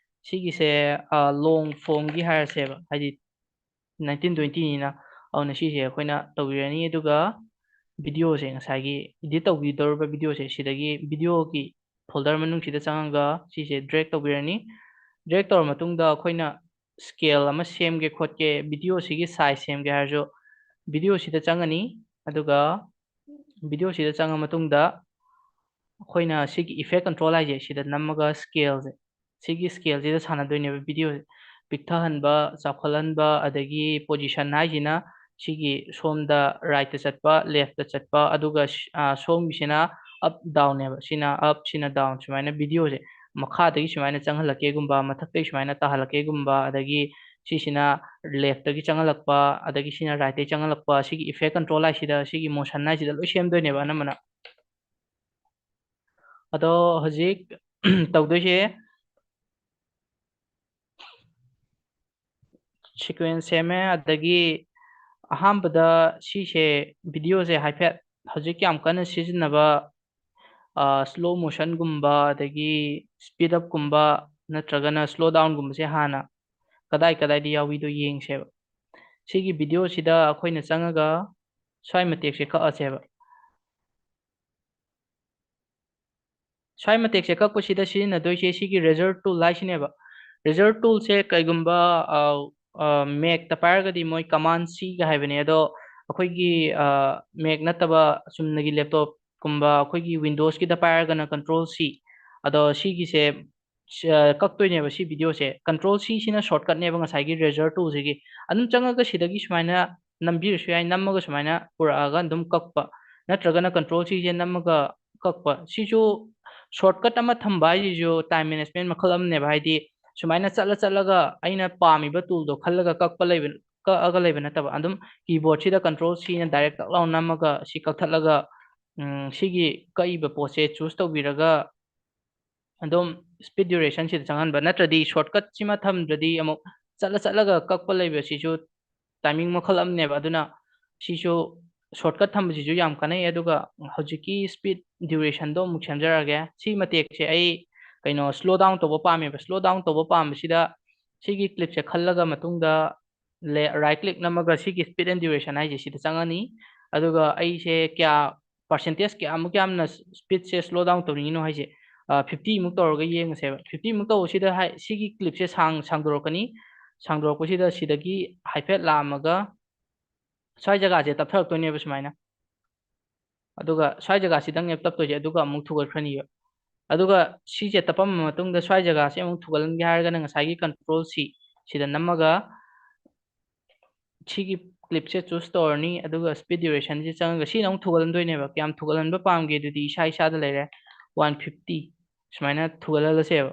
ꯁꯤꯒꯤꯁꯦ, ꯑ, long form ꯒꯤ ꯍꯥꯏꯔꯁꯦꯕ, ꯍꯥꯏꯗꯤ nineteen twenty ꯅꯤꯅ꯫ ꯑꯗꯨꯅ ꯁꯤꯁꯦ ꯑꯩꯈꯣꯏꯅ ꯇꯧꯕꯤꯔꯅꯤ, ꯑꯗꯨꯒ video ꯁꯦ, ꯉꯁꯥꯏꯒꯤ edit ꯇꯧꯕꯤꯗꯧꯔꯤꯕ video ꯁꯦ, ꯁꯤꯗꯒꯤ video ꯒꯤ folder ꯃꯅꯨꯡꯁꯤꯗ ꯆꯪꯉꯒ ꯁꯤꯁꯦ drag ꯇꯧꯕꯤꯔꯅꯤ꯫ Drag ꯇꯧꯔ ꯃꯇꯨꯡꯗ ꯑꯩꯈꯣꯏꯅ scale ꯑꯃ ꯁꯦꯝꯒꯦ ꯈꯣꯠꯀꯦ, video ꯁꯤꯒꯤ size ꯁꯦꯝꯒꯦ ꯍꯥꯏꯔꯁꯨ video ꯁꯤꯗ ꯆꯪꯉꯅꯤ, ꯑꯗꯨꯒ video ꯁꯤꯗ ꯆꯪꯉ ꯃꯇꯨꯡꯗ ꯑꯩꯈꯣꯏꯅ ꯁꯤꯒꯤ effect control ꯍꯥꯏꯁꯦ ꯁꯤꯗ ꯅꯝꯃꯒ scale ꯁꯦ, ꯁꯤꯒꯤ scale ꯁꯤꯗ ꯁꯥꯟꯅꯗꯣꯏꯅꯦꯕ video ꯁꯦ꯫ ꯄꯤꯛꯊꯍꯟꯕ, ꯆꯥꯎꯈꯠꯍꯟꯕ, ꯑꯗꯒꯤ position ꯍꯥꯏꯁꯤꯅ ꯁꯤꯒꯤ ꯁꯣꯝꯗ right ꯆꯠꯄ, left ꯆꯠꯄ, ꯑꯗꯨꯒ ꯁ-, ꯑ, ꯁꯣꯝꯒꯤꯁꯤꯅ up down ꯅꯦꯕ꯫ ꯁꯤꯅ up, ꯁꯤꯅ down꯫ ꯁꯨꯃꯥꯏꯅ video ꯁꯦ ꯃꯈꯥꯗꯒꯤ ꯁꯨꯃꯥꯏꯅ ꯆꯪꯍꯜꯂꯛꯀꯦꯒꯨꯝꯕ, ꯃꯊꯛꯇꯒꯤ ꯁꯨꯃꯥꯏꯅ ꯇꯥꯍꯜꯂꯛꯀꯦꯒꯨꯝꯕ, ꯑꯗꯒꯤ ꯁꯤꯁꯤꯅ left ꯇꯒꯤ ꯆꯪꯍꯜꯂꯛꯄ, ꯑꯗꯒꯤ ꯁꯤꯅ right ꯇꯒꯤ ꯆꯪꯍꯜꯂꯛꯄ, ꯁꯤꯒꯤ effect control ꯍꯥꯏꯁꯤꯗ, ꯁꯤꯒꯤ motion ꯍꯥꯏꯁꯤꯗ ꯂꯣꯏ ꯁꯦꯝꯗꯣꯏꯅꯦꯕ ꯑꯅꯝꯕꯅ꯫ ꯑꯗꯣ ꯍꯧꯖꯤꯛ ꯇꯧꯗꯣꯏꯁꯦ, sequence ꯁꯦꯝꯃꯦ, ꯑꯗꯒꯤ ꯑꯍꯥꯟꯕꯗ ꯁꯤꯁꯦ, video ꯁꯦ ꯍꯥꯏꯐꯦꯠ ꯍꯧꯖꯤꯛ ꯌꯥꯝ ꯀꯟꯅ ꯁꯤꯖꯤꯟꯅꯕ, ꯑ, slow motion ꯒꯨꯝꯕ, ꯑꯗꯒꯤ speed up ꯀꯨꯝꯕ, ꯅꯠꯇ꯭ꯔꯒꯅ slow down ꯒꯨꯝꯕꯁꯦ ꯍꯥꯟꯅ ꯀꯗꯥꯏ ꯀꯗꯥꯏꯗ ꯌꯥꯎꯏꯗꯣ ꯌꯦꯡꯁꯦꯕ꯫ ꯁꯤꯒꯤ video ꯁꯤꯗ ꯑꯩꯈꯣꯏꯅ ꯆꯪꯉꯒ ꯁ꯭ꯋꯥꯏ ꯃꯇꯦꯛꯁꯦ ꯀꯛꯑꯁꯦꯕ꯫ ꯁ꯭ꯋꯥꯏ ꯃꯇꯦꯛꯁꯦ ꯀꯛꯄꯁꯤꯗ ꯁꯤꯖꯤꯟꯅꯗꯣꯏꯁꯦ ꯁꯤꯒꯤ razor tool ꯍꯥꯏꯁꯤꯅꯦꯕ꯫ Razor tool ꯁꯦ ꯀꯩꯒꯨꯝꯕ, ꯑ, ꯑ, Mac ꯇ ꯄꯥꯏꯔꯒꯗꯤ ꯃꯣꯏ Command C ꯒ ꯍꯥꯏꯕꯅꯦ꯫ ꯑꯗꯣ ꯑꯩꯈꯣꯏꯒꯤ, ꯑ, Mac ꯅꯠꯇꯕ ꯆꯨꯝꯅꯒꯤ laptop ꯀꯨꯝꯕ ꯑꯩꯈꯣꯏꯒꯤ Windows ꯀꯤꯗ ꯄꯥꯏꯔꯒꯅ Control C꯫ ꯑꯗꯣ ꯁꯤꯒꯤꯁꯦ, ꯑ, ꯀꯛꯇꯣꯏꯅꯦꯕ ꯁꯤ video ꯁꯦ꯫ Control C ꯁꯤꯅ shortcut ꯅꯦꯕ ꯉꯁꯥꯏꯒꯤ razor tool ꯁꯤꯒꯤ꯫ ꯑꯗꯨꯝ ꯆꯪꯉꯒ ꯁꯤꯗꯒꯤ ꯁꯨꯃꯥꯏꯅ ꯅꯝꯕꯤꯔꯁꯨ ꯌꯥꯏ, ꯅꯝꯃꯒ ꯁꯨꯃꯥꯏꯅ ꯄꯨꯔꯛꯑꯒ ꯑꯗꯨꯝ ꯀꯛꯄ, ꯅꯠꯇ꯭ꯔꯒꯅ Control C ꯁꯦ ꯅꯝꯃꯒ ꯀꯛꯄ꯫ ꯁꯤꯁꯨ shortcut ꯑꯃ ꯊꯝꯕ ꯍꯥꯏꯁꯤꯁꯨ time management ꯃꯈꯜ ꯑꯃꯅꯦꯕ꯫ ꯍꯥꯏꯗꯤ ꯁꯨꯃꯥꯏꯅ ꯆꯠꯂ ꯆꯠꯂꯒ ꯑꯩꯅ ꯄꯥꯝꯃꯤꯕ tool ꯗꯣ ꯈꯜꯂꯒ ꯀꯛꯄ ꯂꯩꯕ, ꯀꯛꯑꯒ ꯂꯩꯕ ꯅꯠꯇꯕ, ꯑꯗꯨꯝ keyboard ꯁꯤꯗ Control C ꯅ direct ꯇꯛ ꯂꯥꯎꯅ ꯅꯝꯃꯒ ꯁꯤ ꯀꯛꯊꯠꯂꯒ, ꯎꯝ, ꯁꯤꯒꯤ ꯀꯛꯏꯕ ꯄꯣꯠꯁꯦ choose ꯇꯧꯕꯤꯔꯒ ꯑꯗꯨꯝ speed duration ꯁꯤꯗ ꯆꯪꯍꯟꯕ꯫ ꯅꯠꯇ꯭ꯔꯗꯤ shortcut ꯁꯤꯃ ꯊꯝꯗ꯭ꯔꯗꯤ ꯑꯃꯨꯛ ꯆꯠꯂ ꯆꯠꯂꯒ ꯀꯛꯄ ꯂꯩꯕꯁꯤꯁꯨ timing ꯃꯈꯜ ꯑꯃꯅꯦꯕ꯫ ꯑꯗꯨꯅ ꯁꯤꯁꯨ shortcut ꯊꯝꯕꯁꯤꯁꯨ ꯌꯥꯝ ꯀꯥꯟꯅꯩ꯫ ꯑꯗꯨꯒ ꯍꯧꯖꯤꯛꯀꯤ speed duration ꯗꯣ ꯑꯃꯨꯛ ꯁꯦꯝꯖꯔꯛꯑꯒꯦ꯫ ꯁꯤ ꯃꯇꯦꯛꯁꯦ ꯑꯩ ꯀꯩꯅꯣ slow down ꯇꯧꯕ ꯄꯥꯝꯃꯦꯕ꯫ Slow down ꯇꯧꯕ ꯄꯥꯝꯕꯁꯤꯗ ꯁꯤꯒꯤ clip ꯁꯦ ꯈꯜꯂꯒ ꯃꯇꯨꯡꯗ le-, right click ꯅꯝꯃꯒ ꯁꯤꯒꯤ speed and duration ꯍꯥꯏꯁꯦ ꯁꯤꯗ ꯆꯪꯉꯅꯤ꯫ ꯑꯗꯨꯒ ꯑꯩꯁꯦ ꯀꯌꯥ, percentage ꯀꯌꯥꯃꯨꯛ ꯌꯥꯝꯅ speed ꯁꯦ slow down ꯇꯧꯅꯤꯡꯉꯤꯅꯣ ꯍꯥꯏꯁꯦ, ꯑ, fifty ꯃꯨꯛ ꯇꯧꯔꯒ ꯌꯦꯡꯉꯁꯦꯕ꯫ Fifty ꯃꯨꯛ ꯇꯧꯕꯁꯤꯗ ꯍꯥꯏ-, ꯁꯤꯒꯤ clip ꯁꯦ ꯁꯥꯡ-, ꯁꯥꯡꯗꯣꯔꯛꯀꯅꯤ꯫ ꯁꯥꯡꯗꯣꯔꯛꯄꯁꯤꯗ ꯁꯤꯗꯒꯤ ꯍꯥꯏꯐꯦꯠ ꯂꯥꯛꯑꯝꯃꯒ ꯁ꯭ꯋꯥꯏ ꯖꯒꯥꯁꯦ ꯇꯞꯊꯔꯛꯇꯣꯏꯅꯦꯕ ꯁꯨꯃꯥꯏꯅ꯫ ꯑꯗꯨꯒ ꯁ꯭ꯋꯥꯏ ꯖꯒꯥꯁꯤꯗꯪꯅꯦꯕ ꯇꯞꯇꯣꯏꯁꯦ, ꯑꯗꯨꯒ ꯑꯃꯨꯛ ꯊꯨꯒꯠꯈ꯭ꯔꯅꯤꯕ꯫ ꯑꯗꯨꯒ ꯁꯤꯁꯦ ꯇꯞꯄꯝꯃ ꯃꯇꯨꯡꯗ ꯁ꯭ꯋꯥꯏ ꯖꯒꯥꯁꯦ ꯑꯃꯨꯛ ꯊꯨꯒꯠꯍꯟꯒꯦ ꯍꯥꯏꯔꯒꯅ ꯉꯁꯥꯏꯒꯤ Control C ꯁꯤꯗ ꯅꯝꯃꯒ ꯁꯤꯒꯤ clipꯁꯦ choose ꯇꯧꯔꯅꯤ, ꯑꯗꯨꯒ speed durationꯁꯦ ꯆꯪꯉꯒ ꯁꯤꯅ ꯑꯃꯨꯛ ꯊꯨꯒꯠꯍꯟꯗꯣꯏꯅꯦꯕ꯫ ꯀꯌꯥꯝ ꯊꯨꯒꯠꯍꯟꯕ ꯄꯥꯝꯒꯦ ꯑꯗꯨꯗꯤ ꯏꯁꯥ ꯏꯁꯥꯗ ꯂꯩꯔꯦ꯫ One fifty ꯁꯨꯃꯥꯏꯅ ꯊꯨꯒꯠꯍꯜꯂꯁꯦꯕ꯫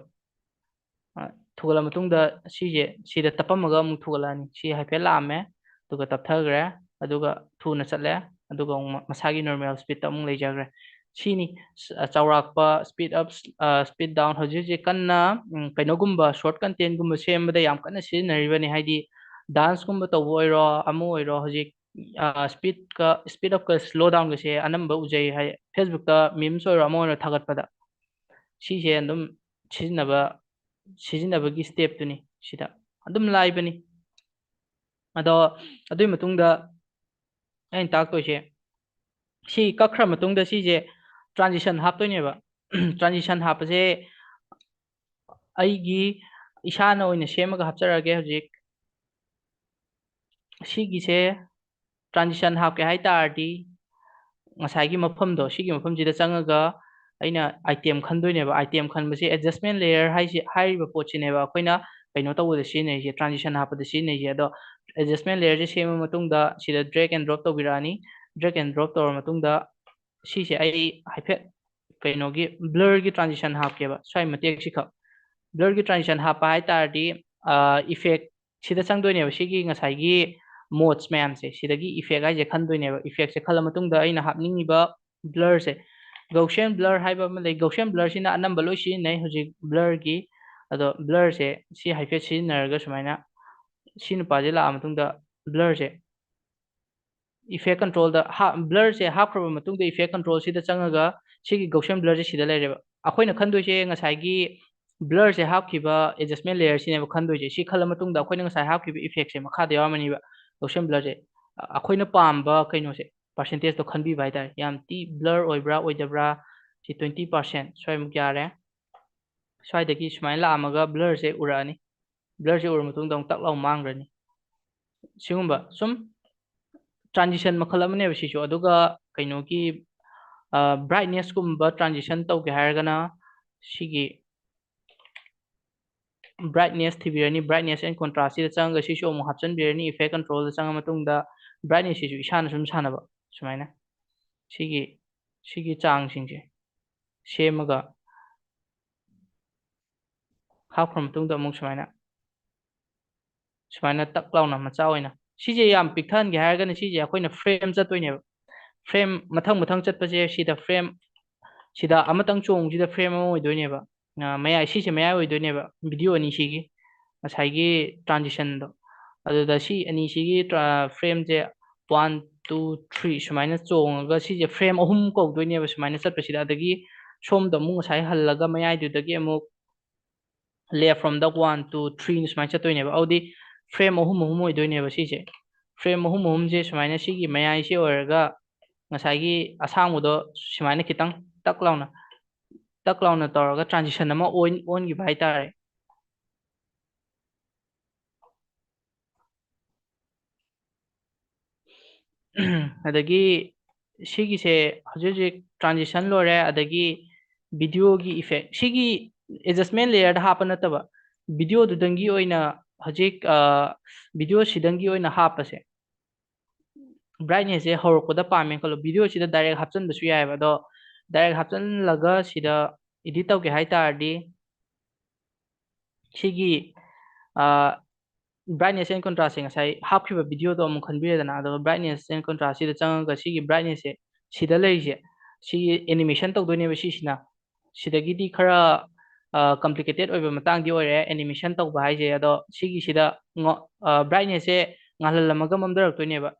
ꯊꯨꯒꯠꯂ ꯃꯇꯨꯡꯗ ꯁꯤꯁꯦ ꯁꯤꯗ ꯇꯞꯄꯝꯃꯒ ꯑꯃꯨꯛ ꯊꯨꯒꯠꯂꯛꯑꯅꯤ꯫ ꯁꯤ ꯍꯥꯏꯐꯦꯠ ꯂꯥꯛꯑꯝꯃꯦ, ꯑꯗꯨꯒ ꯇꯞꯊꯈ꯭ꯔꯦ, ꯑꯗꯨꯒ ꯊꯨꯅ ꯆꯠꯂꯦ, ꯑꯗꯨꯒ ꯑꯃꯨꯛ ꯃꯁꯥꯒꯤ normal speedꯇ ꯑꯃꯨꯛ ꯂꯩꯖꯈ꯭ꯔꯦ꯫ ꯁꯤꯅꯤ꯫ ꯆꯥꯎꯔꯥꯛꯄ speed up, speed down꯫ ꯍꯧꯖꯤꯛ ꯍꯧꯖꯤꯛ ꯀꯟꯅ ꯀꯩꯅꯣꯒꯨꯝꯕ short contentꯒꯨꯝꯕ ꯁꯦꯝꯕꯗ ꯌꯥꯝ ꯀꯟꯅ ꯁꯤꯖꯤꯟꯅꯔꯤꯕꯅꯤ꯫ ꯍꯥꯏꯗꯤ danceꯀꯨꯝꯕ ꯇꯧꯕ ꯑꯣꯏꯔꯣ, ꯑꯃ ꯑꯣꯏꯔꯣ, ꯍꯧꯖꯤꯛ speedꯀ, speed upꯀ slow downꯒꯁꯦ ꯑꯅꯝꯕ ꯎꯖꯩ꯫ ꯍꯥꯏ Facebookꯇ memes ꯑꯣꯏꯔꯣ, ꯑꯃ ꯑꯣꯏꯔꯣ ꯊꯥꯒꯠꯄꯗ ꯁꯤꯁꯦ ꯑꯗꯨꯝ ꯁꯤꯖꯤꯟꯅꯕ ꯁꯤꯖꯤꯟꯅꯕꯒꯤ stepꯇꯨꯅꯤ꯫ ꯁꯤꯗ ꯑꯗꯨꯝ ꯂꯥꯏꯕꯅꯤ꯫ ꯑꯗꯣ ꯑꯗꯨꯒꯤ ꯃꯇꯨꯡꯗ ꯑꯩꯅ ꯇꯥꯛꯇꯣꯏꯁꯦ, ꯁꯤ ꯀꯛꯈ꯭ꯔ ꯃꯇꯨꯡꯗ ꯁꯤꯁꯦ transition ꯍꯥꯞꯇꯣꯏꯅꯦꯕ꯫ Transition ꯍꯥꯞꯄꯁꯦ ꯑꯩꯒꯤ ꯏꯁꯥꯅ ꯑꯣꯏꯅ ꯁꯦꯝꯃꯒ ꯍꯥꯞꯆꯔꯛꯑꯒꯦ꯫ ꯍꯧꯖꯤꯛ ꯁꯤꯒꯤꯁꯦ transition ꯍꯥꯞꯀꯦ ꯍꯥꯏ ꯇꯥꯔꯗꯤ ꯉꯁꯥꯏꯒꯤ ꯃꯐꯝꯗꯣ, ꯁꯤꯒꯤ ꯃꯐꯝꯁꯤꯗ ꯆꯪꯉꯒ ꯑꯩꯅ item ꯈꯟꯗꯣꯏꯅꯦꯕ꯫ Item ꯈꯟꯕꯁꯦ adjustment layer ꯍꯥꯏꯁꯤ, ꯍꯥꯏꯔꯤꯕ ꯄꯣꯠꯁꯤꯅꯦꯕ ꯑꯩꯈꯣꯏꯅ ꯀꯩꯅꯣ ꯇꯧꯕꯗ ꯁꯤꯖꯤꯟꯅꯩꯁꯦ, transition ꯍꯥꯞꯄꯗ ꯁꯤꯖꯤꯟꯅꯩꯁꯦ꯫ ꯑꯗꯣ adjustment layerꯁꯦ ꯁꯦꯝꯃ ꯃꯇꯨꯡꯗ ꯁꯤꯗ drag and drop ꯇꯧꯕꯤꯔꯛꯑꯅꯤ꯫ Drag and drop ꯇꯧꯔ ꯃꯇꯨꯡꯗ ꯁꯤꯁꯦ ꯑꯩ ꯍꯥꯏꯐꯦꯠ ꯀꯩꯅꯣꯒꯤ blurꯒꯤ transition ꯍꯥꯞꯀꯦꯕ, ꯁ꯭ꯋꯥꯏ ꯃꯇꯦꯛꯁꯤꯈꯛ꯫ Blurꯒꯤ transition ꯍꯥꯞꯄ ꯍꯥꯏ ꯇꯥꯔꯗꯤ effect ꯁꯤꯗ ꯆꯪꯗꯣꯏꯅꯦꯕ꯫ ꯁꯤꯒꯤ ꯉꯁꯥꯏꯒꯤ modes ꯃꯌꯥꯝꯁꯦ, ꯁꯤꯗꯒꯤ effect ꯍꯥꯏꯁꯦ ꯈꯟꯗꯣꯏꯅꯦꯕ꯫ Effectꯁꯦ ꯈꯜꯂ ꯃꯇꯨꯡꯗ ꯑꯩꯅ ꯍꯥꯞꯅꯤꯡꯉꯤꯕ blurꯁꯦ, Gaussian blur ꯍꯥꯏꯕ ꯑꯃ ꯂꯩ꯫ Gaussian blurꯁꯤꯅ ꯑꯅꯝꯕ ꯂꯣꯏ ꯁꯤꯖꯤꯟꯅꯩ ꯍꯧꯖꯤꯛ blurꯒꯤ꯫ ꯑꯗꯣ blurꯁꯦ ꯁꯤ ꯍꯥꯏꯐꯦꯠ ꯁꯤꯖꯤꯟꯅꯔꯒ ꯁꯨꯃꯥꯏꯅ ꯁꯤ ꯅꯨꯄꯥꯁꯦ ꯂꯥꯛꯑ ꯃꯇꯨꯡꯗ blurꯁꯦ effect controlꯗ, blurꯁꯦ ꯍꯥꯞꯈ꯭ꯔꯕ ꯃꯇꯨꯡꯗ effect controlꯁꯤꯗ ꯆꯪꯉꯒ ꯁꯤꯒꯤ Gaussian blurꯁꯦ ꯁꯤꯗ ꯂꯩꯔꯦꯕ꯫ ꯑꯩꯈꯣꯏꯅ ꯈꯟꯗꯣꯏꯁꯦ ꯉꯁꯥꯏꯒꯤ blurꯁꯦ ꯍꯥꯞꯈꯤꯕ adjustment layerꯁꯤꯅꯦꯕ ꯈꯟꯗꯣꯏꯁꯦ꯫ ꯁꯤ ꯈꯜꯂ ꯃꯇꯨꯡꯗ ꯑꯩꯈꯣꯏꯅ ꯉꯁꯥꯏ ꯍꯥꯞꯈꯤꯕ effectꯁꯦ ꯃꯈꯥꯗ ꯌꯥꯎꯔꯝꯃꯅꯤꯕ Gaussian blurꯁꯦ꯫ ꯑꯩꯈꯣꯏꯅ ꯄꯥꯝꯕ ꯀꯩꯅꯣꯁꯦ, percentageꯇꯣ ꯈꯟꯕꯤꯕ ꯍꯥꯏꯇꯥꯔꯦ꯫ ꯌꯥꯝ ꯊꯤ blur ꯑꯣꯏꯕ꯭ꯔꯥ ꯑꯣꯏꯗꯕ꯭ꯔꯥ? ꯁꯤ twenty percent ꯁ꯭ꯋꯥꯏꯃꯨꯛ ꯌꯥꯔꯦ꯫ ꯁ꯭ꯋꯥꯏꯗꯒꯤ ꯁꯨꯃꯥꯏꯅ ꯂꯥꯛꯑꯝꯃꯒ blurꯁꯦ ꯎꯔꯛꯑꯅꯤ꯫ Blurꯁꯦ ꯎꯔ ꯃꯇꯨꯡꯗ ꯑꯃꯨꯛ ꯇꯛ ꯂꯥꯎ ꯃꯥꯡꯈ꯭ꯔꯅꯤ꯫ ꯁꯤꯒꯨꯝꯕ ꯁꯨꯝ transition ꯃꯈꯜ ꯑꯃꯅꯦꯕ ꯁꯤꯁꯨ꯫ ꯑꯗꯨꯒ ꯀꯩꯅꯣꯒꯤ brightnessꯀꯨꯝꯕ transition ꯇꯧꯒꯦ ꯍꯥꯏꯔꯒꯅ ꯁꯤꯒꯤ brightness ꯊꯤꯕꯤꯔꯅꯤ, brightness and contrast ꯁꯤꯗ ꯆꯪꯉꯒ ꯁꯤꯁꯨ ꯑꯃꯨꯛ ꯍꯥꯞꯆꯤꯟꯕꯤꯔꯅꯤ, effect control ꯗ ꯆꯪꯉ ꯃꯇꯨꯡꯗ brightness ꯁꯤꯁꯨ ꯏꯁꯥꯅ ꯁꯨꯝ ꯁꯥꯟꯅꯕ ꯁꯨꯃꯥꯏꯅ ꯁꯤꯒꯤ ꯁꯤꯒꯤ ꯆꯥꯡꯁꯤꯡꯁꯦ ꯁꯦꯝꯃꯒ ꯍꯥꯞꯈ꯭ꯔ ꯃꯇꯨꯡꯗ ꯑꯃꯨꯛ ꯁꯨꯃꯥꯏꯅ ꯁꯨꯃꯥꯏꯅ ꯇꯛ ꯂꯥꯎꯅ ꯃꯆꯥ ꯑꯣꯏꯅ ꯁꯤꯁꯦ ꯌꯥꯝ ꯄꯤꯛꯊꯍꯟꯒꯦ ꯍꯥꯏꯔꯒꯅ ꯁꯤꯁꯦ ꯑꯩꯈꯣꯏꯅ frame ꯆꯠꯇꯣꯏꯅꯦꯕ꯫ Frame ꯃꯊꯪ ꯃꯊꯪ ꯆꯠꯄꯁꯦ ꯁꯤꯗ frame ꯁꯤꯗ ꯑꯃꯇꯪ ꯆꯣꯡꯁꯤꯗ frame ꯑꯃ ꯑꯣꯏꯗꯣꯏꯅꯦꯕ꯫ ꯑ, ꯃꯌꯥꯏ ꯁꯤꯁꯦ ꯃꯌꯥꯏ ꯑꯣꯏꯗꯣꯏꯅꯦꯕ video ꯑꯅꯤꯁꯤꯒꯤ ꯉꯁꯥꯏꯒꯤ transition ꯗꯣ꯫ ꯑꯗꯨꯗ ꯁꯤ ꯑꯅꯤꯁꯤꯒꯤ ꯇ꯭ꯔꯥ-, frame ꯁꯦ one, two, three ꯁꯨꯃꯥꯏꯅ ꯆꯣꯡꯉꯒ ꯁꯤꯁꯦ frame ꯑꯍꯨꯝ ꯀꯧꯗꯣꯏꯅꯦꯕ ꯁꯨꯃꯥꯏꯅ ꯆꯠꯄꯁꯤꯗ꯫ ꯑꯗꯒꯤ ꯁꯣꯝꯗ ꯑꯃꯨꯛ ꯉꯁꯥꯏ ꯍꯜꯂꯒ ꯃꯌꯥꯏꯗꯨꯗꯒꯤ ꯑꯃꯨꯛ left ꯔꯣꯝꯗ one, two, three ꯅ ꯁꯨꯃꯥꯏꯅ ꯆꯠꯇꯣꯏꯅꯦꯕ꯫ ꯑꯗꯨꯗꯤ frame ꯑꯍꯨꯝ ꯑꯍꯨꯝ ꯑꯣꯏꯗꯣꯏꯅꯦꯕ ꯁꯤꯁꯦ꯫ Frame ꯑꯍꯨꯝ ꯑꯍꯨꯝꯁꯦ ꯁꯨꯃꯥꯏꯅ ꯁꯤꯒꯤ ꯃꯌꯥꯏꯁꯦ ꯑꯣꯏꯔꯒ ꯉꯁꯥꯏꯒꯤ ꯑꯁꯥꯡꯕꯗꯣ ꯁꯨꯃꯥꯏꯅ ꯈꯤꯇꯪ ꯇꯛ ꯂꯥꯎꯅ ꯇꯛ ꯂꯥꯎꯅ ꯇꯧꯔꯒ transition ꯑꯃ ꯑꯣꯟ-, ꯑꯣꯟꯈꯤꯕ ꯍꯥꯏꯇꯥꯔꯦ꯫ ꯑꯗꯒꯤ ꯁꯤꯒꯤꯁꯦ ꯍꯧꯖꯤꯛ ꯍꯧꯖꯤꯛ transition ꯂꯣꯏꯔꯦ, ꯑꯗꯒꯤ video ꯒꯤ effect ꯁꯤꯒꯤ adjustment layer ꯗ ꯍꯥꯞꯄ ꯅꯠꯇꯕ video ꯗꯨꯗꯪꯒꯤ ꯑꯣꯏꯅ ꯍꯧꯖꯤꯛ, ꯑ, video ꯁꯤꯗꯪꯒꯤ ꯑꯣꯏꯅ ꯍꯥꯞꯄꯁꯦ꯫ Brightness ꯁꯦ ꯍꯧꯔꯛꯄꯗ ꯄꯥꯝꯃꯦ ꯈꯜꯂꯣ, video ꯁꯤꯗ direct ꯍꯥꯞꯆꯤꯟꯕꯁꯨ ꯌꯥꯏꯑꯕ꯫ ꯑꯗꯣ direct ꯍꯥꯞꯆꯤꯜꯂꯒ ꯁꯤꯗ edit ꯇꯧꯒꯦ ꯍꯥꯏ ꯇꯥꯔꯗꯤ ꯁꯤꯒꯤ, ꯑ, brightness and contrast ꯁꯦ ꯉꯁꯥꯏ ꯍꯥꯞꯈꯤꯕ video ꯗꯣ ꯑꯃꯨꯛ ꯈꯟꯕꯤꯔꯦꯗꯅ꯫ ꯑꯗꯨꯒ brightness and contrast ꯁꯤꯗ ꯆꯪꯉꯒ ꯁꯤꯒꯤ brightness ꯁꯦ ꯁꯤꯗ ꯂꯩꯔꯤꯁꯦ ꯁꯤꯒꯤ animation ꯇꯧꯗꯣꯏꯅꯦꯕ ꯁꯤꯁꯤꯅ꯫ ꯁꯤꯗꯒꯤꯗꯤ ꯈꯔ, ꯑ, complicated ꯑꯣꯏꯕ ꯃꯇꯥꯡꯗꯤ ꯑꯣꯏꯔꯦ animation ꯇꯧꯕ ꯍꯥꯏꯁꯦ꯫ ꯑꯗꯣ ꯁꯤꯒꯤꯁꯤꯗ ꯉꯣ-, ꯑ, brightness ꯁꯦ ꯉꯥꯜꯍꯜꯂꯝꯃꯒ ꯃꯝꯊꯔꯛꯇꯣꯏꯅꯦꯕ꯫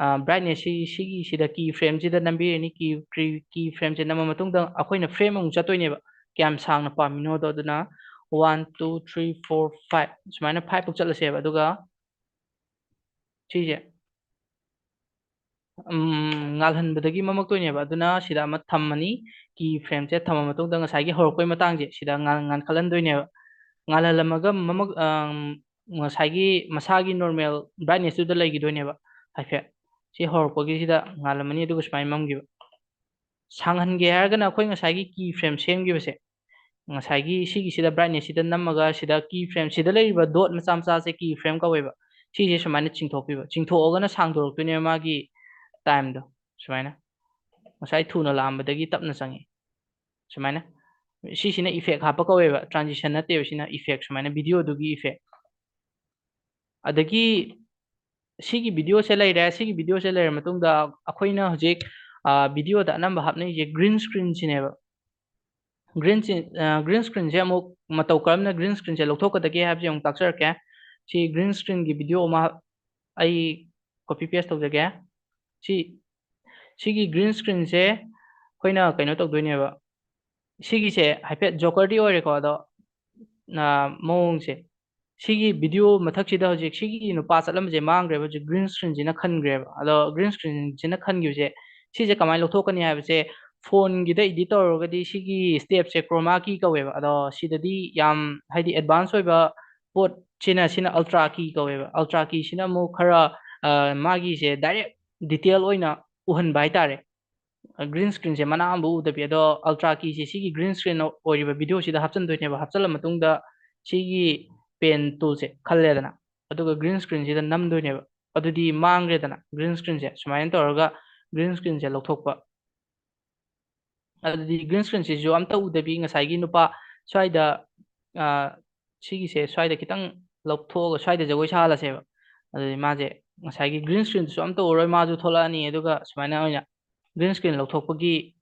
ꯑ, brightness ꯁꯤ, ꯁꯤꯒꯤꯁꯤꯗ key frame ꯁꯤꯗ ꯅꯝꯕꯤꯔꯅꯤ꯫ Key, key, key frame ꯁꯦ ꯅꯝꯃ ꯃꯇꯨꯡꯗ ꯑꯩꯈꯣꯏꯅ frame ꯑꯃꯨꯛ ꯆꯠꯇꯣꯏꯅꯦꯕ꯫ ꯀꯌꯥꯝ ꯁꯥꯡꯅ ꯄꯥꯝꯃꯤꯅꯣꯗꯣ꯫ ꯑꯗꯨꯅ one, two, three, four, five ꯁꯨꯃꯥꯏꯅ five ꯐꯥꯎ ꯆꯠꯂꯁꯦꯕ꯫ ꯑꯗꯨꯒ ꯁꯤꯁꯦ, ꯎꯝ, ꯉꯥꯜꯍꯟꯕꯗꯒꯤ ꯃꯝꯃꯛꯇꯣꯏꯅꯦꯕ꯫ ꯑꯗꯨꯅ ꯁꯤꯗ ꯑꯃ ꯊꯝꯃꯅꯤ꯫ Key frame ꯁꯦ ꯊꯝꯃ ꯃꯇꯨꯡꯗ ꯉꯁꯥꯏꯒꯤ ꯍꯧꯔꯛꯄꯩ ꯃꯇꯥꯡꯁꯦ ꯁꯤꯗ ꯉꯥꯜ-, ꯉꯥꯟꯈꯠꯍꯟꯗꯣꯏꯅꯦꯕ꯫ ꯉꯥꯜꯍꯜꯂꯝꯃꯒ ꯃꯃꯛ-, ꯑꯝ, ꯉꯁꯥꯏꯒꯤ ꯃꯁꯥꯒꯤ normal brightness ꯇꯨꯗ ꯂꯩꯈꯤꯗꯣꯏꯅꯦꯕ ꯍꯥꯏꯐꯦꯠ꯫ ꯁꯤ ꯍꯧꯔꯛꯄꯒꯤꯁꯤꯗ ꯉꯥꯜꯂꯝꯃꯅꯤ, ꯑꯗꯨꯒ ꯁꯨꯃꯥꯏꯅ ꯃꯝꯈꯤꯕ꯫ ꯁꯥꯡꯍꯟꯒꯦ ꯍꯥꯏꯔꯒꯅ ꯑꯩꯈꯣꯏ ꯉꯁꯥꯏꯒꯤ key frame ꯁꯦꯝꯈꯤꯕꯁꯦ, ꯉꯁꯥꯏꯒꯤ ꯁꯤꯒꯤꯁꯤꯗ brightness ꯁꯤꯗ ꯅꯝꯃꯒ ꯁꯤꯗ key frame, ꯁꯤꯗ ꯂꯩꯔꯤꯕ dot ꯃꯆꯥ ꯃꯆꯥꯁꯦ key frame ꯀꯧꯋꯦꯕ꯫ ꯁꯤꯁꯦ ꯁꯨꯃꯥꯏꯅ ꯆꯤꯡꯊꯣꯛꯄꯤꯕ, ꯆꯤꯡꯊꯣꯛꯑꯒꯅ ꯁꯥꯡꯗꯣꯔꯛꯇꯣꯏꯅꯦꯕ ꯃꯥꯒꯤ time ꯗꯣ꯫ ꯁꯨꯃꯥꯏꯅ ꯉꯁꯥꯏ ꯊꯨꯅ ꯂꯥꯛꯑꯝꯕꯗꯒꯤ ꯇꯞꯅ ꯆꯪꯉꯤ꯫ ꯁꯨꯃꯥꯏꯅ ꯁꯤꯁꯤꯅ effect ꯍꯥꯞꯄ ꯀꯧꯋꯦꯕ, transition ꯅꯠꯇꯦꯕ, ꯁꯤꯅ effect, ꯁꯨꯃꯥꯏꯅ video ꯗꯨꯒꯤ effect꯫ ꯑꯗꯒꯤ ꯁꯤꯒꯤ video ꯁꯦ ꯂꯩꯔꯦ꯫ ꯁꯤꯒꯤ video ꯁꯦ ꯂꯩꯔ ꯃꯇꯨꯡꯗ ꯑꯩꯈꯣꯏꯅ ꯍꯧꯖꯤꯛ video ꯗ ꯑꯅꯝꯕ ꯍꯥꯞꯅꯩꯁꯦ green screen ꯁꯤꯅꯦꯕ꯫ Green screen, green screen ꯁꯦ ꯑꯃꯨꯛ ꯃꯇꯧ ꯀꯔꯝꯅ green screen ꯁꯦ ꯂꯧꯊꯣꯛꯀꯗꯒꯦ ꯍꯥꯏꯕꯁꯦ ꯑꯃꯨꯛ ꯇꯥꯛꯆꯔꯛꯀꯦ꯫ ꯁꯤ green screen ꯒꯤ video ꯑꯃ ꯑꯩ copy paste ꯇꯧꯖꯒꯦ꯫ ꯁꯤ, ꯁꯤꯒꯤ green screen ꯁꯦ ꯑꯩꯈꯣꯏꯅ ꯀꯩꯅꯣ ꯇꯧꯗꯣꯏꯅꯦꯕ꯫ ꯁꯤꯒꯤꯁꯦ ꯍꯥꯏꯐꯦꯠ joker ꯗꯤ ꯑꯣꯏꯔꯦꯀꯣ, ꯑꯗꯣ, ꯑ, ꯃꯑꯣꯡꯁꯦ, ꯁꯤꯒꯤ video ꯃꯊꯛꯁꯤꯗ ꯍꯧꯖꯤꯛ ꯁꯤꯒꯤ ꯅꯨꯄꯥ ꯆꯠꯂꯝꯕꯁꯦ ꯃꯥꯡꯈ꯭ꯔꯦꯕ, ꯍꯧꯖꯤꯛ green screen ꯁꯤꯅ ꯈꯟꯈ꯭ꯔꯦꯕ꯫ ꯑꯗꯣ green screen ꯁꯤꯅ ꯈꯟꯈꯤꯕꯁꯦ, ꯁꯤꯁꯦ ꯀꯃꯥꯏꯅ ꯂꯧꯊꯣꯛꯀꯅꯤ ꯍꯥꯏꯕꯁꯦ, phone ꯒꯤꯗ edit ꯇꯧꯔꯒꯗꯤ ꯁꯤꯒꯤ step ꯁꯦ chroma key ꯀꯧꯋꯦꯕ꯫ ꯑꯗꯣ ꯁꯤꯗꯗꯤ ꯌꯥꯝ, ꯍꯥꯏꯗꯤ, advance ꯑꯣꯏꯕ ꯄꯣꯠ ꯁꯤꯅ, ꯁꯤꯅ ultra key ꯀꯧꯋꯦꯕ꯫ Ultra key ꯁꯤꯅ ꯑꯃꯨꯛ ꯈꯔ, ꯑ, ꯃꯥꯒꯤꯁꯦ direct detail ꯑꯣꯏꯅ ꯎꯍꯟꯕ ꯍꯥꯏꯇꯥꯔꯦ꯫ Green screen ꯁꯦ ꯃꯅꯥ ꯑꯃꯐꯥꯎ ꯎꯗꯕꯤ꯫ ꯑꯗꯣ ultra key ꯁꯦ ꯁꯤꯒꯤ green screen ꯑꯣꯏꯔꯤꯕ video ꯁꯤꯗ ꯍꯥꯞꯆꯤꯟꯗꯣꯏꯅꯦꯕ꯫ ꯍꯥꯞꯆꯤꯜꯂ ꯃꯇꯨꯡꯗ ꯁꯤꯒꯤ pen tool ꯁꯦ ꯈꯜꯂꯦꯗꯅ, ꯑꯗꯨꯒ green screen ꯁꯤꯗ ꯅꯝꯗꯣꯏꯅꯦꯕ꯫ ꯑꯗꯨꯗꯤ ꯃꯥꯡꯈ꯭ꯔꯦꯗꯅ green screen ꯁꯦ꯫ ꯁꯨꯃꯥꯏꯅ ꯇꯧꯔꯒ green screen ꯁꯦ ꯂꯧꯊꯣꯛꯄ꯫ ꯑꯗꯨꯗꯤ green screen ꯁꯤꯁꯨ ꯑꯝꯇ ꯎꯗꯕꯤ ꯉꯁꯥꯏꯒꯤ ꯅꯨꯄꯥ ꯁ꯭ꯋꯥꯏꯗ, ꯑ, ꯁꯤꯒꯤꯁꯦ ꯁ꯭ꯋꯥꯏꯗ ꯈꯤꯇꯪ ꯂꯧꯊꯣꯛꯑꯒ ꯁ꯭ꯋꯥꯏꯗ ꯖꯒꯣꯏ ꯁꯥꯍꯜꯂꯁꯦꯕ꯫ ꯑꯗꯨꯗꯤ ꯃꯥꯁꯦ ꯉꯁꯥꯏꯒꯤ green screen ꯗꯨꯁꯨ ꯑꯝꯇ ꯎꯔꯣꯏ, ꯃꯥꯁꯨ ꯊꯣꯛꯂꯛꯑꯅꯤ꯫ ꯑꯗꯨꯒ ꯁꯨꯃꯥꯏꯅ ꯑꯣꯏꯅ green screen ꯂꯧꯊꯣꯛꯄꯒꯤ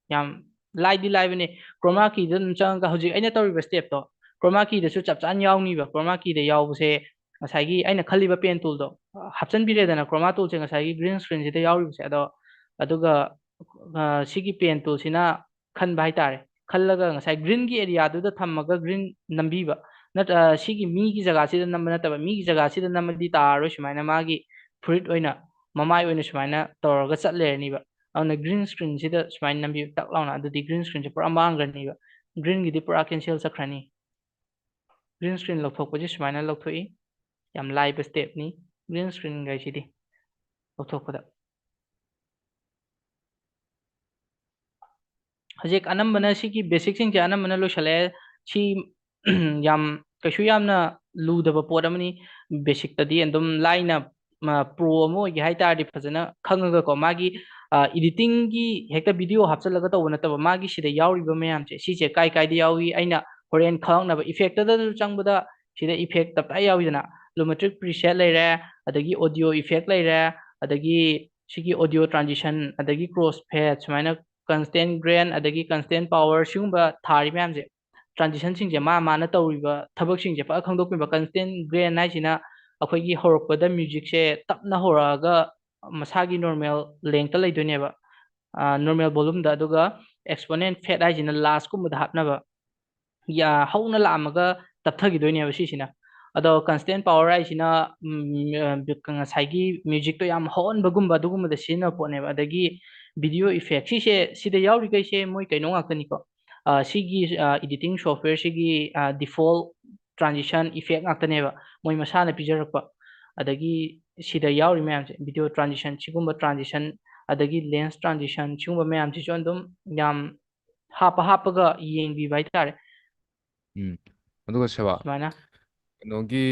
ꯌꯥꯝ ꯂꯥꯏꯗꯤ ꯂꯥꯏꯕꯅꯦ꯫ Chroma key ꯗ ꯑꯗꯨꯝ ꯆꯪꯉꯒ ꯍꯧꯖꯤꯛ ꯑꯩꯅ ꯇꯧꯔꯤꯕ step ꯇꯣ chroma key ꯗꯁꯨ ꯆꯞ ꯆꯥꯅ ꯌꯥꯎꯅꯤꯕ꯫ Chroma key ꯗ ꯌꯥꯎꯕꯁꯦ ꯉꯁꯥꯏꯒꯤ ꯑꯩꯅ ꯈꯜꯂꯤꯕ pen tool ꯗꯣ ꯍꯥꯞꯆꯤꯟꯕꯤꯔꯦꯗꯅ, chroma tool ꯁꯦ ꯉꯁꯥꯏꯒꯤ green screen ꯁꯤꯗ ꯌꯥꯎꯔꯤꯕꯁꯦ꯫ ꯑꯗꯣ, ꯑꯗꯨꯒ, ꯑ, ꯁꯤꯒꯤ pen tool ꯁꯤꯅ ꯈꯟꯕ ꯍꯥꯏꯇꯥꯔꯦ꯫ ꯈꯜꯂꯒ ꯉꯁꯥꯏ green ꯒꯤ area ꯗꯨꯗ ꯊꯝꯃꯒ green ꯅꯝꯕꯤꯕ꯫ ꯅꯠ-, ꯑ, ꯁꯤꯒꯤ ꯃꯤꯒꯤ ꯖꯒꯥꯁꯤꯗ ꯅꯝꯕ ꯅꯠꯇꯕ, ꯃꯤꯒꯤ ꯖꯒꯥꯁꯤꯗ ꯅꯝꯃꯗꯤ ꯇꯥꯔꯔꯣꯏ, ꯁꯨꯃꯥꯏꯅ ꯃꯥꯒꯤ ꯐꯨꯔꯤꯠ ꯑꯣꯏꯅ, ꯃꯃꯥꯏ ꯑꯣꯏꯅ ꯁꯨꯃꯥꯏꯅ ꯇꯧꯔꯒ ꯆꯠ ꯂꯩꯔꯅꯤꯕ꯫ ꯑꯗꯨꯅ green screen ꯁꯤꯗ ꯁꯨꯃꯥꯏꯅ ꯅꯝꯕꯤꯕ ꯇꯛ ꯂꯥꯎꯅ, ꯑꯗꯨꯗꯤ green screen ꯁꯦ ꯄꯨꯔꯥ ꯃꯥꯡꯈ꯭ꯔꯅꯤꯕ꯫ Green ꯒꯤꯗꯤ ꯄꯨꯔꯥ cancel ꯆꯠꯈ꯭ꯔꯅꯤ꯫ Green screen ꯂꯧꯊꯣꯛꯄꯁꯦ ꯁꯨꯃꯥꯏꯅ ꯂꯧꯊꯣꯛꯏ꯫ ꯌꯥꯝ ꯂꯥꯏꯕ step ꯅꯤ green screen ꯒꯥꯏꯁꯤꯗꯤ ꯂꯧꯊꯣꯛꯄꯗ꯫ ꯍꯧꯖꯤꯛ ꯑꯅꯝꯕꯅ ꯁꯤꯒꯤ ꯕꯦꯁꯤꯛꯁꯤꯡꯁꯦ ꯑꯅꯝꯕꯅ ꯂꯣꯏꯁꯤꯜꯂꯛꯑꯦ꯫ ꯁꯤ ꯌꯥꯝ ꯀꯩꯁꯨ ꯌꯥꯝꯅ ꯂꯨꯗꯕ ꯄꯣꯠ ꯑꯃꯅꯤ꯫ ꯕꯦꯁꯤꯛꯇꯗꯤ ꯑꯗꯨꯝ ꯂꯥꯏꯅ ꯄ꯭ꯔꯣ ꯑꯃ ꯑꯣꯏꯒꯦ ꯍꯥꯏ ꯇꯥꯔꯗꯤ ꯐꯖꯅ ꯈꯪꯉꯒꯀꯣ, ꯃꯥꯒꯤ ꯏꯗꯤꯇꯤꯡꯒꯤ ꯍꯦꯛꯇ ꯚꯤꯗꯤꯑꯣ ꯍꯥꯞꯆꯤꯜꯂꯒ ꯇꯧꯕ ꯅꯠꯇꯕ, ꯃꯥꯒꯤ ꯁꯤꯗ ꯌꯥꯎꯔꯤꯕ ꯃꯌꯥꯝꯁꯦ ꯁꯤꯁꯦ ꯀꯥꯏ ꯀꯥꯏꯗ ꯌꯥꯎꯏ, ꯑꯩꯅ ꯍꯣꯔꯦꯟ ꯈꯪꯉꯛꯅꯕ ꯏꯐꯦꯛꯇꯗꯁꯨ ꯆꯪꯕꯗ ꯁꯤꯗ ꯏꯐꯦꯛ ꯇꯞꯇꯥꯏ ꯌꯥꯎꯏꯗꯅ, ꯂꯨꯃꯦꯇ꯭ꯔꯤꯛ ꯄ꯭ꯔꯤꯁꯦꯠ ꯂꯩꯔꯦ, ꯑꯗꯒꯤ ꯑꯣꯗꯤꯑꯣ ꯏꯐꯦꯛ ꯂꯩꯔꯦ, ꯑꯗꯒꯤ ꯁꯤꯒꯤ ꯑꯣꯗꯤꯑꯣ ꯇ꯭ꯔꯥꯟꯖꯤꯁꯟ, ꯑꯗꯒꯤ ꯀ꯭ꯔꯣꯁ ꯐꯦꯠ, ꯁꯨꯃꯥꯏꯅ ꯀꯟꯁꯇꯦꯟ ꯒ꯭ꯔꯦꯟ, ꯑꯗꯒꯤ ꯀꯟꯁꯇꯦꯟ ꯄꯥꯋꯔ, ꯁꯤꯒꯨꯝꯕ ꯊꯥꯔꯤ ꯃꯌꯥꯝꯁꯦ, ꯇ꯭ꯔꯥꯟꯖꯤꯁꯟꯁꯤꯡꯁꯦ ꯃꯥ ꯃꯥꯅ ꯇꯧꯔꯤꯕ ꯊꯕꯛꯁꯤꯡꯁꯦ ꯐꯖꯅ ꯈꯪꯗꯣꯛꯄꯤꯕ꯫ ꯀꯟꯁꯇꯦꯟ ꯒ꯭ꯔꯦꯟ ꯍꯥꯏꯁꯤꯅ ꯑꯩꯈꯣꯏꯒꯤ ꯍꯧꯔꯛꯄꯗ ꯃ꯭ꯌꯨꯖꯤꯛꯁꯦ ꯇꯞꯅ ꯍꯧꯔꯛꯑꯒ ꯃꯁꯥꯒꯤ ꯅꯣꯔꯃꯦꯜ ꯂꯦꯡꯇ ꯂꯩꯗꯣꯏꯅꯦꯕ, ꯅꯣꯔꯃꯦꯜ ꯚꯣꯂꯨꯝꯗ, ꯑꯗꯨꯒ ꯑꯦꯛꯁꯄꯣꯅꯦꯟ ꯐꯦꯠ ꯍꯥꯏꯁꯤꯅ ꯂꯥꯁꯀꯨꯝꯕꯗ ꯍꯥꯞꯅꯕ, ꯌꯥ-, ꯍꯧꯅ ꯂꯥꯛꯑꯝꯃꯒ ꯇꯞꯊꯈꯤꯗꯣꯏꯅꯦꯕ ꯁꯤꯁꯤꯅ꯫ ꯑꯗꯣ ꯀꯟꯁꯇꯦꯟ ꯄꯥꯋꯔ ꯍꯥꯏꯁꯤꯅ, ꯎꯝ, ꯑ, ꯉꯁꯥꯏꯒꯤ ꯃ꯭ꯌꯨꯖꯤꯛꯇꯣ ꯌꯥꯝ ꯍꯧꯍꯟꯕꯒꯨꯝꯕ ꯑꯗꯨꯒꯨꯝꯕꯗ ꯁꯤꯖꯤꯟꯅꯕ ꯄꯣꯠꯅꯦꯕ꯫ ꯑꯗꯒꯤ ꯚꯤꯗꯤꯑꯣ ꯏꯐꯦꯛ, ꯁꯤꯁꯦ, ꯁꯤꯗ ꯌꯥꯎꯔꯤꯈꯩꯁꯦ ꯃꯣꯏ ꯀꯩꯅꯣ ꯉꯥꯛꯇꯅꯤꯀꯣ꯫ ꯑ, ꯁꯤꯒꯤ, ꯑ, ꯏꯗꯤꯇꯤꯡ ꯁꯣꯐꯋꯦꯔꯁꯤꯒꯤ, ꯑ, ꯗꯤꯐꯣꯜꯠ ꯇ꯭ꯔꯥꯟꯖꯤꯁꯟ ꯏꯐꯦꯛ ꯉꯥꯛꯇꯅꯦꯕ ꯃꯣꯏ ꯃꯁꯥꯅ ꯄꯤꯖꯔꯛꯄ꯫ ꯑꯗꯒꯤ ꯁꯤꯗ ꯌꯥꯎꯔꯤ ꯃꯌꯥꯝꯁꯦ, ꯚꯤꯗꯤꯑꯣ ꯇ꯭ꯔꯥꯟꯖꯤꯁꯟ, ꯁꯤꯒꯨꯝꯕ ꯇ꯭ꯔꯥꯟꯖꯤꯁꯟ, ꯑꯗꯒꯤ ꯂꯦꯟꯁ ꯇ꯭ꯔꯥꯟꯖꯤꯁꯟ, ꯁꯤꯒꯨꯝꯕ ꯃꯌꯥꯝꯁꯤꯁꯨ ꯑꯗꯨꯝ ꯌꯥꯝ ꯍꯥꯞꯄ ꯍꯥꯞꯄꯒ ꯌꯦꯡꯕꯤꯕ ꯍꯥꯏꯇꯥꯔꯦ꯫ ꯎꯝ꯫ ꯑꯗꯨꯒ ꯁꯦꯕꯥ, ꯁꯨꯃꯥꯏꯅ꯫ ꯀꯩꯅꯣꯒꯤ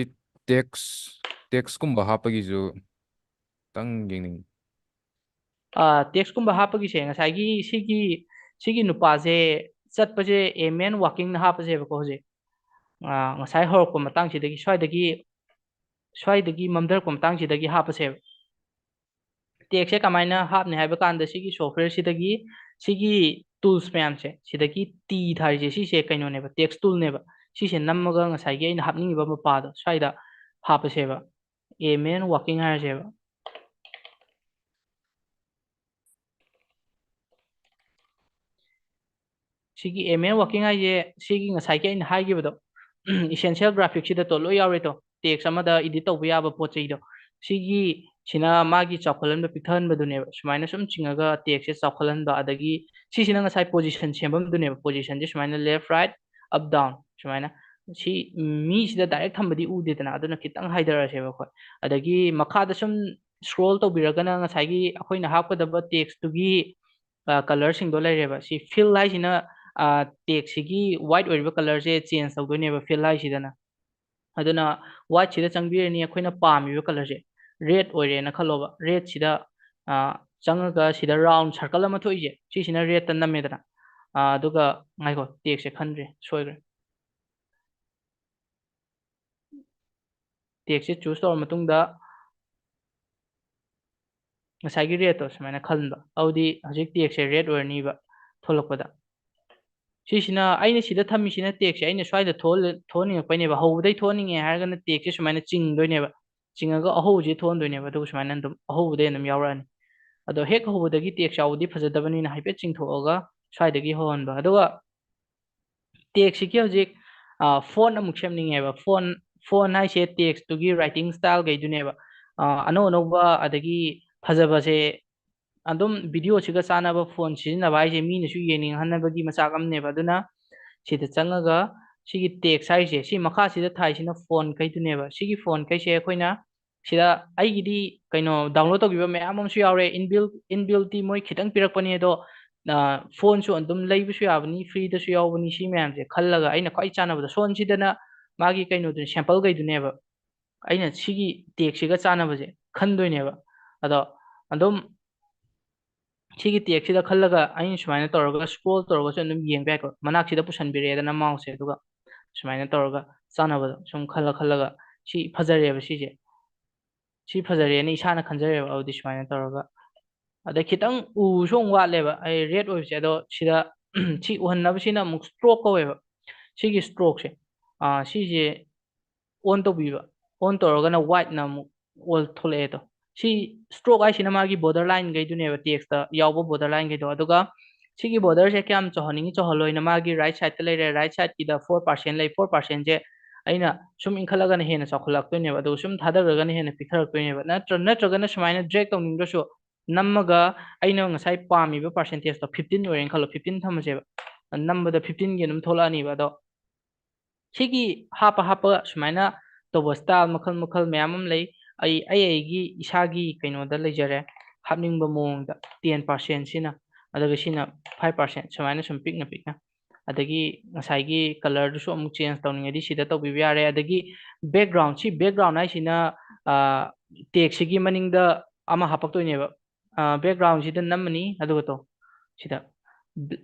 ꯇꯦꯛꯁ, ꯇꯦꯛꯁꯀꯨꯝꯕ ꯍꯥꯞꯄꯒꯤꯁꯨ ꯈꯤꯇꯪ ꯌꯦꯡꯅꯤꯡꯉꯤ꯫ ꯑꯥ, ꯇꯦꯛꯁꯀꯨꯝꯕ ꯍꯥꯞꯄꯒꯤꯁꯦ, ꯉꯁꯥꯏꯒꯤ ꯁꯤꯒꯤ, ꯁꯤꯒꯤ ꯅꯨꯄꯥꯁꯦ ꯆꯠꯄꯁꯦ, "A man walking"ꯅ ꯍꯥꯞꯄꯁꯦꯕꯀꯣ ꯍꯧꯖꯤꯛ꯫ ꯑꯥ, ꯉꯁꯥꯏ ꯍꯧꯔꯛꯄ ꯃꯇꯥꯡꯁꯤꯗꯒꯤ, ꯁ꯭ꯋꯥꯏꯗꯒꯤ, ꯁ꯭ꯋꯥꯏꯗꯒꯤ ꯃꯝꯊꯔꯛꯄ ꯃꯇꯥꯡꯁꯤꯗꯒꯤ ꯍꯥꯞꯄꯁꯦꯕ꯫ ꯇꯦꯛꯁꯁꯦ ꯀꯃꯥꯏꯅ ꯍꯥꯞꯅꯤ ꯍꯥꯏꯕ ꯀꯥꯟꯗ, ꯁꯤꯒꯤ ꯁꯣꯐꯋꯦꯔꯁꯤꯗꯒꯤ ꯁꯤꯒꯤ ꯇꯨꯜꯁ ꯃꯌꯥꯝꯁꯦ, ꯁꯤꯗꯒꯤ ꯇꯤ ꯊꯥꯔꯤꯁꯦ, ꯁꯤꯁꯦ ꯀꯩꯅꯣꯅꯦꯕ, ꯇꯦꯛꯁ ꯇꯨꯜꯅꯦꯕ꯫ ꯁꯤꯁꯦ ꯅꯝꯃꯒ ꯉꯁꯥꯏꯒꯤ ꯑꯩꯅ ꯍꯥꯞꯅꯤꯡꯉꯤꯕ ꯃꯄꯥꯗꯣ ꯁ꯭ꯋꯥꯏꯗ ꯍꯥꯞꯄꯁꯦꯕ꯫ "A man walking" ꯍꯥꯏꯔꯁꯦꯕ꯫ ꯁꯤꯒꯤ "A man walking" ꯍꯥꯏꯁꯦ, ꯁꯤꯒꯤ ꯉꯁꯥꯏꯒꯤ ꯑꯩꯅ ꯍꯥꯏꯈꯤꯕꯗꯣ, essential graphics ꯁꯤꯗ ꯇꯣ ꯂꯣꯏ ꯌꯥꯎꯔꯦ ꯇꯣ, ꯇꯦꯛꯁ ꯑꯃꯗ ꯏꯗꯤꯠ ꯇꯧꯕ ꯌꯥꯕ ꯄꯣꯠ ꯆꯩꯗꯣ꯫ ꯁꯤꯒꯤ, ꯁꯤꯅ ꯃꯥꯒꯤ ꯆꯥꯎꯈꯠꯍꯟꯕ, ꯄꯤꯛꯊꯍꯟꯕꯗꯨꯅꯦꯕ꯫ ꯁꯨꯃꯥꯏꯅ ꯁꯨꯝ ꯆꯤꯡꯉꯒ ꯇꯦꯛꯁꯁꯦ ꯆꯥꯎꯈꯠꯍꯟꯕ, ꯑꯗꯒꯤ ꯁꯤꯁꯤꯅ ꯉꯁꯥꯏ ꯄꯣꯖꯤꯁꯟ ꯁꯦꯝꯐꯝꯗꯨꯅꯦꯕ꯫ ꯄꯣꯖꯤꯁꯟꯁꯦ ꯁꯨꯃꯥꯏꯅ left, right, up, down, ꯁꯨꯃꯥꯏꯅ꯫ ꯁꯤ ꯃꯤꯁꯤꯗ ꯗꯥꯏꯔꯦꯛ ꯊꯝꯕꯗꯤ ꯎꯗꯦꯗꯅ, ꯑꯗꯨꯅ ꯈꯤꯇꯪ ꯍꯥꯏꯊꯔꯁꯦꯕ ꯑꯩꯈꯣꯏ꯫ ꯑꯗꯒꯤ ꯃꯈꯥꯗ ꯁꯨꯝ ꯁ꯭ꯀ꯭ꯔꯣꯜ ꯇꯧꯕꯤꯔꯒꯅ ꯉꯁꯥꯏꯒꯤ ꯑꯩꯈꯣꯏꯅ ꯍꯥꯞꯀꯗꯕ ꯇꯦꯛꯁꯇꯨꯒꯤ ꯀꯂꯔꯁꯤꯡꯗꯣ ꯂꯩꯔꯦꯕ꯫ ꯁꯤ fill ꯍꯥꯏꯁꯤꯅ ꯇꯦꯛꯁꯁꯤꯒꯤ white ꯑꯣꯏꯔꯤꯕ ꯀꯂꯔꯁꯦ ꯆꯦꯟꯖ ꯇꯧꯗꯣꯏꯅꯦꯕ fill ꯍꯥꯏꯁꯤꯗꯅ꯫ ꯑꯗꯨꯅ whiteꯁꯤꯗ ꯆꯪꯕꯤꯔꯅꯤ꯫ ꯑꯩꯈꯣꯏꯅ ꯄꯥꯝꯃꯤꯕ ꯀꯂꯔꯁꯦ red ꯑꯣꯏꯔꯦꯅ ꯈꯜꯂꯣꯕ꯫ Redꯁꯤꯗ ꯆꯪꯉꯒ ꯁꯤꯗ round circle ꯑꯃ ꯊꯣꯛꯏꯁꯦ, ꯁꯤꯁꯤꯅ redꯇ ꯅꯝꯃꯦꯗꯅ꯫ ꯑꯗꯨꯒ ꯉꯥꯏꯈꯣ, ꯇꯦꯛꯁꯁꯦ ꯈꯟꯗ꯭ꯔꯦ, ꯁꯣꯏꯈ꯭ꯔꯦ꯫ ꯇꯦꯛꯁꯁꯦ ꯆꯨꯁ ꯇꯧꯔ ꯃꯇꯨꯡꯗ ꯉꯁꯥꯏꯒꯤ redꯇꯣ ꯁꯨꯃꯥꯏꯅ ꯈꯟꯕ꯫ ꯑꯗꯨꯗꯤ ꯍꯧꯖꯤꯛ ꯇꯦꯛꯁꯁꯦ red ꯑꯣꯏꯔꯅꯤꯕ ꯊꯣꯛꯂꯛꯄꯗ꯫ ꯁꯤꯁꯤꯅ, ꯑꯩꯅ ꯁꯤꯗ ꯊꯝꯃꯤꯁꯤꯅ ꯇꯦꯛꯁꯁꯦ ꯑꯩꯅ ꯁ꯭ꯋꯥꯏꯗ ꯊꯣꯛꯍꯜꯂ-, ꯊꯣꯛꯍꯟꯅꯤꯡꯉꯛꯄꯩꯅꯦꯕ꯫ ꯍꯧꯕꯗꯩ ꯊꯣꯛꯍꯟꯅꯤꯡꯉꯦ ꯍꯥꯏꯔꯒꯅ ꯇꯦꯛꯁꯁꯦ ꯁꯨꯃꯥꯏꯅ ꯆꯤꯡꯗꯣꯏꯅꯦꯕ꯫ ꯆꯤꯡꯉꯒ ꯑꯍꯧꯕꯁꯦ ꯊꯣꯛꯍꯟꯗꯣꯏꯅꯦꯕ꯫ ꯑꯗꯨꯒ ꯁꯨꯃꯥꯏꯅ ꯑꯗꯨꯝ ꯑꯍꯧꯕꯗꯩ ꯑꯗꯨꯝ ꯌꯥꯎꯔꯛꯑꯅꯤ꯫ ꯑꯗꯣ ꯍꯦꯛ ꯍꯧꯕꯗꯒꯤ ꯇꯦꯛꯁ ꯌꯥꯎꯕꯗꯤ ꯐꯖꯗꯕꯅꯤꯅ ꯍꯥꯏꯐꯦꯠ ꯆꯤꯡꯊꯣꯛꯑꯒ ꯁ꯭ꯋꯥꯏꯗꯒꯤ ꯍꯧꯍꯟꯕ꯫ ꯑꯗꯨꯒ ꯇꯦꯛꯁꯁꯤꯒꯤ ꯍꯧꯖꯤꯛ ꯐꯣꯟ ꯑꯃꯨꯛ ꯁꯦꯝꯅꯤꯡꯉꯦꯕ꯫ ꯐꯣꯟ, ꯐꯣꯟ ꯍꯥꯏꯁꯦ ꯇꯦꯛꯁꯇꯨꯒꯤ writing styleꯈꯩꯗꯨꯅꯦꯕ꯫ ꯑꯅꯧ ꯑꯅꯧꯕ ꯑꯗꯒꯤ ꯐꯖꯕꯁꯦ ꯑꯗꯨꯝ videoꯁꯤꯒ ꯆꯥꯟꯅꯕ ꯐꯣꯟ ꯁꯤꯖꯤꯟꯅꯕ ꯍꯥꯏꯁꯦ ꯃꯤꯅꯁꯨ ꯌꯦꯡꯅꯤꯡꯍꯟꯅꯕꯒꯤ ꯃꯆꯥꯛ ꯑꯃꯅꯦꯕ꯫ ꯑꯗꯨꯅ ꯁꯤꯗ ꯆꯪꯉꯒ ꯁꯤꯒꯤ ꯇꯦꯛꯁ ꯍꯥꯏꯁꯦ, ꯁꯤ ꯃꯈꯥꯁꯤꯗ ꯊꯥꯏꯁꯤꯅ ꯐꯣꯟꯈꯩꯗꯨꯅꯦꯕ꯫ ꯁꯤꯒꯤ ꯐꯣꯟꯈꯩꯁꯦ ꯑꯩꯈꯣꯏꯅ ꯁꯤꯗ ꯑꯩꯒꯤꯗꯤ ꯀꯩꯅꯣ download ꯇꯧꯈꯤꯕ ꯃꯌꯥꯝ ꯑꯃꯁꯨ ꯌꯥꯎꯔꯦ꯫ Inbuilt, inbuiltꯇꯤ ꯃꯣꯏ ꯈꯤꯇꯪ ꯄꯤꯔꯛꯄꯅꯤ, ꯑꯗꯣ ꯐꯣꯟꯁꯨ ꯑꯗꯨꯝ ꯂꯩꯕꯁꯨ ꯌꯥꯕꯅꯤ, freeꯗꯁꯨ ꯌꯥꯎꯕꯅꯤ꯫ ꯁꯤ ꯃꯌꯥꯝꯁꯦ ꯈꯜꯂꯒ ꯑꯩꯅ ꯈ꯭ꯋꯥꯏ ꯆꯥꯟꯅꯕꯗꯣ ꯐꯣꯟꯁꯤꯗꯅ ꯃꯥꯒꯤ ꯀꯩꯅꯣꯗꯨꯅꯤ, sampleꯈꯩꯗꯨꯅꯦꯕ꯫ ꯑꯩꯅ ꯁꯤꯒꯤ ꯇꯦꯛꯁꯁꯤꯒ ꯆꯥꯟꯅꯕꯁꯦ ꯈꯟꯗꯣꯏꯅꯦꯕ꯫ ꯑꯗꯣ ꯑꯗꯨꯝ ꯁꯤꯒꯤ ꯇꯦꯛꯁꯁꯤꯗ ꯈꯜꯂꯒ ꯑꯩꯅ ꯁꯨꯃꯥꯏꯅ ꯇꯧꯔꯒ scroll ꯇꯧꯔꯒꯁꯨ ꯑꯗꯨꯝ ꯌꯦꯡꯕ ꯌꯥꯏꯀꯣ꯫ ꯃꯅꯥꯛꯁꯤꯗ ꯄꯨꯁꯟꯕꯤꯔꯛꯑꯦꯗꯅ mouseꯁꯦ, ꯑꯗꯨꯒ ꯁꯨꯃꯥꯏꯅ ꯇꯧꯔꯒ ꯆꯥꯟꯅꯕꯗꯣ ꯁꯨꯝ ꯈꯜꯂ ꯈꯜꯂꯒ, ꯁꯤ ꯐꯖꯔꯦꯕ ꯁꯤꯁꯦ꯫ ꯁꯤ ꯐꯖꯔꯦꯅ ꯏꯁꯥꯅ ꯈꯟꯖꯔꯦꯕ꯫ ꯑꯗꯨꯗꯤ ꯁꯨꯃꯥꯏꯅ ꯇꯧꯔꯒ, ꯑꯗ ꯈꯤꯇꯪ ꯎꯁꯨ ꯑꯃꯨꯛ ꯋꯥꯠꯂꯦꯕ, ꯑꯩ red ꯑꯣꯏꯕꯁꯦ꯫ ꯑꯗꯣ ꯁꯤꯗ ꯁꯤ ꯎꯍꯟꯅꯕꯁꯤꯅ ꯑꯃꯨꯛ stroke ꯀꯧꯋꯦꯕ꯫ ꯁꯤꯒꯤ strokeꯁꯦ, ꯑꯥ, ꯁꯤꯁꯦ on ꯇꯧꯕꯤꯕ꯫ On ꯇꯧꯔꯒꯅ whiteꯅ ꯑꯃꯨꯛ all ꯊꯣꯛꯂꯛꯑꯦ꯫ ꯑꯗꯣ ꯁꯤ stroke ꯍꯥꯏꯁꯤꯅ ꯃꯥꯒꯤ border lineꯈꯩꯗꯨꯅꯦꯕ, ꯇꯦꯛꯁꯇ ꯌꯥꯎꯕ border lineꯈꯩꯗꯣ꯫ ꯑꯗꯨꯒ ꯁꯤꯒꯤ borderꯁꯦ ꯀꯌꯥꯝ ꯆꯥꯎꯍꯟꯅꯤꯡꯉꯤ ꯆꯥꯎꯍꯜꯂꯣꯏꯅ ꯃꯥꯒꯤ right sideꯇ ꯂꯩꯔꯦ꯫ Right sideꯀꯤꯗ four percent ꯂꯩ꯫ Four percentꯁꯦ ꯑꯩꯅ ꯁꯨꯝ ꯏꯟꯈꯠꯂꯒꯅ ꯍꯦꯟꯅ ꯆꯥꯎꯈꯠꯂꯛꯇꯣꯏꯅꯦꯕ, ꯑꯗꯨꯒ ꯁꯨꯝ ꯊꯥꯗꯈ꯭ꯔꯒꯅ ꯍꯦꯟꯅ ꯄꯤꯛꯊꯔꯛꯇꯣꯏꯅꯦꯕ꯫ ꯅꯠꯇ꯭ꯔ-, ꯅꯠꯇ꯭ꯔꯒꯅ ꯁꯨꯃꯥꯏꯅ drag ꯇꯧꯅꯤꯡꯗ꯭ꯔꯁꯨ, ꯅꯝꯃꯒ ꯑꯩꯅ ꯉꯁꯥꯏ ꯄꯥꯝꯃꯤꯕ percentageꯇꯣ fifteen ꯑꯣꯏꯔꯦꯅ ꯈꯜꯂꯣ, fifteen ꯊꯝꯃꯁꯦꯕ꯫ ꯅꯝꯕꯗ fifteenꯒꯤ ꯑꯗꯨꯝ ꯊꯣꯛꯂꯛꯑꯅꯤꯕ꯫ ꯑꯗꯣ ꯁꯤꯒꯤ ꯍꯥꯞꯄ ꯍꯥꯞꯄ ꯁꯨꯃꯥꯏꯅ ꯇꯧꯕ style ꯃꯈꯜ ꯃꯈꯜ ꯃꯌꯥꯝ ꯑꯃ ꯂꯩ꯫ ꯑꯩ, ꯑꯩ ꯑꯩꯒꯤ ꯏꯁꯥꯒꯤ ꯀꯩꯅꯣꯗ ꯂꯩꯖꯔꯦ, ꯍꯥꯞꯅꯤꯡꯕ ꯃꯑꯣꯡꯗ ten percentꯁꯤꯅ꯫ ꯑꯗꯨꯒ ꯁꯤꯅ five percent, ꯁꯨꯃꯥꯏꯅ ꯁꯨꯝ ꯄꯤꯛꯅ ꯄꯤꯛꯅ꯫ ꯑꯗꯒꯤ ꯉꯁꯥꯏꯒꯤ colorꯗꯨꯁꯨ ꯑꯃꯨꯛ change ꯇꯧꯅꯤꯡꯉꯗꯤ ꯁꯤꯗ ꯇꯧꯕꯤꯕ ꯌꯥꯔꯦ꯫ ꯑꯗꯒꯤ background, ꯁꯤ background ꯍꯥꯏꯁꯤꯅ, ꯑ, textꯁꯤꯒꯤ ꯃꯅꯤꯡꯗ ꯑꯃ ꯍꯥꯞꯄꯛꯇꯣꯏꯅꯦꯕ꯫ ꯑ, backgroundꯁꯤꯗ ꯅꯝꯃꯅꯤ, ꯑꯗꯨꯒ ꯇꯣ, ꯁꯤꯗ, ꯕ-,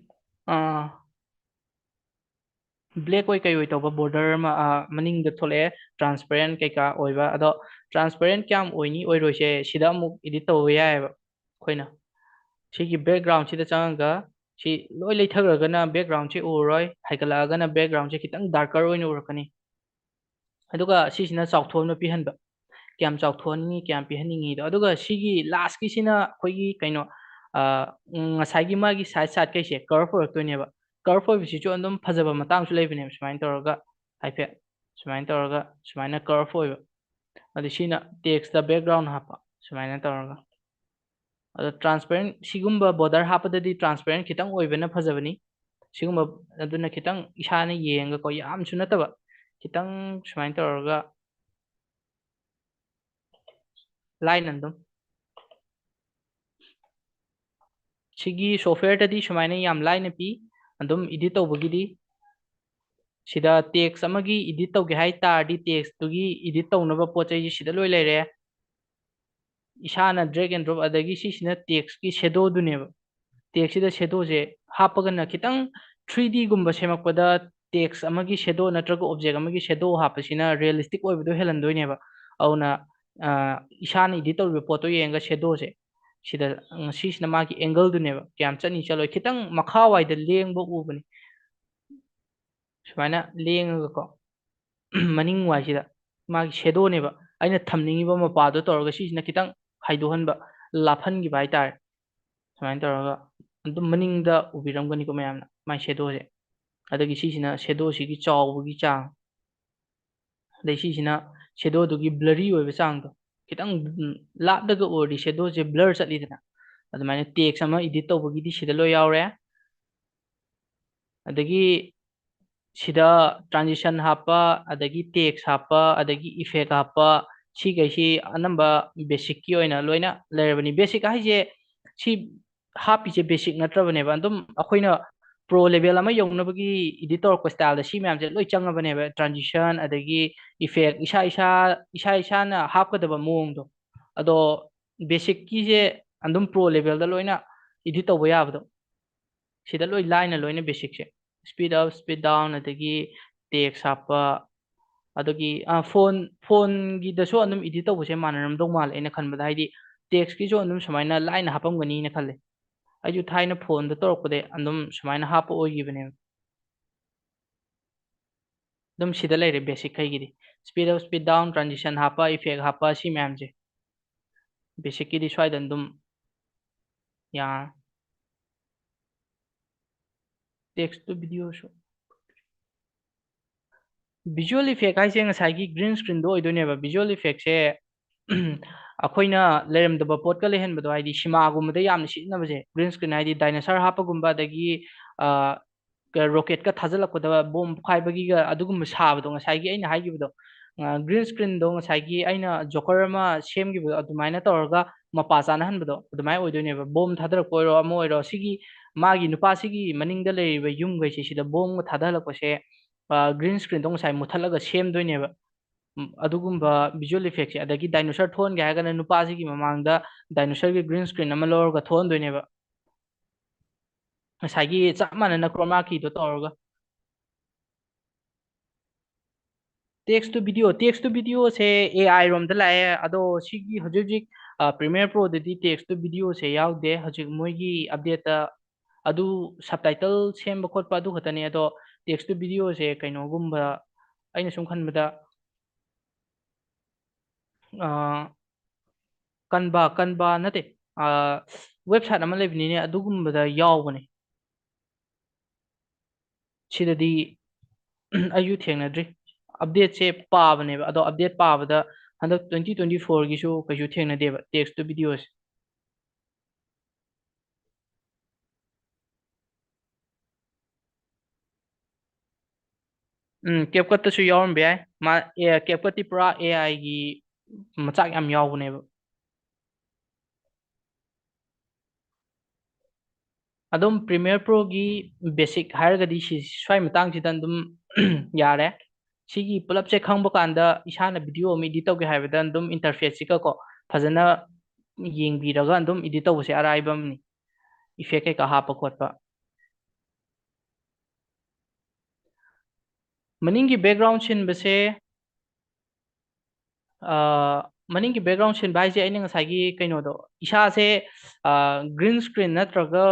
ꯑ, black ꯑꯣꯏ ꯀꯩ ꯑꯣꯏ ꯇꯧꯕ border ꯑꯃ, ꯑ, ꯃꯅꯤꯡꯗ ꯊꯣꯛꯂꯛꯑꯦ, transparent ꯀꯩꯀꯥ ꯑꯣꯏꯕ꯫ ꯑꯗꯣ transparent ꯀꯌꯥꯝ ꯑꯣꯏꯅꯤ ꯑꯣꯏꯔꯣꯏꯁꯦ ꯁꯤꯗ ꯑꯃꯨꯛ edit ꯇꯧꯕ ꯌꯥꯏꯑꯕ ꯑꯩꯈꯣꯏꯅ꯫ ꯁꯤꯒꯤ backgroundꯁꯤꯗ ꯆꯪꯉꯒ ꯁꯤ ꯂꯣꯏ ꯂꯩꯊꯈ꯭ꯔꯒꯅ backgroundꯁꯦ ꯎꯔꯔꯣꯏ, ꯍꯥꯏꯒꯠꯂꯛꯑꯒꯅ backgroundꯁꯦ ꯈꯤꯇꯪ darker ꯑꯣꯏꯅ ꯎꯔꯛꯀꯅꯤ꯫ ꯑꯗꯨꯒ ꯁꯤꯁꯤꯅ ꯆꯥꯎꯊꯣꯛꯍꯟꯕ ꯄꯤꯍꯟꯕ꯫ ꯀꯌꯥꯝ ꯆꯥꯎꯊꯣꯛꯍꯟꯅꯤꯡꯉꯤ, ꯀꯌꯥꯝ ꯄꯤꯍꯟꯅꯤꯡꯉꯤꯗꯣ꯫ ꯑꯗꯨꯒ ꯁꯤꯒꯤ lastꯀꯤꯁꯤꯅ ꯑꯩꯈꯣꯏꯒꯤ ꯀꯩꯅꯣ, ꯑ, ꯎꯝ, ꯉꯁꯥꯏꯒꯤ ꯃꯥꯒꯤ side sideꯈꯩꯁꯦ curve ꯑꯣꯏꯔꯛꯇꯣꯏꯅꯦꯕ꯫ Curve ꯑꯣꯏꯕꯁꯤꯁꯨ ꯑꯗꯨꯝ ꯐꯖꯕ ꯃꯇꯥꯡꯁꯨ ꯂꯩꯕꯅꯦꯕ꯫ ꯁꯨꯃꯥꯏꯅ ꯇꯧꯔꯒ ꯍꯥꯏꯐꯦꯠ, ꯁꯨꯃꯥꯏꯅ ꯇꯧꯔꯒ ꯁꯨꯃꯥꯏꯅ curve ꯑꯣꯏꯕ꯫ ꯑꯗꯨ ꯁꯤꯅ textꯇ background ꯍꯥꯞꯄ, ꯁꯨꯃꯥꯏꯅ ꯇꯧꯔꯒ꯫ ꯑꯗꯣ transparent, ꯁꯤꯒꯨꯝꯕ border ꯍꯥꯞꯄꯗꯗꯤ transparent ꯈꯤꯇꯪ ꯑꯣꯏꯕꯅ ꯐꯖꯕꯅꯤ꯫ ꯁꯤꯒꯨꯝꯕ, ꯑꯗꯨꯅ ꯈꯤꯇꯪ ꯏꯁꯥꯅ ꯌꯦꯡꯉꯒꯀꯣ, ꯌꯥꯝꯁꯨ ꯅꯠꯇꯕ, ꯈꯤꯇꯪ ꯁꯨꯃꯥꯏꯅ ꯇꯧꯔꯒ line ꯑꯗꯨꯝ꯫ ꯁꯤꯒꯤ softwareꯇꯗꯤ ꯁꯨꯃꯥꯏꯅ ꯌꯥꯝ ꯂꯥꯏꯅ ꯄꯤ, ꯑꯗꯨꯝ edit ꯇꯧꯕꯒꯤꯗꯤ꯫ ꯁꯤꯗ text ꯑꯃꯒꯤ edit ꯇꯧꯒꯦ ꯍꯥꯏ ꯇꯥꯔꯗꯤ, textꯇꯨꯒꯤ edit ꯇꯧꯅꯕ ꯄꯣꯠ ꯆꯩꯁꯦ ꯁꯤꯗ ꯂꯣꯏ ꯂꯩꯔꯦ꯫ ꯏꯁꯥꯅ drag and drop, ꯑꯗꯒꯤ ꯁꯤꯁꯤꯅ textꯀꯤ shadowꯗꯨꯅꯦꯕ꯫ Textꯁꯤꯗ shadowꯁꯦ ꯍꯥꯞꯄꯒꯅ ꯈꯤꯇꯪ three Dꯒꯨꯝꯕ ꯁꯦꯝꯃꯛꯄꯗ text ꯑꯃꯒꯤ shadow ꯅꯠꯇ꯭ꯔꯒ object ꯑꯃꯒꯤ shadow ꯍꯥꯞꯄꯁꯤꯅ realistic ꯑꯣꯏꯕꯗꯣ ꯍꯦꯜꯍꯟꯗꯣꯏꯅꯦꯕ꯫ ꯑꯗꯨꯅ, ꯑ, ꯏꯁꯥꯅ edit ꯇꯧꯔꯤꯕ ꯄꯣꯠꯇꯣ ꯌꯦꯡꯉꯒ shadowꯁꯦ ꯁꯤꯗ, ꯎꯝ, ꯁꯤꯁꯤꯅ ꯃꯥꯒꯤ angleꯗꯨꯅꯦꯕ, ꯀꯌꯥꯝ ꯆꯠꯅꯤ ꯆꯠꯂꯣꯏ, ꯈꯤꯇꯪ ꯃꯈꯥꯋꯥꯏꯗ ꯂꯦꯡꯕ ꯎꯕꯅꯤ꯫ ꯁꯨꯃꯥꯏꯅ ꯂꯦꯡꯉꯒꯀꯣ, ꯃꯅꯤꯡ ꯋꯥꯏꯁꯤꯗ ꯃꯥꯒꯤ shadowꯅꯦꯕ꯫ ꯑꯩꯅ ꯊꯝꯅꯤꯡꯉꯤꯕ ꯃꯄꯥꯗꯣ ꯇꯧꯔꯒ ꯁꯤꯁꯤꯅ ꯈꯤꯇꯪ ꯍꯥꯏꯗꯣꯛꯍꯟꯕ, ꯂꯥꯞꯍꯟꯈꯤꯕ ꯍꯥꯏꯇꯥꯔꯦ꯫ ꯁꯨꯃꯥꯏꯅ ꯇꯧꯔꯒ ꯑꯗꯨꯝ ꯃꯅꯤꯡꯗ ꯎꯕꯤꯔꯝꯒꯅꯤꯀꯣ ꯃꯌꯥꯝꯅ, ꯃꯥꯏ shadowꯁꯦ꯫ ꯑꯗꯒꯤ ꯁꯤꯁꯤꯅ shadowꯁꯤꯒꯤ ꯆꯥꯎꯕꯒꯤ ꯆꯥꯡ꯫ ꯑꯗꯩ ꯁꯤꯁꯤꯅ shadowꯗꯨꯒꯤ blurry ꯑꯣꯏꯕ ꯆꯥꯡꯗꯣ꯫ ꯈꯤꯇꯪ, ꯎꯝ, ꯂꯥꯞꯅꯒ ꯎꯔꯗꯤ shadowꯁꯦ blur ꯆꯠꯂꯤꯗꯅ꯫ ꯑꯗꯨꯃꯥꯏꯅ text ꯑꯃ edit ꯇꯧꯕꯒꯤꯗꯤ ꯁꯤꯗ ꯂꯣꯏ ꯌꯥꯎꯔꯦ꯫ ꯑꯗꯒꯤ ꯁꯤꯗ transition ꯍꯥꯞꯄ, ꯑꯗꯒꯤ text ꯍꯥꯞꯄ, ꯑꯗꯒꯤ effect ꯍꯥꯞꯄ, ꯁꯤꯈꯩꯁꯤ ꯑꯅꯝꯕ basicꯀꯤ ꯑꯣꯏꯅ ꯂꯣꯏꯅ ꯂꯩꯔꯕꯅꯤ꯫ Basic ꯍꯥꯏꯁꯦ ꯁꯤ ꯍꯥꯞꯄꯤꯁꯦ basic ꯅꯠꯇ꯭ꯔꯕꯅꯦꯕ꯫ ꯑꯗꯨꯝ ꯑꯩꯈꯣꯏꯅ pro level ꯑꯃ ꯌꯧꯅꯕꯒꯤ edit ꯇꯧꯔꯛꯄ style ꯗ ꯁꯤ ꯃꯌꯥꯝꯁꯦ ꯂꯣꯏ ꯆꯪꯉꯕꯅꯦꯕ, transition ꯑꯗꯒꯤ effect, ꯏꯁꯥ ꯏꯁꯥ ꯏꯁꯥ ꯏꯁꯥꯅ ꯍꯥꯞꯀꯗꯕ ꯃꯑꯣꯡꯗꯣ꯫ ꯑꯗꯣ basic ꯀꯤꯁꯦ ꯑꯗꯨꯝ pro level ꯗ ꯂꯣꯏꯅ edit ꯇꯧꯕ ꯌꯥꯕꯗꯣ, ꯁꯤꯗ ꯂꯣꯏ ꯂꯥꯏꯅ ꯂꯣꯏꯅ basic ꯁꯦ, speed up, speed down, ꯑꯗꯒꯤ text ꯍꯥꯞꯄ, ꯑꯗꯒꯤ ꯐꯣꯟ ꯐꯣꯟꯒꯤꯗꯁꯨ ꯑꯗꯨꯝ edit ꯇꯧꯕꯁꯦ ꯃꯥꯟꯅꯔꯝꯗꯧ ꯃꯥꯜꯂꯦ ꯑꯩꯅ ꯈꯟꯕꯗ, ꯍꯥꯏꯗꯤ text ꯀꯤꯁꯨ ꯑꯗꯨꯝ ꯁꯨꯃꯥꯏꯅ ꯂꯥꯏꯅ ꯍꯥꯞꯄꯝꯒꯅꯤꯅ ꯈꯜꯂꯦ꯫ ꯑꯩꯁꯨ ꯊꯥꯏꯅ ꯐꯣꯟꯗ ꯇꯧꯔꯛꯄꯗ ꯑꯗꯨꯝ ꯁꯨꯃꯥꯏꯅ ꯍꯥꯞꯄ ꯑꯣꯏꯈꯤꯕꯅꯦꯕ꯫ ꯑꯗꯨꯝ ꯁꯤꯗ ꯂꯩꯔꯦ basic ꯈꯩꯒꯤꯗꯤ, speed up, speed down, transition ꯍꯥꯞꯄ, effect ꯍꯥꯞꯄ, ꯁꯤ ꯃꯌꯥꯝꯁꯦ basic ꯀꯤꯗꯤ ꯁ꯭ꯋꯥꯏꯗ ꯑꯗꯨꯝ ꯌꯥꯔꯦ꯫ Text to video ꯁꯨ, visual effect ꯍꯥꯏꯁꯦ ꯉꯁꯥꯏꯒꯤ green screen ꯗꯣ ꯑꯣꯏꯗꯣꯏꯅꯦꯕ꯫ Visual effect ꯁꯦ ꯑꯩꯈꯣꯏꯅ ꯂꯩꯔꯝꯗꯕ ꯄꯣꯠꯀ ꯂꯩꯍꯟꯕꯗꯣ, ꯍꯥꯏꯗꯤ cinema ꯒꯨꯝꯕꯗ ꯌꯥꯝꯅ ꯁꯤꯖꯤꯟꯅꯕꯁꯦ, green screen ꯍꯥꯏꯗꯤ dinosaur ꯍꯥꯞꯄꯒꯨꯝꯕ, ꯑꯗꯒꯤ rocket ꯀ ꯊꯥꯖꯤꯜꯂꯛꯄꯗ bomb ꯄꯣꯈꯥꯏꯕꯒꯤꯒ ꯑꯗꯨꯒꯨꯝꯕ ꯁꯥꯕꯗꯣ, ꯉꯁꯥꯏꯒꯤ ꯑꯩꯅ ꯍꯥꯏꯈꯤꯕꯗꯣ, green screen ꯗꯣ ꯉꯁꯥꯏꯒꯤ ꯑꯩꯅ Joker ꯑꯃ ꯁꯦꯝꯈꯤꯕꯗꯣ, ꯑꯗꯨꯃꯥꯏꯅ ꯇꯧꯔꯒ ꯃꯄꯥ ꯆꯥꯅꯍꯟꯕꯗꯣ ꯑꯗꯨꯃꯥꯏꯅ ꯑꯣꯏꯗꯣꯏꯅꯦꯕ꯫ Bomb ꯊꯥꯗꯔꯛꯄ ꯑꯣꯏꯔꯣ, ꯑꯃ ꯑꯣꯏꯔꯣ, ꯁꯤꯒꯤ ꯃꯥꯒꯤ ꯅꯨꯄꯥꯁꯤꯒꯤ ꯃꯅꯤꯡꯗ ꯂꯩꯔꯤꯕ ꯌꯨꯝꯈꯩꯁꯦ ꯁꯤꯗ bomb ꯒ ꯊꯥꯗꯍꯜꯂꯛꯄꯁꯦ green screen ꯗꯣ ꯉꯁꯥꯏ ꯃꯨꯠꯊꯠꯂꯒ ꯁꯦꯝꯗꯣꯏꯅꯦꯕ꯫ ꯎꯝ, ꯑꯗꯨꯒꯨꯝꯕ visual effect ꯁꯦ꯫ ꯑꯗꯒꯤ dinosaur ꯊꯣꯛꯍꯟꯒꯦ ꯍꯥꯏꯔꯒꯅ ꯅꯨꯄꯥꯁꯤꯒꯤ ꯃꯃꯥꯡꯗ dinosaur ꯒꯤ green screen ꯑꯃ ꯂꯧꯔꯒ ꯊꯣꯛꯍꯟꯗꯣꯏꯅꯦꯕ, ꯉꯁꯥꯏꯒꯤ ꯆꯞ ꯃꯥꯟꯅꯅ chroma key ꯗꯣ ꯇꯧꯔꯒ꯫ Text to video, text to video say AI ꯔꯣꯝꯗ ꯂꯥꯛꯑꯦ꯫ ꯑꯗꯣ ꯁꯤꯒꯤ ꯍꯧꯖꯤꯛ ꯍꯧꯖꯤꯛ Premiere Pro ꯗꯗꯤ text to video ꯁꯦ ꯌꯥꯎꯗꯦ꯫ ꯍꯧꯖꯤꯛ ꯃꯣꯏꯒꯤ update ꯇ ꯑꯗꯨ subtitle ꯁꯦꯝꯕ ꯈꯣꯠꯄ ꯑꯗꯨ ꯈꯛꯇꯅꯦ꯫ ꯑꯗꯣ text to video ꯁꯦ ꯀꯩꯅꯣꯒꯨꯝꯕ, ꯑꯩꯅ ꯁꯨꯝ ꯈꯟꯕꯗ, Canva, Canva ꯅꯠꯇꯦ, website ꯑꯃ ꯂꯩꯕꯅꯤꯅꯦ, ꯑꯗꯨꯒꯨꯝꯕꯗ ꯌꯥꯎꯕꯅꯦ꯫ ꯁꯤꯗꯗꯤ ꯑꯩꯁꯨ ꯊꯦꯡꯅꯗ꯭ꯔꯤ꯫ Update ꯁꯦ ꯄꯥꯕꯅꯦꯕ, ꯑꯗꯣ update ꯄꯥꯕꯗ ꯍꯟꯗꯛ twenty twenty four ꯒꯤꯁꯨ ꯀꯩꯁꯨ ꯊꯦꯡꯅꯗꯦꯕ text to video say. Um, CapCut ꯇꯁꯨ ꯌꯥꯎꯔꯝꯕ ꯌꯥꯏ꯫ ꯃꯥ, ꯑꯦ, CapCut ꯇꯤ ꯄꯨꯔꯥ AI ꯒꯤ ꯃꯆꯥꯛ ꯌꯥꯝ ꯌꯥꯎꯕꯅꯦꯕ꯫ ꯑꯗꯨꯝ Premiere Proꯒꯤ basic ꯍꯥꯏꯔꯒꯗꯤ ꯁꯤ ꯁ꯭ꯋꯥꯏ ꯃꯇꯥꯡꯁꯤꯗ ꯑꯗꯨꯝ ꯌꯥꯔꯦ꯫ ꯁꯤꯒꯤ ꯄꯨꯂꯞꯁꯦ ꯈꯪꯕ ꯀꯥꯟꯗ ꯏꯁꯥꯅ video ꯑꯃ edit ꯇꯧꯒꯦ ꯍꯥꯏꯕꯗ ꯑꯗꯨꯝ interfaceꯁꯤꯒꯀꯣ ꯐꯖꯅ ꯌꯦꯡꯕꯤꯔꯒ ꯑꯗꯨꯝ edit ꯇꯧꯕꯁꯦ ꯑꯔꯥꯏꯕ ꯑꯃꯅꯤ, effect ꯀꯩꯀꯥ ꯍꯥꯞꯄ ꯈꯣꯠꯄ꯫ ꯃꯅꯤꯡꯒꯤ background ꯁꯤꯟꯕꯁꯦ, ꯑ, ꯃꯅꯤꯡꯒꯤ background ꯁꯤꯟꯕ ꯍꯥꯏꯁꯦ ꯑꯩꯅ ꯉꯁꯥꯏꯒꯤ ꯀꯩꯅꯣꯗꯣ, ꯏꯁꯥꯁꯦ, ꯑ, green screen ꯅꯠꯇ꯭ꯔꯒ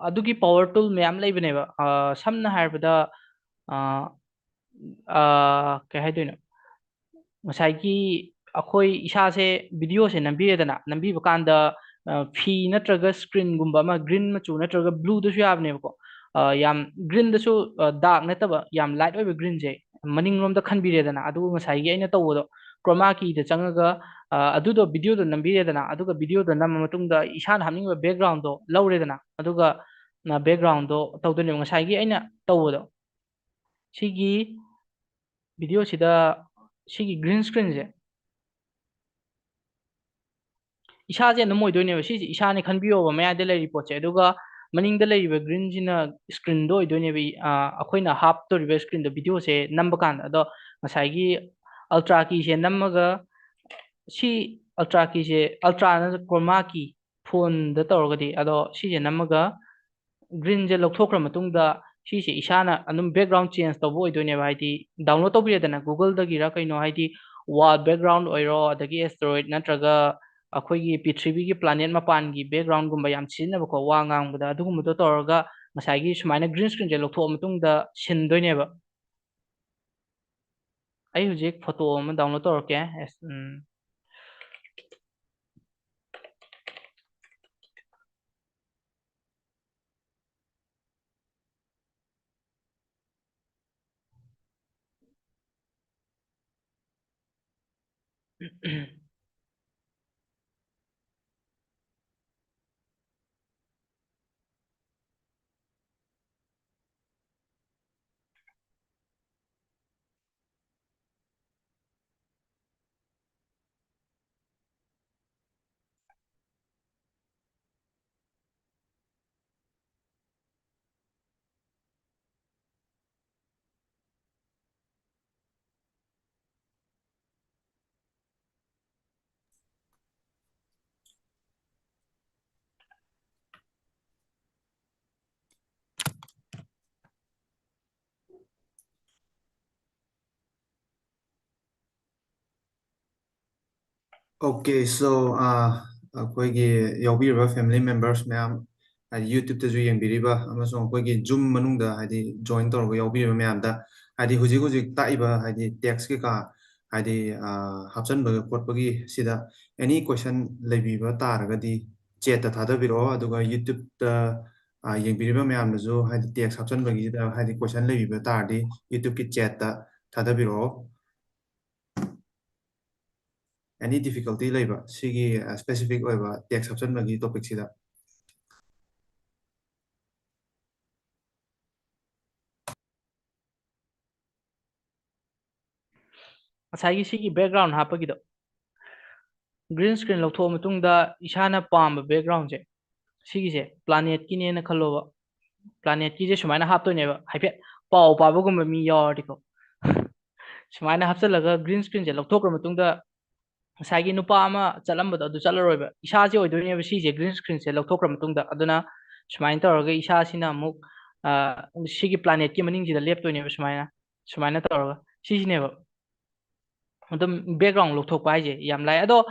ꯑꯗꯨꯒꯤ power tool ꯃꯌꯥꯝ ꯂꯩꯕꯅꯦꯕ꯫ ꯑ, ꯁꯝꯅ ꯍꯥꯏꯔꯕꯗ, ꯑ, ꯑ, ꯀꯩ ꯍꯥꯏꯗꯣꯏꯅꯣ? ꯉꯁꯥꯏꯒꯤ ꯑꯩꯈꯣꯏ ꯏꯁꯥꯁꯦ videoꯁꯦ ꯅꯝꯕꯤꯔꯦꯗꯅ, ꯅꯝꯕꯤꯕ ꯀꯥꯟꯗ, ꯑ, ꯐꯤ ꯅꯠꯇ꯭ꯔꯒ screenꯒꯨꯝꯕ ꯑꯃ green ꯃꯆꯨ ꯅꯠꯇ꯭ꯔꯒ blueꯗꯁꯨ ꯌꯥꯕꯅꯦꯕꯀꯣ꯫ ꯑ, ꯌꯥꯝ greenꯗꯁꯨ, ꯑ, dark ꯅꯠꯇꯕ, ꯌꯥꯝ light ꯑꯣꯏꯕ greenꯁꯦ ꯃꯅꯤꯡꯂꯣꯝꯗ ꯈꯟꯕꯤꯔꯦꯗꯅ, ꯑꯗꯨꯒ ꯉꯁꯥꯏꯒꯤ ꯑꯩꯅ ꯇꯧꯕꯗꯣ, chroma keyꯗ ꯆꯪꯉꯒ, ꯑ, ꯑꯗꯨꯗꯣ videoꯗꯣ ꯅꯝꯕꯤꯔꯦꯗꯅ, ꯑꯗꯨꯒ videoꯗꯣ ꯅꯝꯃ ꯃꯇꯨꯡꯗ ꯏꯁꯥꯅ ꯍꯥꯞꯅꯤꯡꯕ backgroundꯗꯣ ꯂꯧꯔꯦꯗꯅ, ꯑꯗꯨꯒ, ꯑ, backgroundꯗꯣ ꯇꯧꯗꯣꯏꯅꯦꯕ, ꯉꯁꯥꯏꯒꯤ ꯑꯩꯅ ꯇꯧꯕꯗꯣ꯫ ꯁꯤꯒꯤ videoꯁꯤꯗ ꯁꯤꯒꯤ green screenꯁꯦ ꯏꯁꯥꯁꯦ ꯑꯗꯨꯝ ꯑꯣꯏꯗꯣꯏꯅꯦꯕ꯫ ꯁꯤꯁꯦ ꯏꯁꯥꯅꯦ ꯈꯟꯕꯤꯌꯣꯕ, ꯃꯌꯥꯏꯗ ꯂꯩꯔꯤ ꯄꯣꯠꯁꯦ꯫ ꯑꯗꯨꯒ ꯃꯅꯤꯡꯗ ꯂꯩꯔꯤꯕ greenꯁꯤꯅ screenꯗꯣ ꯑꯣꯏꯗꯣꯏꯅꯦꯕ, ꯏ-, ꯑ, ꯑꯩꯈꯣꯏꯅ ꯍꯥꯞꯇꯣꯔꯤꯕ screenꯗꯣ, videoꯁꯦ ꯅꯝꯕ ꯀꯥꯟꯗ꯫ ꯑꯗꯣ ꯉꯁꯥꯏꯒꯤ ultra keyꯁꯦ ꯅꯝꯃꯒ, ꯁꯤ ultra keyꯁꯦ, ultra ꯅꯠꯇ꯭ꯔ chroma key, phoneꯗ ꯇꯧꯔꯒꯗꯤ, ꯑꯗꯣ ꯁꯤꯁꯦ ꯅꯝꯃꯒ greenꯁꯦ ꯂꯧꯊꯣꯛꯈ꯭ꯔ ꯃꯇꯨꯡꯗ, ꯁꯤꯁꯦ ꯏꯁꯥꯅ ꯑꯗꯨꯝ background change ꯇꯧꯕ ꯑꯣꯏꯗꯣꯏꯅꯦꯕ꯫ ꯍꯥꯏꯗꯤ download ꯇꯧꯕꯤꯔꯦꯗꯅ Googleꯗꯒꯤꯔ ꯀꯩꯅꯣ, ꯍꯥꯏꯗꯤ wall background ꯑꯣꯏꯔꯣ, ꯑꯗꯒꯤ asteroid ꯅꯠꯇ꯭ꯔꯒ ꯑꯩꯈꯣꯏꯒꯤ ꯄ꯭ꯔꯤꯊꯤꯕꯤꯒꯤ planet ꯃꯄꯥꯟꯒꯤ backgroundꯒꯨꯝꯕ ꯌꯥꯝ ꯁꯤꯖꯤꯟꯅꯕꯀꯣ, ꯋꯥ ꯉꯥꯡꯕꯗ, ꯑꯗꯨꯒꯨꯝꯕꯗꯣ ꯇꯧꯔꯒ ꯉꯁꯥꯏꯒꯤ ꯁꯨꯃꯥꯏꯅ green screenꯁꯦ ꯂꯧꯊꯣꯛꯑ ꯃꯇꯨꯡꯗ ꯁꯤꯟꯗꯣꯏꯅꯦꯕ꯫ ꯑꯩ ꯍꯧꯖꯤꯛ photo ꯑꯃ download ꯇꯧꯔꯛꯀꯦ꯫ ꯑꯦꯁ, ꯎꯝ꯫ Okay, so ꯑꯩꯈꯣꯏꯒꯤ ꯌꯥꯎꯕꯤꯔꯤꯕ family members ꯃꯌꯥꯝ, ꯍꯥꯏꯗꯤ YouTubeꯇꯁꯨ ꯌꯦꯡꯕꯤꯔꯤꯕ ꯑꯃꯁꯨꯡ ꯑꯩꯈꯣꯏꯒꯤ Zoom ꯃꯅꯨꯡꯗ ꯍꯥꯏꯗꯤ join ꯇꯧꯔꯒ ꯌꯥꯎꯕꯤꯔꯤꯕ ꯃꯌꯥꯝꯗ, ꯍꯥꯏꯗꯤ ꯍꯧꯖꯤꯛ ꯍꯧꯖꯤꯛ ꯇꯥꯛꯏꯕ ꯍꯥꯏꯗꯤ tax ꯀꯩꯀꯥ ꯍꯥꯏꯗꯤ ꯍꯥꯞꯆꯤꯟꯕ ꯈꯣꯠꯄꯒꯤ ꯁꯤꯗ any question ꯂꯩꯕꯤꯕ ꯇꯥꯔꯒꯗꯤ chatꯇ ꯊꯥꯗꯕꯤꯔꯛꯑꯣ꯫ ꯑꯗꯨꯒ YouTubeꯇ ꯌꯦꯡꯕꯤꯔꯤꯕ ꯃꯌꯥꯝꯅꯁꯨ ꯍꯥꯏꯗꯤ tax ꯍꯥꯞꯆꯤꯟꯕꯒꯤꯁꯤꯗ ꯍꯥꯏꯗꯤ question ꯂꯩꯕꯤꯕ ꯇꯥꯔꯗꯤ YouTubeꯀꯤ chatꯇ ꯊꯥꯗꯕꯤꯔꯛꯑꯣ꯫ Any difficulty ꯂꯩꯕ ꯁꯤꯒꯤ specific ꯑꯣꯏꯕ tax ꯍꯥꯞꯆꯤꯟꯕꯒꯤ topicꯁꯤꯗ? ꯉꯁꯥꯏꯒꯤ ꯁꯤꯒꯤ background ꯍꯥꯞꯄꯒꯤꯗꯣ, green screen ꯂꯧꯊꯣꯛꯑ ꯃꯇꯨꯡꯗ ꯏꯁꯥꯅ ꯄꯥꯝꯕ backgroundꯁꯦ, ꯁꯤꯒꯤꯁꯦ planetꯀꯤꯅꯦꯅ ꯈꯜꯂꯣꯕ꯫ Planetꯀꯤꯁꯦ ꯁꯨꯃꯥꯏꯅ ꯍꯥꯞꯇꯣꯏꯅꯦꯕ, ꯍꯥꯏꯐꯦꯠ ꯄꯥꯎ ꯄꯥꯕꯒꯨꯝꯕ ꯃꯤ ꯌꯥꯎꯔꯗꯤꯀꯣ꯫ ꯁꯨꯃꯥꯏꯅ ꯍꯥꯞꯆꯤꯜꯂꯒ green screenꯁꯦ ꯂꯧꯊꯣꯛꯈ꯭ꯔ ꯃꯇꯨꯡꯗ, ꯉꯁꯥꯏꯒꯤ ꯅꯨꯄꯥ ꯑꯃ ꯆꯠꯂꯝꯕꯗꯣ ꯑꯗꯨ ꯆꯠꯂꯔꯣꯏꯕ, ꯏꯁꯥꯁꯦ ꯑꯣꯏꯗꯣꯏꯅꯦꯕ ꯁꯤꯁꯦ green screenꯁꯦ ꯂꯧꯊꯣꯛꯈ꯭ꯔ ꯃꯇꯨꯡꯗ꯫ ꯑꯗꯨꯅ ꯁꯨꯃꯥꯏꯅ ꯇꯧꯔꯒ ꯏꯁꯥꯁꯤꯅ ꯑꯃꯨꯛ ꯁꯤꯒꯤ planetꯀꯤ ꯃꯅꯤꯡꯁꯤꯗ ꯂꯦꯞꯇꯣꯏꯅꯦꯕ, ꯁꯨꯃꯥꯏꯅ ꯁꯨꯃꯥꯏꯅ ꯇꯧꯔꯒ꯫ ꯁꯤꯁꯤꯅꯦꯕ ꯑꯗꯨꯝ background ꯂꯧꯊꯣꯛꯄ ꯍꯥꯏꯁꯦ ꯌꯥꯝ ꯂꯥꯏ꯫ ꯑꯗꯣ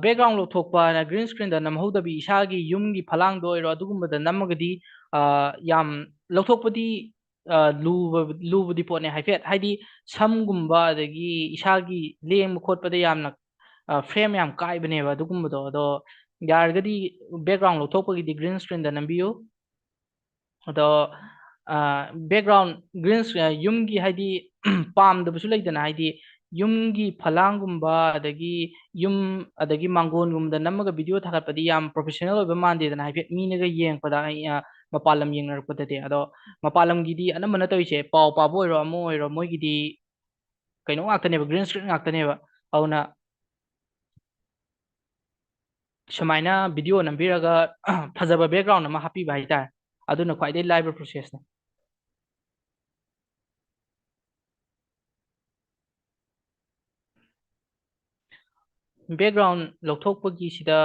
background ꯂꯧꯊꯣꯛꯄꯅ green screenꯗ ꯅꯝꯍꯧꯗꯕꯤ ꯏꯁꯥꯒꯤ ꯌꯨꯝꯒꯤ ꯐꯂꯥꯡꯗ ꯑꯣꯏꯔꯣ ꯑꯗꯨꯒꯨꯝꯕꯗ ꯅꯝꯃꯒꯗꯤ ꯌꯥꯝ ꯂꯧꯊꯣꯛꯄꯗꯤ ꯂꯨꯕ ꯂꯨꯕꯗꯤ ꯄꯣꯠꯅꯦ꯫ ꯍꯥꯏꯐꯦꯠ ꯍꯥꯏꯗꯤ ꯁꯝꯒꯨꯝꯕ ꯑꯗꯒꯤ ꯏꯁꯥꯒꯤ ꯂꯦꯡꯕ ꯈꯣꯠꯄꯗ ꯌꯥꯝꯅ frame ꯌꯥꯝ ꯀꯥꯏꯕꯅꯦꯕ ꯑꯗꯨꯒꯨꯝꯕꯗꯣ꯫ ꯑꯗꯣ ꯌꯥꯔꯒꯗꯤ background ꯂꯧꯊꯣꯛꯄꯒꯤꯗꯤ green screenꯗ ꯅꯝꯕꯤꯌꯨ꯫ ꯑꯗꯣ background green, ꯌꯨꯝꯒꯤ ꯍꯥꯏꯗꯤ ꯄꯥꯝꯗꯕꯁꯨ ꯂꯩꯗꯅ, ꯍꯥꯏꯗꯤ ꯌꯨꯝꯒꯤ ꯐꯂꯥꯡꯒꯨꯝꯕ ꯑꯗꯒꯤ ꯌꯨꯝ ꯑꯗꯒꯤ ꯃꯥꯡꯒꯣꯟꯒꯨꯝꯕꯗ ꯅꯝꯃꯒ video ꯊꯥꯒꯠꯄꯗꯤ ꯌꯥꯝ professional ꯑꯣꯏꯕ ꯃꯥꯟꯗꯦꯗꯅ꯫ ꯍꯥꯏꯐꯦꯠ ꯃꯤꯅꯒ ꯌꯦꯡꯉꯛꯄꯗ, ꯃꯄꯥꯟ ꯂꯝ ꯌꯦꯡꯅꯔꯛꯄꯗꯗꯤ꯫ ꯑꯗꯣ ꯃꯄꯥꯟ ꯂꯝꯒꯤꯗꯤ ꯑꯅꯝꯕꯅ ꯇꯧꯔꯤꯁꯦ, ꯄꯥꯎ ꯄꯥꯕ ꯑꯣꯏꯔꯣ ꯑꯃ ꯑꯣꯏꯔꯣ, ꯃꯣꯏꯒꯤꯗꯤ ꯀꯩꯅꯣ ꯉꯥꯛꯇꯅꯦꯕ, green screen ꯉꯥꯛꯇꯅꯦꯕ꯫ ꯑꯗꯨꯅ ꯁꯨꯃꯥꯏꯅ video ꯅꯝꯕꯤꯔꯒ ꯐꯖꯕ background ꯑꯃ ꯍꯥꯞꯄꯤꯕ ꯍꯥꯏꯇꯥꯔꯦ, ꯑꯗꯨꯅ ꯈ꯭ꯋꯥꯏꯗꯒꯤ ꯂꯥꯏꯕ processꯅꯦ꯫ Background ꯂꯧꯊꯣꯛꯄꯒꯤꯁꯤꯗ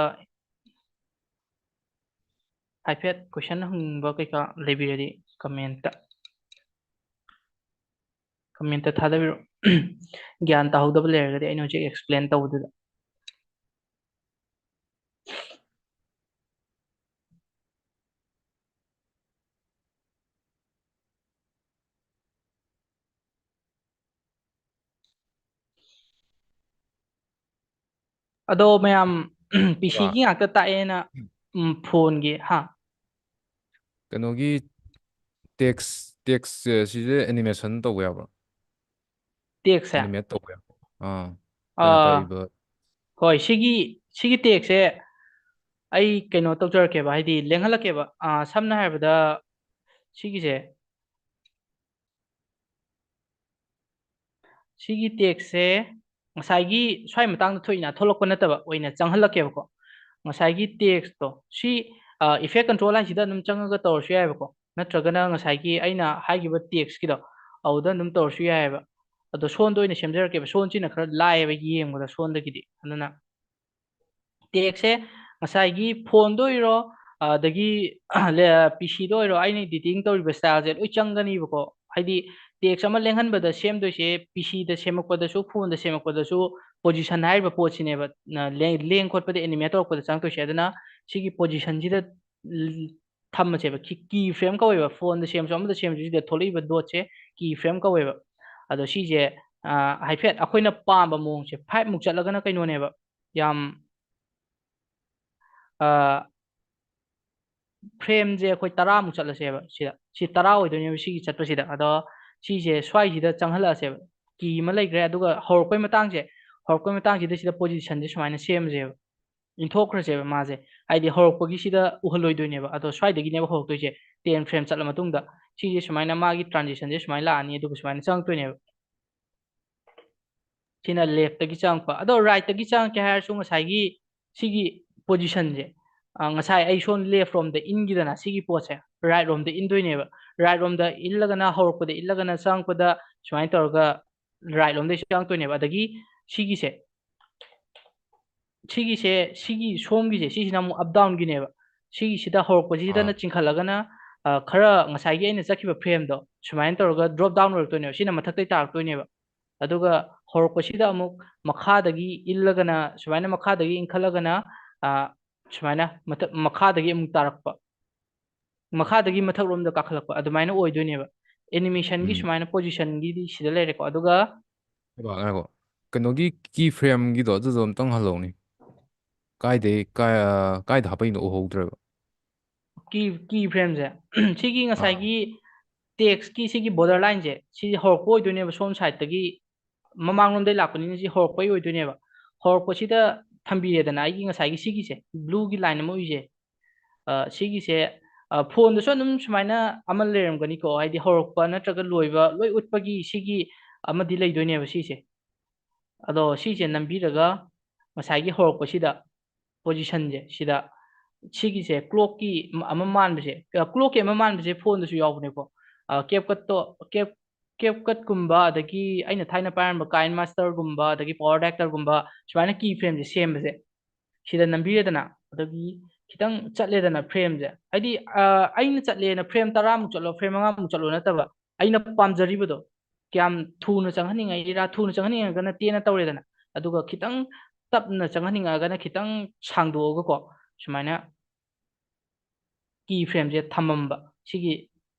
ꯍꯥꯏꯐꯦꯠ question ꯍꯪꯅꯤꯡꯕ ꯀꯩꯀꯥ ꯂꯩꯕꯤꯔꯗꯤ commentꯇ commentꯇ ꯊꯥꯗꯕꯤꯔꯛꯑꯣ꯫ ꯒ꯭ꯌꯥꯟ ꯇꯥꯍꯧꯗꯕ ꯂꯩꯔꯒꯗꯤ ꯑꯩꯅ ꯍꯧꯖꯤꯛ explain ꯇꯧꯕꯗꯨꯗ꯫ ꯑꯗꯣ ꯃꯌꯥꯝ ꯄꯤ ꯁꯤꯒꯤ ꯉꯥꯛꯇ ꯇꯥꯛꯑꯦꯅ, ꯎꯝ, ꯐꯣꯟꯒꯤ, ꯍꯥ? ꯀꯩꯅꯣꯒꯤ text, text ꯁꯤꯁꯦ animation ꯇꯧꯕ ꯌꯥꯕ꯭ꯔꯣ? Text ꯁꯦ? Animate ꯇꯧꯕ ꯌꯥꯕ꯭ꯔꯣ? ꯑꯥ, ꯑꯩꯈꯣꯏꯅ ꯑꯥ, ꯇꯥꯛꯏꯕ. ꯍꯣꯏ, ꯁꯤꯒꯤ, ꯁꯤꯒꯤ text ꯁꯦ ꯑꯩ ꯀꯩꯅꯣ ꯇꯧꯖꯔꯛꯀꯦꯕ, ꯍꯥꯏꯗꯤ ꯂꯦꯡꯍꯜꯂꯛꯀꯦꯕ꯫ ꯑꯥ, ꯁꯝꯅ ꯍꯥꯏꯔꯕꯗ ꯁꯤꯒꯤꯁꯦ, ꯁꯤꯒꯤ text ꯁꯦ ꯉꯁꯥꯏꯒꯤ ꯁ꯭ꯋꯥꯏ ꯃꯇꯥꯡꯗ ꯊꯣꯛꯏꯅ, ꯊꯣꯛꯂꯛꯄ ꯅꯠꯇꯕ ꯑꯣꯏꯅ ꯆꯪꯍꯜꯂꯛꯀꯦꯕꯀꯣ꯫ ꯉꯁꯥꯏꯒꯤ text ꯇꯣ ꯁꯤ, ꯑ, effect control ꯍꯥꯏꯁꯤꯗ ꯑꯗꯨꯝ ꯆꯪꯉꯒ ꯇꯧꯔꯁꯨ ꯌꯥꯏꯕꯀꯣ, ꯅꯠꯇ꯭ꯔꯒꯅ ꯉꯁꯥꯏꯒꯤ ꯑꯩꯅ ꯍꯥꯏꯈꯤꯕ text ꯀꯤꯗꯣ ꯑꯗꯨꯗ ꯑꯗꯨꯝ ꯇꯧꯔꯁꯨ ꯌꯥꯏꯑꯕ꯫ ꯑꯗꯣ ꯁꯣꯟꯗ ꯑꯣꯏꯅ ꯁꯦꯝꯖꯔꯛꯀꯦꯕ, ꯁꯣꯟꯁꯤꯅ ꯈꯔ ꯂꯥꯏꯌꯦꯕ ꯌꯦꯡꯕꯗ ꯁꯣꯟꯗꯒꯤꯗꯤ꯫ ꯑꯗꯨꯅ text ꯁꯦ ꯉꯁꯥꯏꯒꯤ ꯐꯣꯟꯗ ꯑꯣꯏꯔꯣ, ꯑꯗꯒꯤ ꯄꯤ ꯁꯤꯗ ꯑꯣꯏꯔꯣ, ꯑꯩꯅ editing ꯇꯧꯔꯤꯕ style ꯁꯦ ꯂꯣꯏ ꯆꯪꯒꯅꯤꯕꯀꯣ꯫ ꯍꯥꯏꯗꯤ text ꯑꯃ ꯂꯦꯡꯍꯟꯕꯗ ꯁꯦꯝꯗꯣꯏꯁꯦ, ꯄꯤ ꯁꯤꯗ ꯁꯦꯝꯃꯛꯄꯗꯁꯨ, ꯐꯣꯟꯗ ꯁꯦꯝꯃꯛꯄꯗꯁꯨ position ꯍꯥꯏꯔꯤꯕ ꯄꯣꯠꯁꯤꯅꯦꯕ, ꯅ-, ꯂꯦꯡ-, ꯂꯦꯡ ꯈꯣꯠꯄꯗ animate ꯇꯧꯔꯛꯄꯗ ꯆꯪꯉꯛꯇꯣꯏꯁꯦ꯫ ꯑꯗꯨꯅ ꯁꯤꯒꯤ position ꯁꯤꯗ ꯊꯝꯃꯁꯦꯕ꯫ key frame ꯀꯧꯋꯦꯕ, ꯐꯣꯟꯗ ꯁꯦꯝꯃꯁꯨ ꯑꯃꯗ ꯁꯦꯝꯃꯁꯨ ꯁꯤꯗ ꯊꯣꯛꯂꯛꯏꯕ dot ꯁꯦ key frame ꯀꯧꯋꯦꯕ꯫ ꯑꯗꯣ ꯁꯤꯁꯦ, ꯑ, ꯍꯥꯏꯐꯦꯠ ꯑꯩꯈꯣꯏꯅ ꯄꯥꯝꯕ ꯃꯑꯣꯡꯁꯦ five ꯃꯨꯛ ꯆꯠꯂꯒꯅ ꯀꯩꯅꯣꯅꯦꯕ, ꯌꯥꯝ, ꯑ, frame ꯁꯦ ꯑꯩꯈꯣꯏ ꯇꯔꯥꯃꯨꯛ ꯆꯠꯂꯁꯦꯕ꯫ ꯁꯤꯗ, ꯁꯤ ꯇꯔꯥ ꯑꯣꯏꯗꯣꯏꯅꯦꯕ ꯁꯤꯒꯤ ꯆꯠꯄꯁꯤꯗ꯫ ꯑꯗꯣ ꯁꯤꯁꯦ ꯁ꯭ꯋꯥꯏꯁꯤꯗ ꯆꯪꯍꯜꯂꯛꯑꯁꯦꯕ꯫ Key ꯑꯃ ꯂꯩꯈ꯭ꯔꯦ, ꯑꯗꯨꯒ ꯍꯧꯔꯛꯄꯩ ꯃꯇꯥꯡꯁꯦ, ꯍꯧꯔꯛꯄꯩ ꯃꯇꯥꯡꯁꯤꯗ ꯁꯤꯗ position ꯁꯦ ꯁꯨꯃꯥꯏꯅ ꯁꯦꯝꯁꯦꯕ, ꯏꯟꯊꯣꯛꯈ꯭ꯔꯁꯦꯕ ꯃꯥꯁꯦ꯫ ꯍꯥꯏꯗꯤ ꯍꯧꯔꯛꯄꯒꯤꯁꯤꯗ ꯎꯍꯜꯂꯣꯏꯗꯣꯏꯅꯦꯕ, ꯑꯗꯣ ꯁ꯭ꯋꯥꯏꯗꯒꯤꯅꯦꯕ ꯍꯧꯔꯛꯇꯣꯏꯁꯦ꯫ Ten frame ꯆꯠꯂ ꯃꯇꯨꯡꯗ ꯁꯤꯁꯦ ꯁꯨꯃꯥꯏꯅ ꯃꯥꯒꯤ transition ꯁꯦ ꯁꯨꯃꯥꯏꯅ ꯂꯥꯛꯑꯅꯤ, ꯑꯗꯨꯒ ꯁꯨꯃꯥꯏꯅ ꯆꯪꯉꯛꯇꯣꯏꯅꯦꯕ꯫ ꯁꯤꯅ left ꯇꯒꯤ ꯆꯪꯉꯛꯄ꯫ ꯑꯗꯣ right ꯇꯒꯤ ꯆꯪꯉꯛꯀꯦ ꯍꯥꯏꯔꯁꯨ ꯉꯁꯥꯏꯒꯤ ꯁꯤꯒꯤ position ꯁꯦ, ꯑ, ꯉꯁꯥꯏ ꯑꯩ ꯁꯣꯝ left ꯔꯣꯝꯗ ꯏꯟꯈꯤꯗꯅ ꯁꯤꯒꯤ ꯄꯣꯠꯁꯦ right ꯔꯣꯝꯗ ꯏꯟꯗꯣꯏꯅꯦꯕ꯫ Right ꯔꯣꯝꯗ ꯏꯜꯂꯒꯅ, ꯍꯧꯔꯛꯄꯗ ꯏꯜꯂꯒꯅ ꯆꯪꯉꯛꯄꯗ ꯁꯨꯃꯥꯏꯅ ꯇꯧꯔꯒ right ꯂꯣꯝꯗꯩ ꯆꯪꯉꯛꯇꯣꯏꯅꯦꯕ꯫ ꯑꯗꯒꯤ ꯁꯤꯒꯤꯁꯦ, ꯁꯤꯒꯤꯁꯦ, ꯁꯤꯒꯤ ꯁꯣꯝꯒꯤꯁꯦ, ꯁꯤꯁꯤꯅ ꯑꯃꯨꯛ up down ꯒꯤꯅꯦꯕ꯫ ꯁꯤꯒꯤꯁꯤꯗ ꯍꯧꯔꯛꯄꯁꯤꯗꯅ ꯑꯥ꯫ ꯆꯤꯡꯈꯠꯂꯒꯅ, ꯑ, ꯈꯔ ꯉꯁꯥꯏꯒꯤ ꯑꯩꯅ ꯆꯠꯈꯤꯕ frame ꯗꯣ ꯁꯨꯃꯥꯏꯅ ꯇꯧꯔꯒ drop down ꯑꯣꯏꯔꯛꯇꯣꯏꯅꯦꯕ꯫ ꯁꯤꯅ ꯃꯊꯛꯇꯩ ꯇꯥꯔꯛꯇꯣꯏꯅꯦꯕ꯫ ꯑꯗꯨꯒ ꯍꯧꯔꯛꯄꯁꯤꯗ ꯑꯃꯨꯛ ꯃꯈꯥꯗꯒꯤ ꯏꯜꯂꯒꯅ, ꯁꯨꯃꯥꯏꯅ ꯃꯈꯥꯗꯒꯤ ꯏꯟꯈꯠꯂꯒꯅ, ꯑ, ꯁꯨꯃꯥꯏꯅ ꯃꯊꯛ, ꯃꯈꯥꯗꯒꯤ ꯑꯃꯨꯛ ꯇꯥꯔꯛꯄ꯫ ꯃꯈꯥꯗꯒꯤ ꯃꯊꯛꯂꯣꯝꯗ ꯀꯥꯈꯠꯂꯛꯄ, ꯑꯗꯨꯃꯥꯏꯅ ꯑꯣꯏꯗꯣꯏꯅꯦꯕ꯫ Animation ꯒꯤ ꯎꯝ꯫ ꯁꯨꯃꯥꯏꯅ position ꯒꯤꯗꯤ ꯁꯤꯗ ꯂꯩꯔꯦꯀꯣ꯫ ꯑꯗꯨꯒ ꯉꯥꯏꯈꯣ, ꯉꯥꯏꯈꯣ꯫ ꯀꯩꯅꯣꯒꯤ key frame ꯒꯤꯗꯣ ꯑꯗꯨꯗꯣ ꯑꯝꯇꯪ ꯍꯜꯂꯧꯅꯦ꯫ ꯀꯥꯏꯗꯩ ꯀꯥꯏ-, ꯑ, ꯀꯥꯏꯗ ꯍꯥꯞꯄꯛꯏꯅꯣ ꯎꯍꯧꯗ꯭ꯔꯦꯕ꯫ ꯀꯤ ꯀꯤ ꯐ꯭ꯔꯦꯝꯁꯦ ꯁꯤꯒꯤ ꯑꯥ ꯉꯁꯥꯏꯒꯤ ꯇꯦꯛꯁꯀꯤ ꯁꯤꯒꯤ ꯕꯣꯔꯗꯔ ꯂꯥꯏꯟꯁꯦ ꯁꯤ ꯍꯧꯔꯛꯄ ꯑꯣꯏꯗꯣꯏꯅꯦꯕ, ꯁꯣꯝ ꯁꯥꯏꯠꯇꯒꯤ ꯃꯃꯥꯡꯂꯣꯝꯗꯩ ꯂꯥꯛꯄꯅꯤꯅ ꯁꯤ ꯍꯧꯔꯛꯄꯩ ꯑꯣꯏꯗꯣꯏꯅꯦꯕ꯫ ꯍꯧꯔꯛꯄꯁꯤꯗ ꯊꯝꯕꯤꯔꯦꯗꯅ ꯑꯩꯒꯤ ꯉꯁꯥꯏꯒꯤ ꯁꯤꯒꯤꯁꯦ, ꯕ꯭ꯂꯨꯒꯤ ꯂꯥꯏꯟ ꯑꯃ ꯎꯏꯁꯦ, ꯑ, ꯁꯤꯒꯤꯁꯦ, ꯑ, ꯐꯣꯟꯗꯁꯨ ꯑꯗꯨꯝ ꯁꯨꯃꯥꯏꯅ ꯑꯃ ꯂꯩꯔꯝꯒꯅꯤꯀꯣ, ꯍꯥꯏꯗꯤ ꯍꯧꯔꯛꯄ ꯅꯠꯇ꯭ꯔꯒ ꯂꯣꯏꯕ ꯂꯣꯏ ꯎꯠꯄꯒꯤ ꯁꯤꯒꯤ ꯑꯃꯗꯤ ꯂꯩꯗꯣꯏꯅꯦꯕ ꯁꯤꯁꯦ꯫ ꯑꯗꯣ ꯁꯤꯁꯦ ꯅꯝꯕꯤꯔꯒ ꯉꯁꯥꯏꯒꯤ ꯍꯧꯔꯛꯄꯁꯤꯗ ꯄꯣꯖꯤꯁꯟꯁꯦ ꯁꯤꯗ ꯁꯤꯒꯤꯁꯦ ꯀ꯭ꯂꯣꯛꯀꯤ ꯑꯃ ꯃꯥꯟꯕꯁꯦ, ꯀ꯭ꯂꯣꯛꯀꯤ ꯑꯃ ꯃꯥꯟꯕꯁꯦ ꯐꯣꯟꯗꯁꯨ ꯌꯥꯎꯕꯅꯦꯀꯣ꯫ ꯀꯦꯞꯀꯠꯇꯣ, ꯀꯦꯞ ꯀꯦꯞꯀꯠꯀꯨꯝꯕ, ꯑꯗꯒꯤ ꯑꯩꯅ ꯊꯥꯏꯅ ꯄꯥꯏꯔꯝꯕ ꯀꯥꯏꯟ ꯃꯥꯁꯇꯔꯒꯨꯝꯕ, ꯑꯗꯒꯤ ꯄꯋꯥꯔ ꯗꯥꯏꯔꯦꯛꯇꯔꯒꯨꯝꯕ, ꯁꯨꯃꯥꯏꯅ ꯀꯤ ꯐ꯭ꯔꯦꯝꯁꯦ ꯁꯦꯝꯕꯁꯦ, ꯁꯤꯗ ꯅꯝꯕꯤꯔꯦꯗꯅ, ꯑꯗꯒꯤ ꯈꯤꯇꯪ ꯆꯠꯂꯦꯗꯅ ꯐ꯭ꯔꯦꯝꯁꯦ, ꯍꯥꯏꯗꯤ, ꯑ, ꯑꯩꯅ ꯆꯠꯂꯦꯅ ꯐ꯭ꯔꯦꯝ ꯇꯔꯥꯃꯨꯛ ꯆꯠꯂꯣ, ꯐ꯭ꯔꯦꯝ ꯃꯉꯥꯃꯨꯛ ꯆꯠꯂꯣ ꯅꯠꯇꯕ, ꯑꯩꯅ ꯄꯥꯝꯖꯔꯤꯕꯗꯣ ꯀꯌꯥꯝ ꯊꯨꯅ ꯆꯪꯍꯟꯅꯤꯡꯉꯛꯏꯔꯥ, ꯊꯨꯅ ꯆꯪꯍꯟꯅꯤꯡꯉꯒꯅ ꯇꯦꯟꯅ ꯇꯧꯔꯦꯗꯅ, ꯑꯗꯨꯒ ꯈꯤꯇꯪ ꯇꯞꯅ ꯆꯪꯍꯟꯅꯤꯡꯉꯛꯑꯒꯅ ꯈꯤꯇꯪ ꯁꯥꯡꯗꯣꯛꯑꯒꯀꯣ, ꯁꯨꯃꯥꯏꯅ ꯀꯤ ꯐ꯭ꯔꯦꯝꯁꯦ ꯊꯝꯃꯝꯕ, ꯁꯤꯒꯤ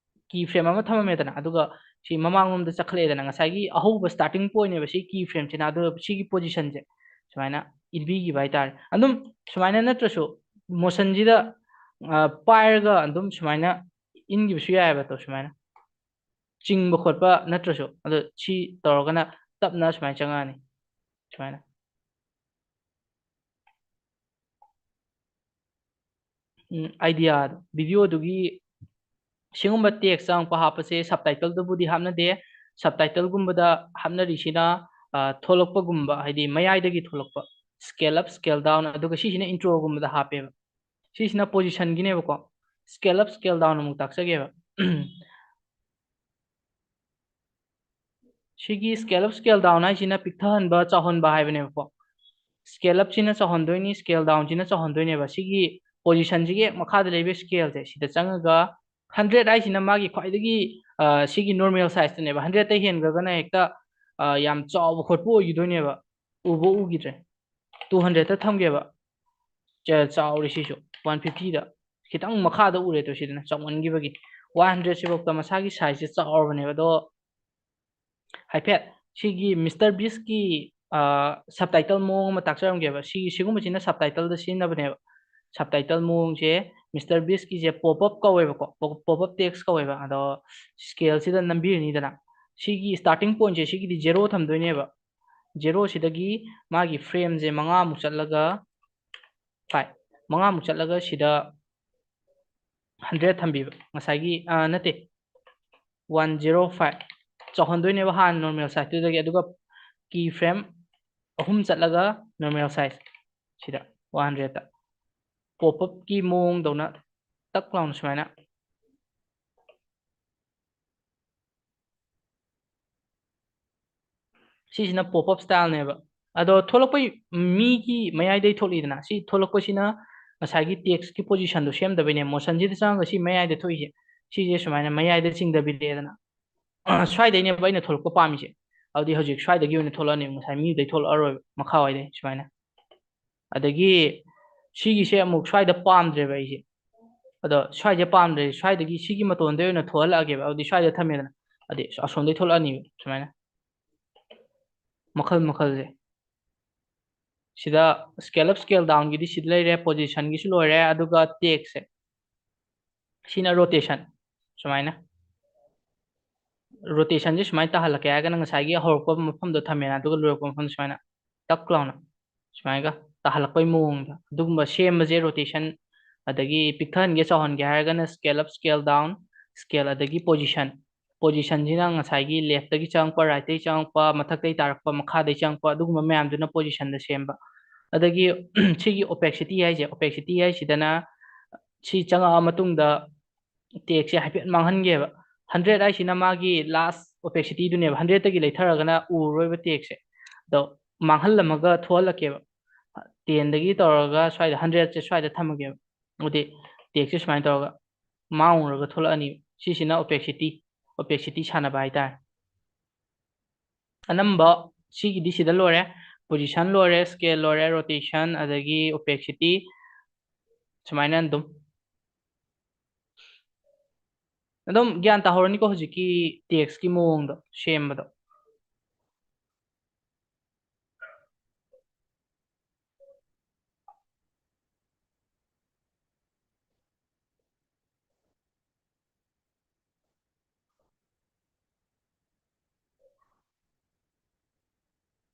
ꯀꯤ ꯐ꯭ꯔꯦꯝ ꯑꯃ ꯊꯝꯃꯝꯃꯦꯗꯅ, ꯑꯗꯨꯒ ꯁꯤ ꯃꯃꯥꯡꯂꯣꯝꯗ ꯆꯠꯈꯠꯂꯛꯑꯦꯗꯅ, ꯉꯁꯥꯏꯒꯤ ꯑꯍꯧꯕ ꯁ꯭ꯇꯥꯔꯇꯤꯡ ꯄꯣꯏꯟꯅꯦꯕ ꯁꯤ ꯀꯤ ꯐ꯭ꯔꯦꯝꯁꯤꯅ꯫ ꯑꯗꯨꯒ ꯁꯤꯒꯤ ꯄꯣꯖꯤꯁꯟꯁꯦ ꯁꯨꯃꯥꯏꯅ ꯏꯟꯕꯤꯈꯤꯕ ꯍꯥꯏꯇꯥꯔꯦ꯫ ꯑꯗꯨꯝ ꯁꯨꯃꯥꯏꯅ ꯅꯠꯇ꯭ꯔꯁꯨ ꯃꯣꯁꯟꯁꯤꯗ, ꯑ, ꯄꯥꯏꯔꯒ ꯑꯗꯨꯝ ꯁꯨꯃꯥꯏꯅ ꯏꯟꯈꯤꯕꯁꯨ ꯌꯥꯏꯑꯕ꯫ ꯑꯗꯣ ꯁꯨꯃꯥꯏꯅ ꯆꯤꯡꯕ ꯈꯣꯠꯄ ꯅꯠꯇ꯭ꯔꯁꯨ, ꯑꯗꯣ ꯁꯤ ꯇꯧꯔꯒꯅ ꯇꯞꯅ ꯁꯨꯃꯥꯏꯅ ꯆꯪꯉꯛꯑꯅꯤ, ꯁꯨꯃꯥꯏꯅ꯫ ꯎꯝ, ꯑꯥꯏꯗꯤꯌꯥꯗꯣ, ꯚꯤꯗꯤꯑꯣꯗꯨꯒꯤ ꯁꯤꯒꯨꯝꯕ ꯇꯦꯛꯁ ꯆꯪꯉꯛꯄ ꯍꯥꯞꯄꯁꯦ ꯁꯕꯇꯥꯏꯇꯜꯗꯕꯨꯗꯤ ꯍꯥꯞꯅꯗꯦ꯫ ꯁꯕꯇꯥꯏꯇꯜꯒꯨꯝꯕꯗ ꯍꯥꯞꯅꯔꯤꯁꯤꯅ, ꯑ, ꯊꯣꯛꯂꯛꯄꯒꯨꯝꯕ, ꯍꯥꯏꯗꯤ ꯃꯌꯥꯏꯗꯒꯤ ꯊꯣꯛꯂꯛꯄ, ꯁ꯭ꯀꯦꯜ ꯑꯞ, ꯁ꯭ꯀꯦꯜ ꯗꯥꯎꯟ, ꯑꯗꯨꯒ ꯁꯤꯁꯤꯅ ꯏꯟꯇ꯭ꯔꯣꯒꯨꯝꯕꯗ ꯍꯥꯞꯄꯦꯕ꯫ ꯁꯤꯁꯤꯅ ꯄꯣꯖꯤꯁꯟꯒꯤꯅꯦꯕꯀꯣ꯫ ꯁ꯭ꯀꯦꯜ ꯑꯞ, ꯁ꯭ꯀꯦꯜ ꯗꯥꯎꯟ ꯑꯃꯨꯛ ꯇꯥꯛꯆꯒꯦꯕ꯫ ꯁꯤꯒꯤ ꯁ꯭ꯀꯦꯜ ꯑꯞ, ꯁ꯭ꯀꯦꯜ ꯗꯥꯎꯟ ꯍꯥꯏꯁꯤꯅ ꯄꯤꯛꯊꯍꯟꯕ, ꯆꯥꯎꯍꯟꯕ ꯍꯥꯏꯕꯅꯦꯕꯀꯣ꯫ ꯁ꯭ꯀꯦꯜ ꯑꯞꯁꯤꯅ ꯆꯥꯎꯍꯟꯗꯣꯏꯅꯤ, ꯁ꯭ꯀꯦꯜ ꯗꯥꯎꯟꯁꯤꯅ ꯆꯥꯎꯍꯟꯗꯣꯏꯅꯦꯕ꯫ ꯁꯤꯒꯤ ꯄꯣꯖꯤꯁꯟꯁꯤꯒꯤ ꯍꯦꯛ ꯃꯈꯥꯗ ꯂꯩꯕ ꯁ꯭ꯀꯦꯜꯁꯦ ꯁꯤꯗ ꯆꯪꯉꯒ, ꯍꯟꯗ꯭ꯔꯦꯠ ꯍꯥꯏꯁꯤꯅ ꯃꯥꯒꯤ ꯈ꯭ꯋꯥꯏꯗꯒꯤ, ꯑ, ꯁꯤꯒꯤ ꯅꯣꯔꯃꯦꯜ ꯁꯥꯏꯖꯇꯅꯦꯕ꯫ ꯍꯟꯗ꯭ꯔꯦꯠꯇꯩ ꯍꯦꯟꯈ꯭ꯔꯒꯅ ꯍꯦꯛꯇ, ꯑ, ꯌꯥꯝ ꯆꯥꯎꯕ ꯈꯣꯠꯄ ꯑꯣꯏꯈꯤꯗꯣꯏꯅꯦꯕ꯫ ꯎꯕ ꯎꯈꯤꯗ꯭ꯔꯦ꯫ ꯇꯨ ꯍꯟꯗ꯭ꯔꯦꯠꯇ ꯊꯝꯒꯦꯕ꯫ ꯆ-, ꯆꯥꯎꯔꯦ ꯁꯤꯁꯨ, ꯋꯥꯟ ꯐꯤꯐꯇꯤꯗ꯫ ꯈꯤꯇꯪ ꯃꯈꯥꯗ ꯎꯔꯦ ꯇꯣ, ꯁꯤꯗꯅ ꯆꯥꯎꯃꯟꯈꯤꯕꯒꯤ꯫ ꯋꯥꯟ ꯍꯟꯗ꯭ꯔꯦꯠ ꯁꯤꯐꯥꯎꯗ ꯃꯁꯥꯒꯤ ꯁꯥꯏꯖꯁꯦ ꯆꯥꯎꯔꯕꯅꯦꯕ꯫ ꯑꯗꯣ ꯍꯥꯏꯐꯦꯠ ꯁꯤꯒꯤ ꯃꯤꯁꯇꯔ ꯕꯤꯁꯀꯤ ꯁꯕꯇꯥꯏꯇꯜ ꯃꯑꯣꯡ ꯑꯃ ꯇꯥꯛꯆꯔꯝꯒꯦꯕ꯫ ꯁꯤ ꯁꯤꯒꯨꯝꯕꯁꯤꯅ ꯁꯕꯇꯥꯏꯇꯜꯗ ꯁꯤꯖꯤꯟꯅꯕꯅꯦꯕ꯫ ꯁꯕꯇꯥꯏꯇꯜ ꯃꯑꯣꯡꯁꯦ ꯃꯤꯁꯇꯔ ꯕꯤꯁꯀꯤꯁꯦ ꯄꯣꯞ ꯑꯞ ꯀꯧꯋꯦꯕꯀꯣ, ꯄꯣꯞ ꯑꯞ ꯇꯦꯛꯁ ꯀꯧꯋꯦꯕ꯫ ꯑꯗꯣ ꯁ꯭ꯀꯦꯜꯁꯤꯗ ꯅꯝꯕꯤꯔꯅꯤꯗꯅ, ꯁꯤꯒꯤ ꯁ꯭ꯇꯥꯔꯇꯤꯡ ꯄꯣꯏꯟꯁꯦ ꯁꯤꯒꯤꯗꯤ ꯖꯦꯔꯣ ꯊꯝꯗꯣꯏꯅꯦꯕ꯫ ꯖꯦꯔꯣꯁꯤꯗꯒꯤ ꯃꯥꯒꯤ ꯐ꯭ꯔꯦꯝꯁꯦ ꯃꯉꯥꯃꯨꯛ ꯆꯠꯂꯒ, ꯐꯥꯏꯚ, ꯃꯉꯥꯃꯨꯛ ꯆꯠꯂꯒ ꯁꯤꯗ ꯍꯟꯗ꯭ꯔꯦꯠ ꯊꯝꯕꯤꯕ, ꯉꯁꯥꯏꯒꯤ, ꯑ, ꯅꯠꯇꯦ, ꯋꯥꯟ ꯖꯦꯔꯣ ꯐꯥꯏꯚ ꯆꯥꯎꯍꯟꯗꯣꯏꯅꯦꯕ ꯍꯥꯟꯅ ꯅꯣꯔꯃꯦꯜ ꯁꯥꯏꯖꯇꯨꯗꯒꯤ, ꯑꯗꯨꯒ ꯀꯤ ꯐ꯭ꯔꯦꯝ ꯑꯍꯨꯝ ꯆꯠꯂꯒ ꯅꯣꯔꯃꯦꯜ ꯁꯥꯏꯖ ꯁꯤꯗ ꯋꯥꯟ ꯍꯟꯗ꯭ꯔꯦꯠꯇ ꯄꯣꯞ ꯑꯞꯀꯤ ꯃꯑꯣꯡꯗꯧꯅ ꯇꯛ ꯂꯥꯎꯅ ꯁꯨꯃꯥꯏꯅ꯫ ꯁꯤꯁꯤꯅ ꯄꯣꯞ ꯑꯞ ꯁ꯭ꯇꯥꯏꯜꯅꯦꯕ꯫ ꯑꯗꯣ ꯊꯣꯛꯂꯛꯄꯩ ꯃꯤꯒꯤ ꯃꯌꯥꯏꯗꯩ ꯊꯣꯛꯂꯛꯏꯗꯅ, ꯁꯤ ꯊꯣꯛꯂꯛꯄꯁꯤꯅ ꯉꯁꯥꯏꯒꯤ ꯇꯦꯛꯁꯀꯤ ꯄꯣꯖꯤꯁꯟꯗꯣ ꯁꯦꯝꯗꯕꯩꯅꯦ꯫ ꯃꯣꯁꯟꯁꯤꯗ ꯆꯪꯉꯒ ꯁꯤ ꯃꯌꯥꯏꯗ ꯊꯣꯛꯏꯁꯦ, ꯁꯤꯁꯦ ꯁꯨꯃꯥꯏꯅ ꯃꯌꯥꯏꯗ ꯆꯤꯡꯊꯕꯤꯔꯛꯑꯦꯗꯅ꯫ ꯁ꯭ꯋꯥꯏꯗꯩꯅꯦꯕ ꯑꯩꯅ ꯊꯣꯛꯂꯛꯄ ꯄꯥꯝꯃꯤꯁꯦ꯫ ꯑꯗꯨꯗꯤ ꯍꯧꯖꯤꯛ ꯁ꯭ꯋꯥꯏꯗꯒꯤ ꯑꯣꯏꯅ ꯊꯣꯛꯂꯛꯑꯅꯦꯕ, ꯉꯁꯥꯏ ꯃꯤꯗꯨꯗꯩ ꯊꯣꯛꯂꯛꯑꯔꯣꯏꯕ, ꯃꯈꯥꯋꯥꯏꯗꯩ ꯁꯨꯃꯥꯏꯅ꯫ ꯑꯗꯒꯤ ꯁꯤꯒꯤꯁꯦ ꯑꯃꯨꯛ ꯁ꯭ꯋꯥꯏꯗ ꯄꯥꯝꯗ꯭ꯔꯦꯕ ꯑꯩꯁꯦ꯫ ꯑꯗꯣ ꯁ꯭ꯋꯥꯏꯁꯦ ꯄꯥꯝꯗ꯭ꯔꯦ, ꯁ꯭ꯋꯥꯏꯗꯒꯤ ꯁꯤꯒꯤ ꯃꯇꯣꯟꯗꯩ ꯑꯣꯏꯅ ꯊꯣꯛꯍꯜꯂꯛꯑꯒꯦꯕ꯫ ꯑꯗꯨꯗꯤ ꯁ꯭ꯋꯥꯏꯗ ꯊꯝꯃꯦꯗꯅ, ꯑꯗꯩ ꯑꯁꯣꯝꯗꯩ ꯊꯣꯛꯂꯛꯑꯅꯤꯕ ꯁꯨꯃꯥꯏꯅ꯫ ꯃꯈꯜ ꯃꯈꯜꯁꯦ꯫ ꯁꯤꯗ ꯁ꯭ꯀꯦꯜ ꯑꯞ, ꯁ꯭ꯀꯦꯜ ꯗꯥꯎꯟꯒꯤꯗꯤ ꯁꯤꯗ ꯂꯩꯔꯦ, ꯄꯣꯖꯤꯁꯟꯒꯤꯁꯨ ꯂꯣꯏꯔꯦ, ꯑꯗꯨꯒ ꯇꯦꯛꯁꯁꯦ꯫ ꯁꯤꯅ ꯔꯣꯇꯦꯁꯟ, ꯁꯨꯃꯥꯏꯅ꯫ ꯔꯣꯇꯦꯁꯟꯁꯦ ꯁꯨꯃꯥꯏꯅ ꯇꯥꯍꯜꯂꯛꯀꯦ ꯍꯥꯏꯔꯒꯅ ꯉꯁꯥꯏꯒꯤ ꯍꯧꯔꯛꯄ ꯃꯐꯝꯗꯣ ꯊꯝꯃꯦꯅ, ꯑꯗꯨꯒ ꯂꯣꯏꯔꯛꯄ ꯃꯐꯝꯗꯣ ꯁꯨꯃꯥꯏꯅ ꯇꯛ ꯂꯥꯎꯅ ꯁꯨꯃꯥꯏꯅꯒ ꯇꯥꯍꯜꯂꯛꯄꯩ ꯃꯑꯣꯡꯗ꯫ ꯑꯗꯨꯒꯨꯝꯕ ꯁꯦꯝꯕꯁꯦ ꯔꯣꯇꯦꯁꯟ꯫ ꯑꯗꯒꯤ ꯄꯤꯛꯊꯍꯟꯒꯦ ꯆꯥꯎꯍꯟꯒꯦ ꯍꯥꯏꯔꯒꯅ scale up, scale down, scale, ꯑꯗꯒꯤ ꯄꯣꯖꯤꯁꯟ꯫ ꯄꯣꯖꯤꯁꯟꯁꯤꯅ ꯉꯁꯥꯏꯒꯤ ꯂꯦꯐꯇꯒꯤ ꯆꯪꯉꯛꯄ, ꯔꯥꯏꯠꯇꯒꯤ ꯆꯪꯉꯛꯄ, ꯃꯊꯛꯇꯒꯤ ꯇꯥꯔꯛꯄ, ꯃꯈꯥꯗꯒꯤ ꯆꯪꯉꯛꯄ, ꯑꯗꯨꯒꯨꯝꯕ ꯃꯌꯥꯝꯗꯨꯅ ꯄꯣꯖꯤꯁꯟꯗ ꯁꯦꯝꯕ꯫ ꯑꯗꯒꯤ ꯁꯤꯒꯤ ꯑꯣꯄꯦꯛꯁꯤꯇꯤ ꯍꯥꯏꯁꯦ, ꯑꯣꯄꯦꯛꯁꯤꯇꯤ ꯍꯥꯏꯁꯤꯗꯅ ꯁꯤ ꯆꯪꯉꯛꯑ ꯃꯇꯨꯡꯗ ꯇꯦꯛꯁꯁꯦ ꯍꯥꯏꯐꯦꯠ ꯃꯥꯡꯍꯟꯒꯦꯕ꯫ ꯍꯟꯗ꯭ꯔꯦꯠ ꯍꯥꯏꯁꯤꯅ ꯃꯥꯒꯤ ꯂꯥꯁ ꯑꯣꯄꯦꯛꯁꯤꯇꯤꯗꯨꯅꯦꯕ, ꯍꯟꯗ꯭ꯔꯦꯠꯇꯒꯤ ꯂꯩꯊꯔꯒꯅ ꯎꯔꯔꯣꯏꯕ ꯇꯦꯛꯁꯁꯦ꯫ ꯑꯗꯣ ꯃꯥꯡꯍꯜꯂꯝꯃꯒ ꯊꯣꯛꯍꯜꯂꯛꯀꯦꯕ꯫ ꯇꯦꯟꯗꯒꯤ ꯇꯧꯔꯒ ꯁ꯭ꯋꯥꯏꯗ ꯍꯟꯗ꯭ꯔꯦꯠꯁꯦ ꯁ꯭ꯋꯥꯏꯗ ꯊꯝꯃꯒꯦꯕ꯫ ꯑꯗꯨꯗꯤ ꯇꯦꯛꯁꯁꯦ ꯁꯨꯃꯥꯏꯅ ꯇꯧꯔꯒ ꯃꯥꯡꯉꯨꯔꯒ ꯊꯣꯛꯂꯛꯑꯅꯤ꯫ ꯁꯤꯁꯤꯅ ꯑꯣꯄꯦꯛꯁꯤꯇꯤ, ꯑꯣꯄꯦꯛꯁꯤꯇꯤ ꯁꯥꯟꯅꯕ ꯍꯥꯏꯇꯥꯔꯦ꯫ ꯑꯅꯝꯕ ꯁꯤꯒꯤꯗꯤ ꯁꯤꯗ ꯂꯣꯏꯔꯦ꯫ ꯄꯣꯖꯤꯁꯟ ꯂꯣꯏꯔꯦ, ꯁ꯭ꯀꯦꯜ ꯂꯣꯏꯔꯦ, ꯔꯣꯇꯦꯁꯟ, ꯑꯗꯒꯤ ꯑꯣꯄꯦꯛꯁꯤꯇꯤ, ꯁꯨꯃꯥꯏꯅ ꯑꯗꯨꯝ꯫ ꯑꯗꯨꯝ ꯒ꯭ꯌꯥꯟ ꯇꯥꯍꯧꯔꯅꯤꯀꯣ ꯍꯧꯖꯤꯛꯀꯤ ꯇꯦꯛꯁꯀꯤ ꯃꯑꯣꯡꯗꯣ ꯁꯦꯝꯕꯗꯣ꯫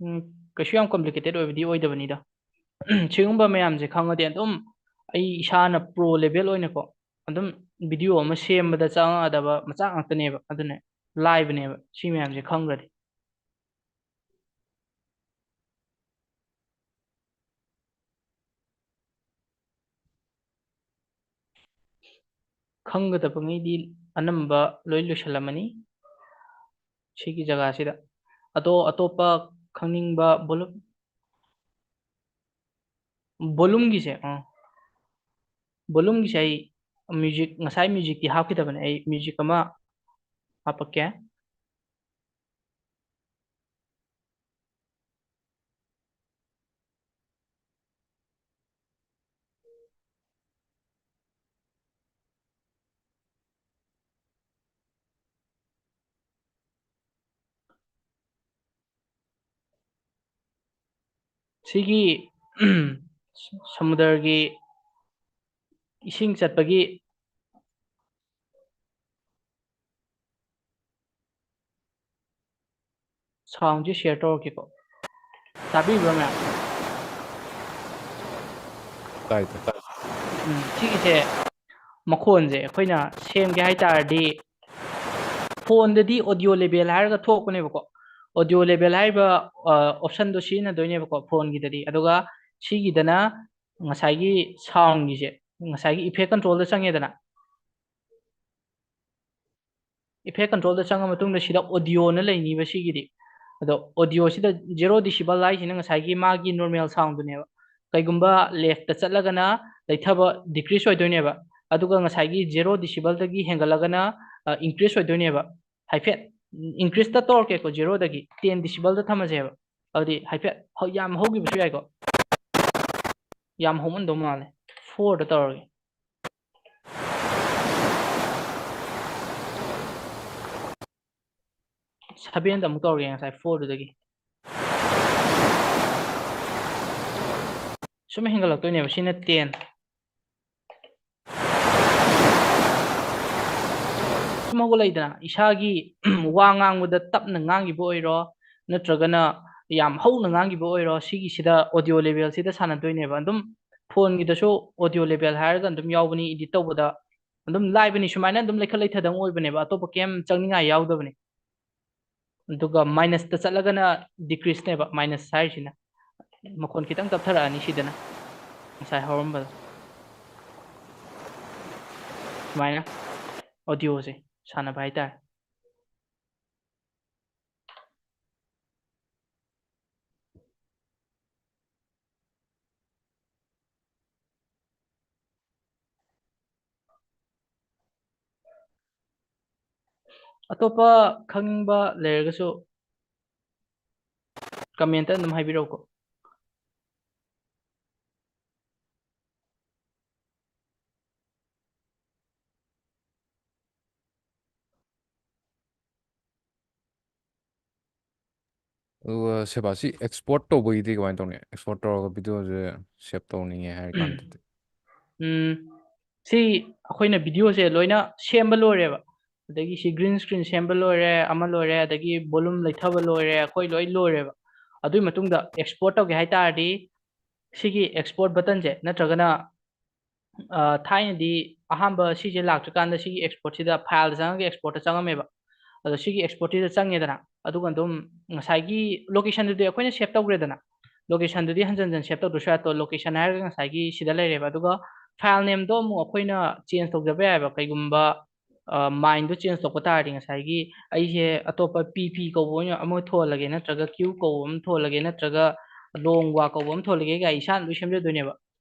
ꯎꯝ, ꯀꯩꯁꯨ ꯌꯥꯝ complicated ꯑꯣꯏꯕꯗꯤ ꯑꯣꯏꯗꯕꯅꯤꯗ꯫ ꯁꯤꯒꯨꯝꯕ ꯃꯌꯥꯝꯁꯦ ꯈꯪꯉꯗꯤ ꯑꯗꯨꯝ ꯑꯩ ꯏꯁꯥꯅ pro level ꯑꯣꯏꯅꯀꯣ, ꯑꯗꯨꯝ video ꯑꯃ ꯁꯦꯝꯕꯗ ꯆꯪꯉꯛꯑꯗꯕ ꯃꯆꯥꯛ ꯉꯥꯛꯇꯅꯦꯕ꯫ ꯑꯗꯨꯅ ꯂꯥꯏꯕꯅꯦꯕ ꯁꯤ ꯃꯌꯥꯝꯁꯦ ꯈꯪꯈ꯭ꯔꯗꯤ꯫ ꯈꯪꯒꯗꯕꯉꯩꯗꯤ ꯑꯅꯝꯕ ꯂꯣꯏ ꯂꯣꯏꯁꯤꯜꯂꯝꯃꯅꯤ ꯁꯤꯒꯤ ꯖꯒꯥꯁꯤꯗ꯫ ꯑꯗꯣ ꯑꯇꯣꯞꯄ ꯈꯪꯅꯤꯡꯕ volume, volumeꯒꯤꯁꯦ, ꯑꯥ, volumeꯒꯤꯁꯦ ꯑꯩ music, ꯉꯁꯥꯏ musicꯇꯤ ꯍꯥꯞꯈꯤꯗꯕꯅꯦ, ꯑꯩ music ꯑꯃ ꯍꯥꯞꯄꯛꯀꯦ꯫ ꯁꯤꯒꯤ ꯁꯃꯨꯗ꯭ꯔꯒꯤ ꯏꯁꯤꯡ ꯆꯠꯄꯒꯤ soundꯁꯦ share ꯇꯧꯔꯛꯀꯦꯀꯣ꯫ ꯇꯥꯕꯤꯕ꯭ꯔꯥ ꯃꯌꯥꯝ? ꯇꯥꯏ, ꯇꯥꯏ꯫ ꯎꯝ, ꯁꯤꯒꯤꯁꯦ ꯃꯈꯣꯟꯁꯦ ꯑꯩꯈꯣꯏꯅ ꯁꯦꯝꯒꯦ ꯍꯥꯏ ꯇꯥꯔꯗꯤ, phoneꯗꯗꯤ audio level ꯍꯥꯏꯔꯒ ꯊꯣꯛꯄꯅꯦꯕꯀꯣ꯫ Audio level ꯍꯥꯏꯔꯤꯕ optionꯗꯣ ꯁꯤꯖꯤꯟꯅꯗꯣꯏꯅꯦꯕꯀꯣ phoneꯒꯤꯗꯗꯤ꯫ ꯑꯗꯨꯒ ꯁꯤꯒꯤꯗꯅ ꯉꯁꯥꯏꯒꯤ soundꯒꯤꯁꯦ, ꯉꯁꯥꯏꯒꯤ effect controlꯗ ꯆꯪꯉꯦꯗꯅ, effect controlꯗ ꯆꯪꯉ ꯃꯇꯨꯡꯗ ꯁꯤꯗ audioꯅ ꯂꯩꯅꯤꯕ ꯁꯤꯒꯤꯗꯤ꯫ ꯑꯗꯣ audioꯁꯤꯗ zero decibel ꯍꯥꯏꯁꯤꯅ ꯉꯁꯥꯏꯒꯤ ꯃꯥꯒꯤ normal soundꯗꯨꯅꯦꯕ꯫ ꯀꯩꯒꯨꯝꯕ leftꯇ ꯆꯠꯂꯒꯅ ꯂꯩꯊꯕ, decrease ꯑꯣꯏꯗꯣꯏꯅꯦꯕ꯫ ꯑꯗꯨꯒ ꯉꯁꯥꯏꯒꯤ zero decibelꯗꯒꯤ ꯍꯦꯟꯒꯠꯂꯒꯅ increase ꯑꯣꯏꯗꯣꯏꯅꯦꯕ꯫ ꯍꯥꯏꯐꯦꯠ increaseꯇ ꯇꯧꯔꯛꯀꯦꯀꯣ, zeroꯗꯒꯤ ten decibelꯗ ꯊꯝꯃꯁꯦꯕ꯫ ꯑꯗꯨꯗꯤ ꯍꯥꯏꯐꯦꯠ ꯍꯧ-, ꯌꯥꯝ ꯍꯧꯈꯤꯕꯁꯨ ꯌꯥꯏꯀꯣ꯫ ꯌꯥꯝ ꯍꯧꯃꯟꯗꯧ ꯃꯥꯜꯂꯦ꯫ Fourꯗ ꯇꯧꯔꯒꯦ꯫ Sevenꯗ ꯑꯃꯨꯛ ꯇꯧꯔꯒꯦ, ꯉꯁꯥꯏ fourꯗꯨꯗꯒꯤ꯫ ꯁꯨꯝ ꯍꯦꯟꯒꯠꯂꯛꯇꯣꯏꯅꯦꯕ, ꯁꯤꯅ ten꯫ ꯁꯨꯝ ꯍꯧꯒꯠꯂꯛꯏꯗꯅ, ꯏꯁꯥꯒꯤ ꯋꯥ ꯉꯥꯡꯕꯗ ꯇꯞꯅ ꯉꯥꯡꯈꯤꯕ ꯑꯣꯏꯔꯣ, ꯅꯠꯇ꯭ꯔꯒꯅ ꯌꯥꯝ ꯍꯧꯅ ꯉꯥꯡꯈꯤꯕ ꯑꯣꯏꯔꯣ, ꯁꯤꯒꯤꯁꯤꯗ audio level ꯁꯤꯗ ꯁꯥꯟꯅꯗꯣꯏꯅꯦꯕ꯫ ꯑꯗꯨꯝ phone ꯒꯤꯗꯁꯨ audio level ꯍꯥꯏꯔꯒ ꯑꯗꯨꯝ ꯌꯥꯎꯕꯅꯤ, edit ꯇꯧꯕꯗ ꯑꯗꯨꯝ ꯂꯥꯏꯕꯅꯤ, ꯁꯨꯃꯥꯏꯅ ꯑꯗꯨꯝ ꯂꯩꯈꯠ ꯂꯩꯊꯗꯪ ꯑꯣꯏꯕꯅꯦꯕ, ꯑꯇꯣꯞꯄ ꯀꯩꯝ ꯆꯪꯅꯤꯡꯉꯥꯏ ꯌꯥꯎꯗꯕꯅꯤ꯫ ꯑꯗꯨꯒ minus ꯇ ꯆꯠꯂꯒꯅ decrease ꯅꯦꯕ, minus ꯍꯥꯏꯔꯤꯁꯤꯅ꯫ ꯃꯈꯣꯟ ꯈꯤꯇꯪ ꯇꯞꯊꯔꯛꯑꯅꯤ ꯁꯤꯗꯅ, ꯉꯁꯥꯏ ꯍꯧꯔꯝꯕꯗꯣ꯫ ꯁꯨꯃꯥꯏꯅ audio ꯁꯦ ꯁꯥꯟꯅꯕ ꯍꯥꯏꯇꯥꯔꯦ꯫ ꯑꯇꯣꯞꯄ ꯈꯪꯅꯤꯡꯕ ꯂꯩꯔꯒꯁꯨ comment ꯇ ꯑꯗꯨꯝ ꯍꯥꯏꯕꯤꯔꯛꯎꯀꯣ꯫ ꯑꯗꯨꯒ ꯁꯦꯕꯥ, ꯁꯤ export ꯇꯧꯕꯒꯤꯗꯤ ꯀꯃꯥꯏꯅ ꯇꯧꯅꯤ? Export ꯇꯧꯔꯒ video ꯁꯦ save ꯇꯧꯅꯤꯡꯉꯦ ꯍꯥꯏꯔ ꯀꯥꯟꯗꯗꯤ? ꯎꯝ, ꯁꯤ ꯑꯩꯈꯣꯏꯅ video ꯁꯦ ꯂꯣꯏꯅ ꯁꯦꯝꯕ ꯂꯣꯏꯔꯦꯕ, ꯑꯗꯒꯤ ꯁꯤ green screen ꯁꯦꯝꯕ ꯂꯣꯏꯔꯦ, ꯑꯃ ꯂꯣꯏꯔꯦ, ꯑꯗꯒꯤ volume ꯂꯩꯊꯕ ꯂꯣꯏꯔꯦ, ꯑꯩꯈꯣꯏ ꯂꯣꯏ ꯂꯣꯏꯔꯦꯕ꯫ ꯑꯗꯨꯒꯤ ꯃꯇꯨꯡꯗ export ꯇꯧꯒꯦ ꯍꯥꯏ ꯇꯥꯔꯗꯤ ꯁꯤꯒꯤ export button ꯁꯦ ꯅꯠꯇ꯭ꯔꯒꯅ, ꯑ, ꯊꯥꯏꯅꯗꯤ ꯑꯍꯥꯟꯕ ꯁꯤꯁꯦ ꯂꯥꯛꯇ꯭ꯔꯤꯀꯥꯟꯗ ꯁꯤꯒꯤ export ꯁꯤꯗ file ꯗ ꯆꯪꯉꯒ export ꯇ ꯆꯪꯉꯝꯃꯦꯕ꯫ ꯑꯗꯣ ꯁꯤꯒꯤ export ꯁꯤꯗ ꯆꯪꯉꯦꯗꯅ, ꯑꯗꯨꯒ ꯑꯗꯨꯝ ꯉꯁꯥꯏꯒꯤ location ꯗꯨꯗꯤ ꯑꯩꯈꯣꯏꯅ save ꯇꯧꯈ꯭ꯔꯦꯗꯅ, location ꯗꯨꯗꯤ ꯍꯟꯖꯟ ꯍꯟꯖꯟ save ꯇꯧꯗ꯭ꯔꯁꯨ ꯌꯥꯏ꯫ ꯑꯗꯣ location ꯍꯥꯏꯔꯒ ꯉꯁꯥꯏꯒꯤ ꯁꯤꯗ ꯂꯩꯔꯦꯕ꯫ ꯑꯗꯨꯒ file name ꯗꯣ ꯑꯃꯨꯛ ꯑꯩꯈꯣꯏꯅ change ꯇꯧꯖꯕ ꯌꯥꯏꯑꯕ꯫ ꯀꯩꯒꯨꯝꯕ, ꯑ, mine ꯗꯣ change ꯇꯧꯔꯛꯄ ꯇꯥꯔꯗꯤ ꯉꯁꯥꯏꯒꯤ ꯑꯩꯁꯦ ꯑꯇꯣꯞꯄ P P ꯀꯧꯕ ꯑꯣꯏꯅ ꯑꯃ ꯊꯣꯜꯂꯒꯦ, ꯅꯠꯇ꯭ꯔꯒ Q ꯀꯧꯕ ꯑꯃ ꯊꯣꯜꯂꯒꯦ, ꯅꯠꯇ꯭ꯔꯒ long wa ꯀꯧꯕ ꯑꯃ ꯊꯣꯜꯂꯒꯦ ꯀꯥꯏ ꯏꯁꯥꯅ ꯂꯣꯏ ꯁꯦꯝꯖꯗꯣꯏꯅꯦꯕ꯫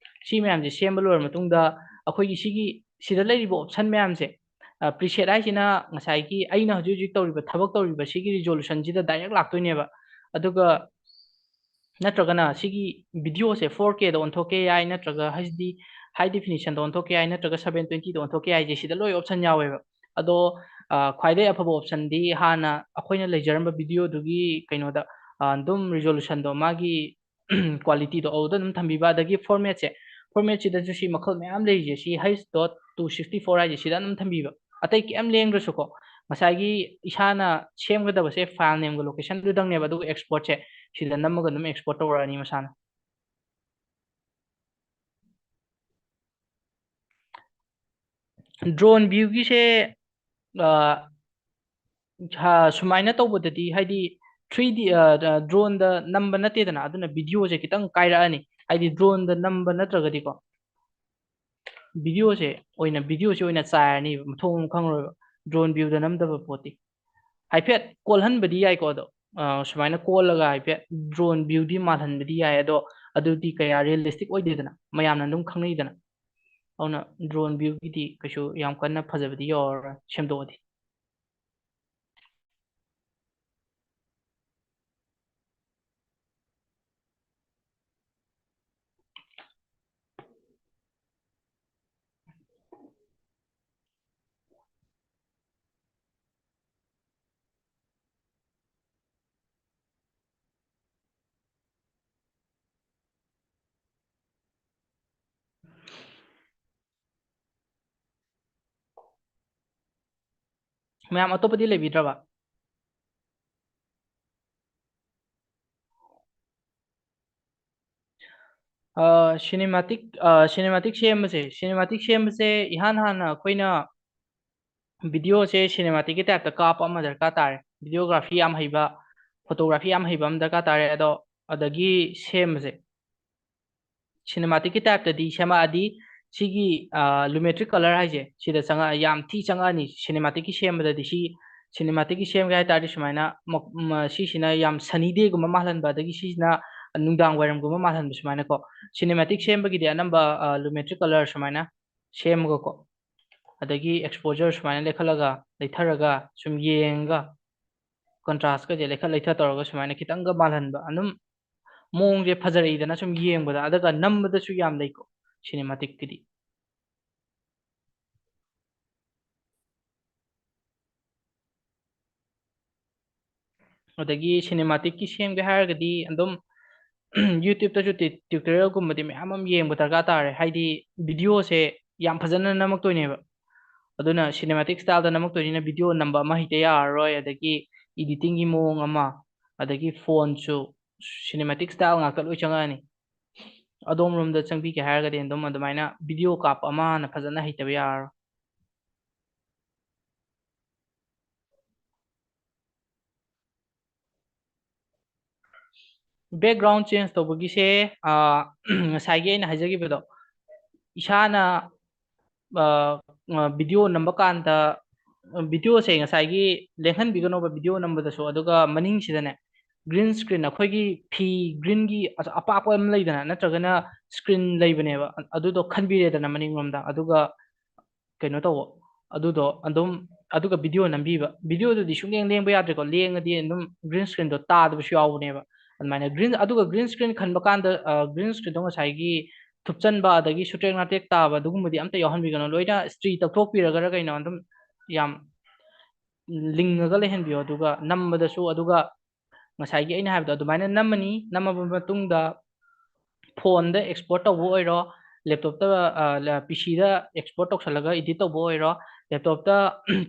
ꯁꯤ ꯃꯌꯥꯝꯁꯦ ꯁꯦꯝꯕ ꯂꯣꯏꯔ ꯃꯇꯨꯡꯗ ꯑꯩꯈꯣꯏꯒꯤ ꯁꯤꯒꯤ ꯁꯤꯗ ꯂꯩꯔꯤꯕ option ꯃꯌꯥꯝꯁꯦ, ꯑ, preset ꯍꯥꯏꯁꯤꯅ ꯉꯁꯥꯏꯒꯤ ꯑꯩꯅ ꯍꯧꯖꯤꯛ ꯍꯧꯖꯤꯛ ꯇꯧꯔꯤꯕ ꯊꯕꯛ ꯇꯧꯔꯤꯕ ꯁꯤꯒꯤ resolution ꯁꯤꯗ direct ꯂꯥꯛꯇꯣꯏꯅꯦꯕ꯫ ꯑꯗꯨꯒ ꯅꯠꯇ꯭ꯔꯒꯅ ꯁꯤꯒꯤ video ꯁꯦ four K ꯗ ꯑꯣꯟꯊꯣꯛꯀꯦ ꯌꯥꯏ, ꯅꯠꯇ꯭ꯔꯒ H D high definition ꯗ ꯑꯣꯟꯊꯣꯛꯀꯦ ꯌꯥꯏ, ꯅꯠꯇ꯭ꯔꯒ seven twenty ꯗ ꯑꯣꯟꯊꯣꯛꯀꯦ ꯌꯥꯏꯁꯦ ꯁꯤꯗ ꯂꯣꯏ option ꯌꯥꯎꯋꯦꯕ꯫ ꯑꯗꯣ, ꯑ, ꯈ꯭ꯋꯥꯏꯗꯒꯤ ꯑꯐꯕ option ꯗꯤ ꯍꯥꯟꯅ ꯑꯩꯈꯣꯏꯅ ꯂꯩꯖꯔꯝꯕ video ꯗꯨꯒꯤ ꯀꯩꯅꯣꯗ, ꯑ, ꯑꯗꯨꯝ resolution ꯗꯣ ꯃꯥꯒꯤ quality ꯗꯣ ꯑꯗꯨꯗ ꯑꯗꯨꯝ ꯊꯝꯕꯤꯕ꯫ ꯑꯗꯒꯤ format ꯁꯦ, format ꯁꯤꯗꯁꯨ ꯁꯤ ꯃꯈꯜ ꯃꯌꯥꯝ ꯂꯩꯔꯤꯁꯦ, ꯁꯤ H dot two sixty four ꯍꯥꯏꯁꯦ ꯁꯤꯗ ꯑꯗꯨꯝ ꯊꯝꯕꯤꯕ, ꯑꯇꯩ ꯀꯩꯝ ꯂꯦꯡꯗ꯭ꯔꯁꯨꯀꯣ꯫ ꯉꯁꯥꯏꯒꯤ ꯏꯁꯥꯅ ꯁꯦꯝꯒꯗꯕꯁꯦ file nameꯒ locationꯗꯨꯗꯪꯅꯦꯕ, ꯑꯗꯨꯒ exportꯁꯦ ꯁꯤꯗ ꯅꯝꯃꯒ ꯑꯗꯨꯝ export ꯇꯧꯔꯛꯑꯅꯤ ꯃꯁꯥꯅ꯫ Drone viewꯒꯤꯁꯦ, ꯑ, ꯁꯨꯃꯥꯏꯅ ꯇꯧꯕꯗꯗꯤ, ꯍꯥꯏꯗꯤ three D, ꯑ, droneꯗ ꯅꯝꯕ ꯅꯠꯇꯦꯗꯅ, ꯑꯗꯨꯅ videoꯁꯦ ꯈꯤꯇꯪ ꯀꯥꯏꯔꯛꯑꯅꯤ, ꯍꯥꯏꯗꯤ droneꯗ ꯅꯝꯕ ꯅꯠꯇ꯭ꯔꯒꯗꯤꯀꯣ꯫ Videoꯁꯦ ꯑꯣꯏꯅ, videoꯁꯦ ꯑꯣꯏꯅ ꯆꯥꯏꯔꯅꯤꯕ, ꯃꯊꯣꯡ ꯃꯔꯝ ꯈꯪꯉꯔꯣꯏꯕ, drone viewꯗ ꯅꯝꯗꯕ ꯄꯣꯠꯇꯤ꯫ ꯍꯥꯏꯐꯦꯠ ꯀꯣꯜꯍꯟꯕꯗꯤ ꯌꯥꯏꯀꯣ, ꯑꯗꯣ, ꯑ, ꯁꯨꯃꯥꯏꯅ ꯀꯣꯜꯂꯒ ꯍꯥꯏꯐꯦꯠ drone viewꯗꯤ ꯃꯥꯜꯍꯟꯕꯗꯤ ꯌꯥꯏ, ꯑꯗꯣ ꯑꯗꯨꯗꯤ ꯀꯌꯥ realistic ꯑꯣꯏꯗꯦꯗꯅ, ꯃꯌꯥꯝꯅ ꯑꯗꯨꯝ ꯈꯪꯅꯩꯗꯅ꯫ ꯑꯗꯨꯅ drone viewꯒꯤꯗꯤ ꯀꯩꯁꯨ ꯌꯥꯝ ꯀꯟꯅ ꯐꯖꯕꯗꯤ ꯌꯧꯔꯔꯣꯏ ꯁꯦꯝꯗꯣꯛꯑꯗꯤ꯫ ꯃꯌꯥꯝ, ꯑꯇꯣꯞꯄꯗꯤ ꯂꯩꯕꯤꯗ꯭ꯔꯕ? ꯑ, cinematic, ꯑ, cinematic ꯁꯦꯝꯕꯁꯦ, cinematic ꯁꯦꯝꯕꯁꯦ ꯏꯍꯥꯟ ꯍꯥꯟꯅ ꯑꯩꯈꯣꯏꯅ videoꯁꯦ cinematicꯀꯤ typeꯇ ꯀꯥꯞꯄ ꯑꯃ ꯗꯔꯀꯥꯔ ꯇꯥꯔꯦ꯫ Videography ꯌꯥꯝ ꯍꯩꯕ, photography ꯌꯥꯝ ꯍꯩꯕ ꯑꯃ ꯗꯔꯀꯥꯔ ꯇꯥꯔꯦ꯫ ꯑꯗꯣ ꯑꯗꯒꯤ ꯁꯦꯝꯕꯁꯦ cinematicꯀꯤ typeꯇꯗꯤ ꯁꯦꯝꯃꯛꯑꯗꯤ ꯁꯤꯒꯤ, ꯑ, Lumetri Color ꯍꯥꯏꯁꯦ ꯁꯤꯗ ꯆꯪꯉꯛ-, ꯌꯥꯝ ꯊꯤ ꯆꯪꯉꯛꯑꯅꯤ꯫ Cinematicꯀꯤ ꯁꯦꯝꯕꯗꯗꯤ ꯁꯤ, cinematicꯀꯤ ꯁꯦꯝꯒꯦ ꯍꯥꯏ ꯇꯥꯔꯗꯤ ꯁꯨꯃꯥꯏꯅ ꯃ-, ꯃ-, ꯁꯤꯁꯤꯅ ꯌꯥꯝ sunny dayꯒꯨꯝꯕ ꯃꯥꯜꯍꯟꯕ, ꯑꯗꯒꯤ ꯁꯤꯁꯤꯅ ꯅꯨꯡꯗꯥꯡ ꯋꯥꯏꯔꯝꯒꯨꯝꯕ ꯃꯥꯜꯍꯟꯕ, ꯁꯨꯃꯥꯏꯅꯀꯣ꯫ Cinematic ꯁꯦꯝꯕꯒꯤꯗꯤ ꯑꯅꯝꯕ, ꯑ, Lumetri Color ꯁꯨꯃꯥꯏꯅ ꯁꯦꯝꯃꯒꯀꯣ, ꯑꯗꯒꯤ exposure ꯁꯨꯃꯥꯏꯅ ꯂꯩꯈꯠꯂꯒ, ꯂꯩꯊꯔꯒ ꯁꯨꯝ ꯌꯦꯡꯉꯒ, contrastꯀꯁꯦ ꯂꯩꯈꯠ ꯂꯩꯊ ꯇꯧꯔꯒ ꯁꯨꯃꯥꯏꯅ ꯈꯤꯇꯪꯒ ꯃꯥꯜꯍꯟꯕ, ꯑꯗꯨꯝ ꯃꯑꯣꯡꯁꯦ ꯐꯖꯔꯛꯏꯗꯅ ꯁꯨꯝ ꯌꯦꯡꯕꯗ꯫ ꯑꯗꯨꯒ ꯅꯝꯕꯗꯁꯨ ꯌꯥꯝ ꯂꯩꯀꯣ cinematicꯀꯤꯗꯤ꯫ ꯑꯗꯒꯤ cinematicꯀꯤ ꯁꯦꯝꯒꯦ ꯍꯥꯏꯔꯒꯗꯤ ꯑꯗꯨꯝ YouTubeꯇꯁꯨ ꯇꯤ-, tutorialꯒꯨꯝꯕꯗꯤ ꯃꯌꯥꯝ ꯑꯃ ꯌꯦꯡꯕ ꯗꯔꯀꯥꯔ ꯇꯥꯔꯦ꯫ ꯍꯥꯏꯗꯤ videoꯁꯦ ꯌꯥꯝ ꯐꯖꯅ ꯅꯝꯃꯛꯇꯣꯏꯅꯦꯕ꯫ ꯑꯗꯨꯅ cinematic styleꯗ ꯅꯝꯃꯛꯇꯣꯏꯅꯤꯅ video ꯅꯝꯕ ꯑꯃ ꯍꯦꯛꯇ ꯌꯥꯔꯔꯣꯏ, ꯑꯗꯒꯤ editingꯒꯤ ꯃꯑꯣꯡ ꯑꯃ, ꯑꯗꯒꯤ fontꯁꯨ cinematic style ꯉꯥꯛꯇ ꯂꯣꯏ ꯆꯪꯉꯛꯑꯅꯤ꯫ ꯑꯗꯣꯝꯂꯣꯝꯗ ꯆꯪꯕꯤꯒꯦ ꯍꯥꯏꯔꯒꯗꯤ ꯑꯗꯨꯝ ꯑꯗꯨꯃꯥꯏꯅ video ꯀꯥꯞꯄ ꯑꯃ ꯍꯥꯟꯅ ꯐꯖꯅ ꯍꯩꯇꯕ ꯌꯥꯔꯔꯣꯏ꯫ Background change ꯇꯧꯕꯒꯤꯁꯦ, ꯑ, ꯉꯁꯥꯏꯒꯤ ꯑꯩꯅ ꯍꯥꯏꯖꯈꯤꯕꯗꯣ, ꯏꯁꯥꯅ, ꯑ, ꯑ, video ꯅꯝꯕ ꯀꯥꯟꯗ, videoꯁꯦ ꯉꯁꯥꯏꯒꯤ ꯂꯦꯡꯍꯟꯕꯤꯒꯅꯣꯕ video ꯅꯝꯕꯗꯁꯨ, ꯑꯗꯨꯒ ꯃꯅꯤꯡꯁꯤꯗꯅꯦ, green screen, ꯑꯩꯈꯣꯏꯒꯤ ꯐꯤ greenꯒꯤ ꯑ-, ꯑꯄꯥꯛꯄ ꯑꯃ ꯂꯩꯗꯅ, ꯅꯠꯇ꯭ꯔꯒꯅ screen ꯂꯩꯕꯅꯦꯕ, ꯑ-, ꯑꯗꯨꯗꯣ ꯈꯟꯕꯤꯔꯦꯗꯅ ꯃꯅꯤꯡꯂꯣꯝꯗ, ꯑꯗꯨꯒ ꯀꯩꯅꯣ ꯇꯧꯕ, ꯑꯗꯨꯗꯣ ꯑꯗꯨꯝ, ꯑꯗꯨꯒ video ꯅꯝꯕꯤꯕ꯫ Videoꯗꯨꯗꯤ ꯁꯨꯡꯂꯦꯡ ꯂꯦꯡꯕ ꯌꯥꯗ꯭ꯔꯦꯀꯣ, ꯂꯦꯡꯉꯗꯤ ꯑꯗꯨꯝ green screenꯗꯣ ꯇꯥꯗꯕꯁꯨ ꯌꯥꯎꯕꯅꯦꯕ꯫ ꯑꯗꯨꯃꯥꯏꯅ green, ꯑꯗꯨꯒ green screen ꯈꯟꯕ ꯀꯥꯟꯗ, ꯑ, green screenꯗꯣ ꯉꯁꯥꯏꯒꯤ ꯊꯨꯞꯆꯟꯕ ꯑꯗꯒꯤ ꯁꯨꯇ꯭ꯔꯦꯛ ꯅꯥꯇ꯭ꯔꯦꯛ ꯇꯥꯕ ꯑꯗꯨꯒꯨꯝꯕꯗꯤ ꯑꯝꯇ ꯌꯥꯎꯍꯟꯕꯤꯒꯅꯨ, ꯂꯣꯏꯅ ꯏꯁꯇ꯭ꯔꯤ ꯇꯧꯊꯣꯛꯄꯤꯔꯒꯔ ꯀꯩꯅꯣ ꯑꯗꯨꯝ ꯌꯥꯝ ꯂꯤꯡꯉꯒ ꯂꯩꯍꯟꯕꯤꯌꯣ꯫ ꯑꯗꯨꯒ ꯅꯝꯕꯗꯁꯨ, ꯑꯗꯨꯒ ꯉꯁꯥꯏꯒꯤ ꯑꯩꯅ ꯍꯥꯏꯕꯗꯣ ꯑꯗꯨꯃꯥꯏꯅ ꯅꯝꯃꯅꯤ꯫ ꯅꯝꯃꯕ ꯃꯇꯨꯡꯗ phoneꯗ export ꯇꯧꯕ ꯑꯣꯏꯔꯣ, laptopꯇ, ꯑ, ꯂ-, PCꯗ export ꯇꯧꯁꯜꯂꯒ edit ꯇꯧꯕ ꯑꯣꯏꯔꯣ, laptopꯇ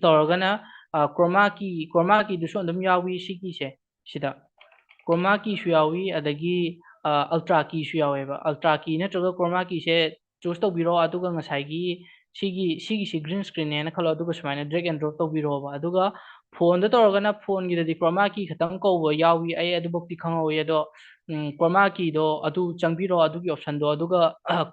ꯇꯧꯔꯒꯅ, ꯑ, chroma key, chroma keyꯗꯨꯁꯨ ꯑꯗꯨꯝ ꯌꯥꯎꯏ ꯁꯤꯒꯤꯁꯦ, ꯁꯤꯗ꯫ Chroma keyꯁꯨ ꯌꯥꯎꯏ, ꯑꯗꯒꯤ, ꯑ, ultra keyꯁꯨ ꯌꯥꯎꯋꯦꯕ꯫ Ultra key ꯅꯠꯇ꯭ꯔꯒ chroma keyꯁꯦ choose ꯇꯧꯕꯤꯔꯣ, ꯑꯗꯨꯒ ꯉꯁꯥꯏꯒꯤ ꯁꯤꯒꯤ, ꯁꯤꯒꯤꯁꯤ green screenꯅꯦꯅ ꯈꯜꯂꯣ, ꯑꯗꯨꯒ ꯁꯨꯃꯥꯏꯅ drag and drop ꯇꯧꯕꯤꯔꯣꯕ꯫ ꯑꯗꯨꯒ phoneꯗ ꯇꯧꯔꯒꯅ phoneꯒꯤꯗꯗꯤ chroma key ꯈꯛꯇꯪ ꯀꯧꯕ ꯌꯥꯎꯏ, ꯑꯩ ꯑꯗꯨꯐꯧꯗꯤ ꯈꯪꯍꯧꯋꯤ꯫ ꯑꯗꯣ, ꯎꯝ, chroma keyꯗꯣ ꯑꯗꯨ ꯆꯪꯕꯤꯔꯣ, ꯑꯗꯨꯒꯤ optionꯗꯣ, ꯑꯗꯨꯒ, ꯑ,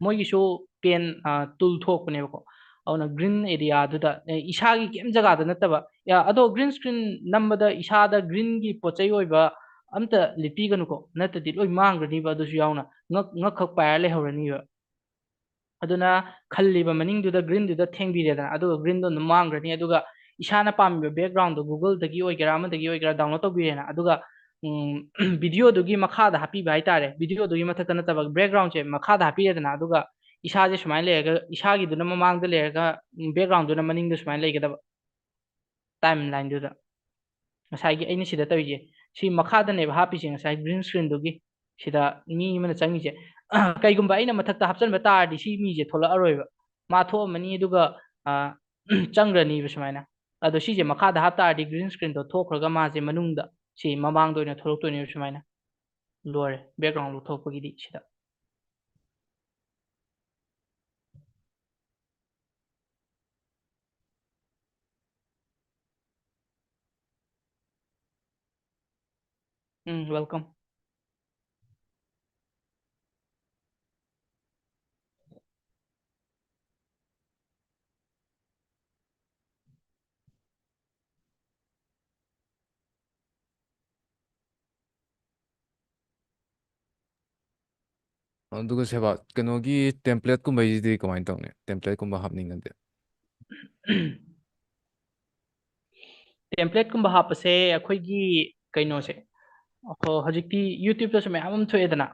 ꯃꯣꯏꯒꯤꯁꯨ pen, ꯑ, tool ꯊꯣꯛꯄꯅꯦꯕꯀꯣ꯫ ꯑꯗꯨꯅ green areaꯗꯨꯗ, ꯑꯦ, ꯏꯁꯥꯒꯤ ꯀꯩꯝ ꯖꯒꯥꯗ ꯅꯠꯇꯕ, ꯌꯥ, ꯑꯗꯣ green screen ꯅꯝꯕꯗ ꯏꯁꯥꯗ greenꯒꯤ ꯄꯣꯠ ꯆꯩ ꯑꯣꯏꯕ ꯑꯝꯇ ꯂꯤꯠꯄꯤꯒꯅꯨꯀꯣ, ꯅꯠꯇ꯭ꯔꯗꯤ ꯂꯣꯏ ꯃꯥꯡꯈ꯭ꯔꯅꯤꯕ, ꯑꯗꯨꯁꯨ ꯌꯥꯎꯅ ꯉꯛ, ꯉꯛꯈꯛ ꯄꯥꯏꯔ ꯂꯩꯍꯧꯔꯅꯤꯕ꯫ ꯑꯗꯨꯅ ꯈꯜꯂꯤꯕ ꯃꯅꯤꯡꯗꯨꯗ greenꯗꯨꯗ ꯊꯦꯡꯕꯤꯔꯦꯗꯅ, ꯑꯗꯨꯒ greenꯗꯣ ꯑꯗꯨꯝ ꯃꯥꯡꯈ꯭ꯔꯅꯤ꯫ ꯑꯗꯨꯒ ꯏꯁꯥꯅ ꯄꯥꯝꯃꯤꯕ backgroundꯗꯣ Googleꯗꯒꯤ ꯑꯣꯏꯒꯦꯔꯥ ꯑꯃꯗꯒꯤ ꯑꯣꯏꯒꯦꯔꯥ download ꯇꯧꯕꯤꯔꯦꯅ, ꯑꯗꯨꯒ, ꯎꯝ, videoꯗꯨꯒꯤ ꯃꯈꯥꯗ ꯍꯥꯞꯄꯤꯕ ꯍꯥꯏꯇꯥꯔꯦ, videoꯗꯨꯒꯤ ꯃꯊꯛꯇ ꯅꯠꯇꯕ backgroundꯁꯦ ꯃꯈꯥꯗ ꯍꯥꯞꯄꯤꯔꯦꯗꯅ, ꯑꯗꯨꯒ ꯏꯁꯥꯁꯦ ꯁꯨꯃꯥꯏꯅ ꯂꯩꯔꯒ, ꯏꯁꯥꯒꯤꯗꯨꯅ ꯃꯃꯥꯡꯗ ꯂꯩꯔꯒ, ꯎꯝ, backgroundꯗꯨꯅ ꯃꯅꯤꯡꯗ ꯁꯨꯃꯥꯏꯅ ꯂꯩꯒꯗꯕ꯫ Timelineꯗꯨꯗ ꯉꯁꯥꯏꯒꯤ ꯑꯩꯅ ꯁꯤꯗ ꯇꯧꯔꯤꯁꯦ, ꯁꯤ ꯃꯈꯥꯗꯅꯦꯕ ꯍꯥꯞꯄꯤꯁꯦ, ꯉꯁꯥꯏ green screenꯗꯨꯒꯤ꯫ ꯁꯤꯗ ꯃꯤ ꯑꯃꯅ ꯆꯪꯉꯤꯁꯦ꯫ ꯀꯩꯒꯨꯝꯕ ꯑꯩꯅ ꯃꯊꯛꯇ ꯍꯥꯞꯆꯟꯕ ꯇꯥꯔꯗꯤ ꯁꯤ ꯃꯤꯁꯦ ꯊꯣꯛꯂꯛꯑꯔꯣꯏꯕ꯫ ꯃꯥ ꯊꯣꯛꯑꯝꯃꯅꯤ, ꯑꯗꯨꯒ ꯆꯪꯈ꯭ꯔꯅꯤꯕ ꯁꯨꯃꯥꯏꯅ꯫ ꯑꯗꯣ ꯁꯤꯁꯦ ꯃꯈꯥꯗ ꯍꯥꯞꯇꯥꯔꯗꯤ green screenꯗꯣ ꯊꯣꯛꯈ꯭ꯔꯒ ꯃꯥꯁꯦ ꯃꯅꯨꯡꯗ ꯁꯤ ꯃꯃꯥꯡꯗ ꯑꯣꯏꯅ ꯊꯣꯛꯂꯛꯇꯣꯏꯅꯦꯕ ꯁꯨꯃꯥꯏꯅ꯫ ꯂꯣꯏꯔꯦ background ꯂꯧꯊꯣꯛꯄꯒꯤꯗꯤ ꯁꯤꯗ꯫ ꯎꯝ, welcome꯫ ꯑꯗꯨꯒ ꯁꯦꯕꯥ, ꯀꯩꯅꯣꯒꯤ templateꯀꯨꯝꯕꯩꯁꯤꯗꯤ ꯀꯃꯥꯏꯅ ꯇꯧꯅꯤ? Templateꯀꯨꯝꯕ ꯍꯥꯞꯅꯤꯡꯉꯗꯤ? Templateꯀꯨꯝꯕ ꯍꯥꯞꯄꯁꯦ ꯑꯩꯈꯣꯏꯒꯤ ꯀꯩꯅꯣꯁꯦ, ꯑꯩꯈꯣꯏ ꯍꯧꯖꯤꯛꯇꯤ YouTubeꯇꯁꯨ ꯃꯌꯥꯝ ꯑꯃ ꯊꯣꯛꯑꯦꯗꯅ,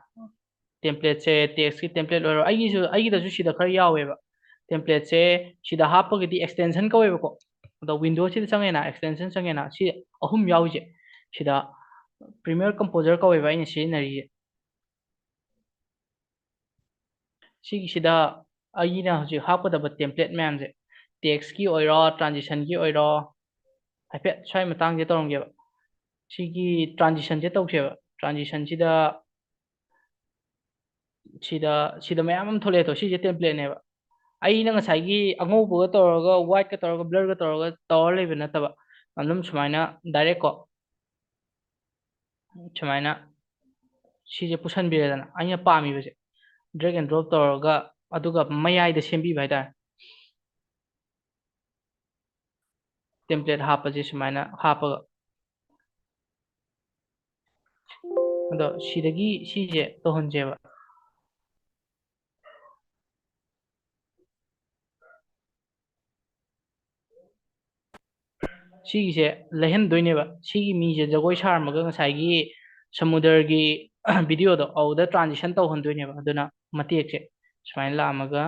templateꯁꯦ, textꯀꯤ template ꯑꯣꯏꯔꯣ, ꯑꯩꯒꯤꯁꯨ, ꯑꯩꯒꯤꯗꯁꯨ ꯁꯤꯗ ꯈꯔ ꯌꯥꯎꯋꯦꯕ templateꯁꯦ꯫ ꯁꯤꯗ ꯍꯥꯞꯄꯒꯗꯤ extension ꯀꯧꯋꯦꯕꯀꯣ, ꯑꯗꯣ Windowsꯁꯤꯗ ꯆꯪꯉꯦꯅ, extension ꯆꯪꯉꯦꯅ, ꯁꯤ ꯑꯍꯨꯝ ꯌꯥꯎꯔꯤꯁꯦ, ꯁꯤꯗ Premiere Composer ꯀꯧꯋꯦꯕ ꯑꯩꯅ ꯁꯤꯖꯤꯟꯅꯔꯤꯁꯦ꯫ ꯁꯤꯒꯤꯁꯤꯗ ꯑꯩꯅ ꯍꯧꯖꯤꯛ ꯍꯥꯞꯀꯗꯕ template ꯃꯌꯥꯝꯁꯦ, textꯀꯤ ꯑꯣꯏꯔꯣ, transitionꯒꯤ ꯑꯣꯏꯔꯣ, ꯍꯥꯏꯐꯦꯠ ꯁ꯭ꯋꯥꯏ ꯃꯇꯥꯡꯁꯦ ꯇꯧꯔꯝꯒꯦꯕ꯫ ꯁꯤꯒꯤ transitionꯁꯦ ꯇꯧꯁꯦꯕ꯫ Transitionꯁꯤꯗ ꯁꯤꯗ, ꯁꯤꯗ ꯃꯌꯥꯝ ꯑꯃ ꯊꯣꯛꯂꯛꯑꯦ꯫ ꯑꯗꯣ ꯁꯤꯁꯦ templateꯅꯦꯕ꯫ ꯑꯩꯅ ꯉꯁꯥꯏꯒꯤ ꯑꯉꯧꯕꯒ ꯇꯧꯔꯒ, whiteꯀ ꯇꯧꯔꯒ, blurꯒ ꯇꯧꯔꯒ ꯇꯧꯔ ꯂꯩꯕ ꯅꯠꯇꯕ, ꯑꯗꯨꯝ ꯁꯨꯃꯥꯏꯅ directꯀꯣ, ꯁꯨꯃꯥꯏꯅ ꯁꯤꯁꯦ ꯄꯨꯁꯟꯕꯤꯔꯦꯗꯅ, ꯑꯩꯅ ꯄꯥꯝꯃꯤꯕꯁꯦ drag and drop ꯇꯧꯔꯒ, ꯑꯗꯨꯒ ꯃꯌꯥꯏꯗ ꯁꯦꯝꯕꯤꯕ ꯍꯥꯏꯇꯥꯔꯦ꯫ Template ꯍꯥꯞꯄꯁꯦ ꯁꯨꯃꯥꯏꯅ ꯍꯥꯞꯄꯒ꯫ ꯑꯗꯣ ꯁꯤꯗꯒꯤ ꯁꯤꯁꯦ ꯇꯧꯍꯟꯁꯦꯕ꯫ ꯁꯤꯒꯤꯁꯦ ꯂꯩꯍꯟꯗꯣꯏꯅꯦꯕ꯫ ꯁꯤꯒꯤ ꯃꯤꯁꯦ ꯖꯒꯣꯏ ꯁꯥꯔꯝꯃꯒ ꯉꯁꯥꯏꯒꯤ ꯁꯃꯨꯗ꯭ꯔꯒꯤ videoꯗꯣ ꯑꯗꯨꯗ transition ꯇꯧꯍꯟꯗꯣꯏꯅꯦꯕ꯫ ꯑꯗꯨꯅ ꯃꯇꯦꯛꯁꯦ ꯁꯨꯃꯥꯏꯅ ꯂꯥꯛꯑꯝꯃꯒ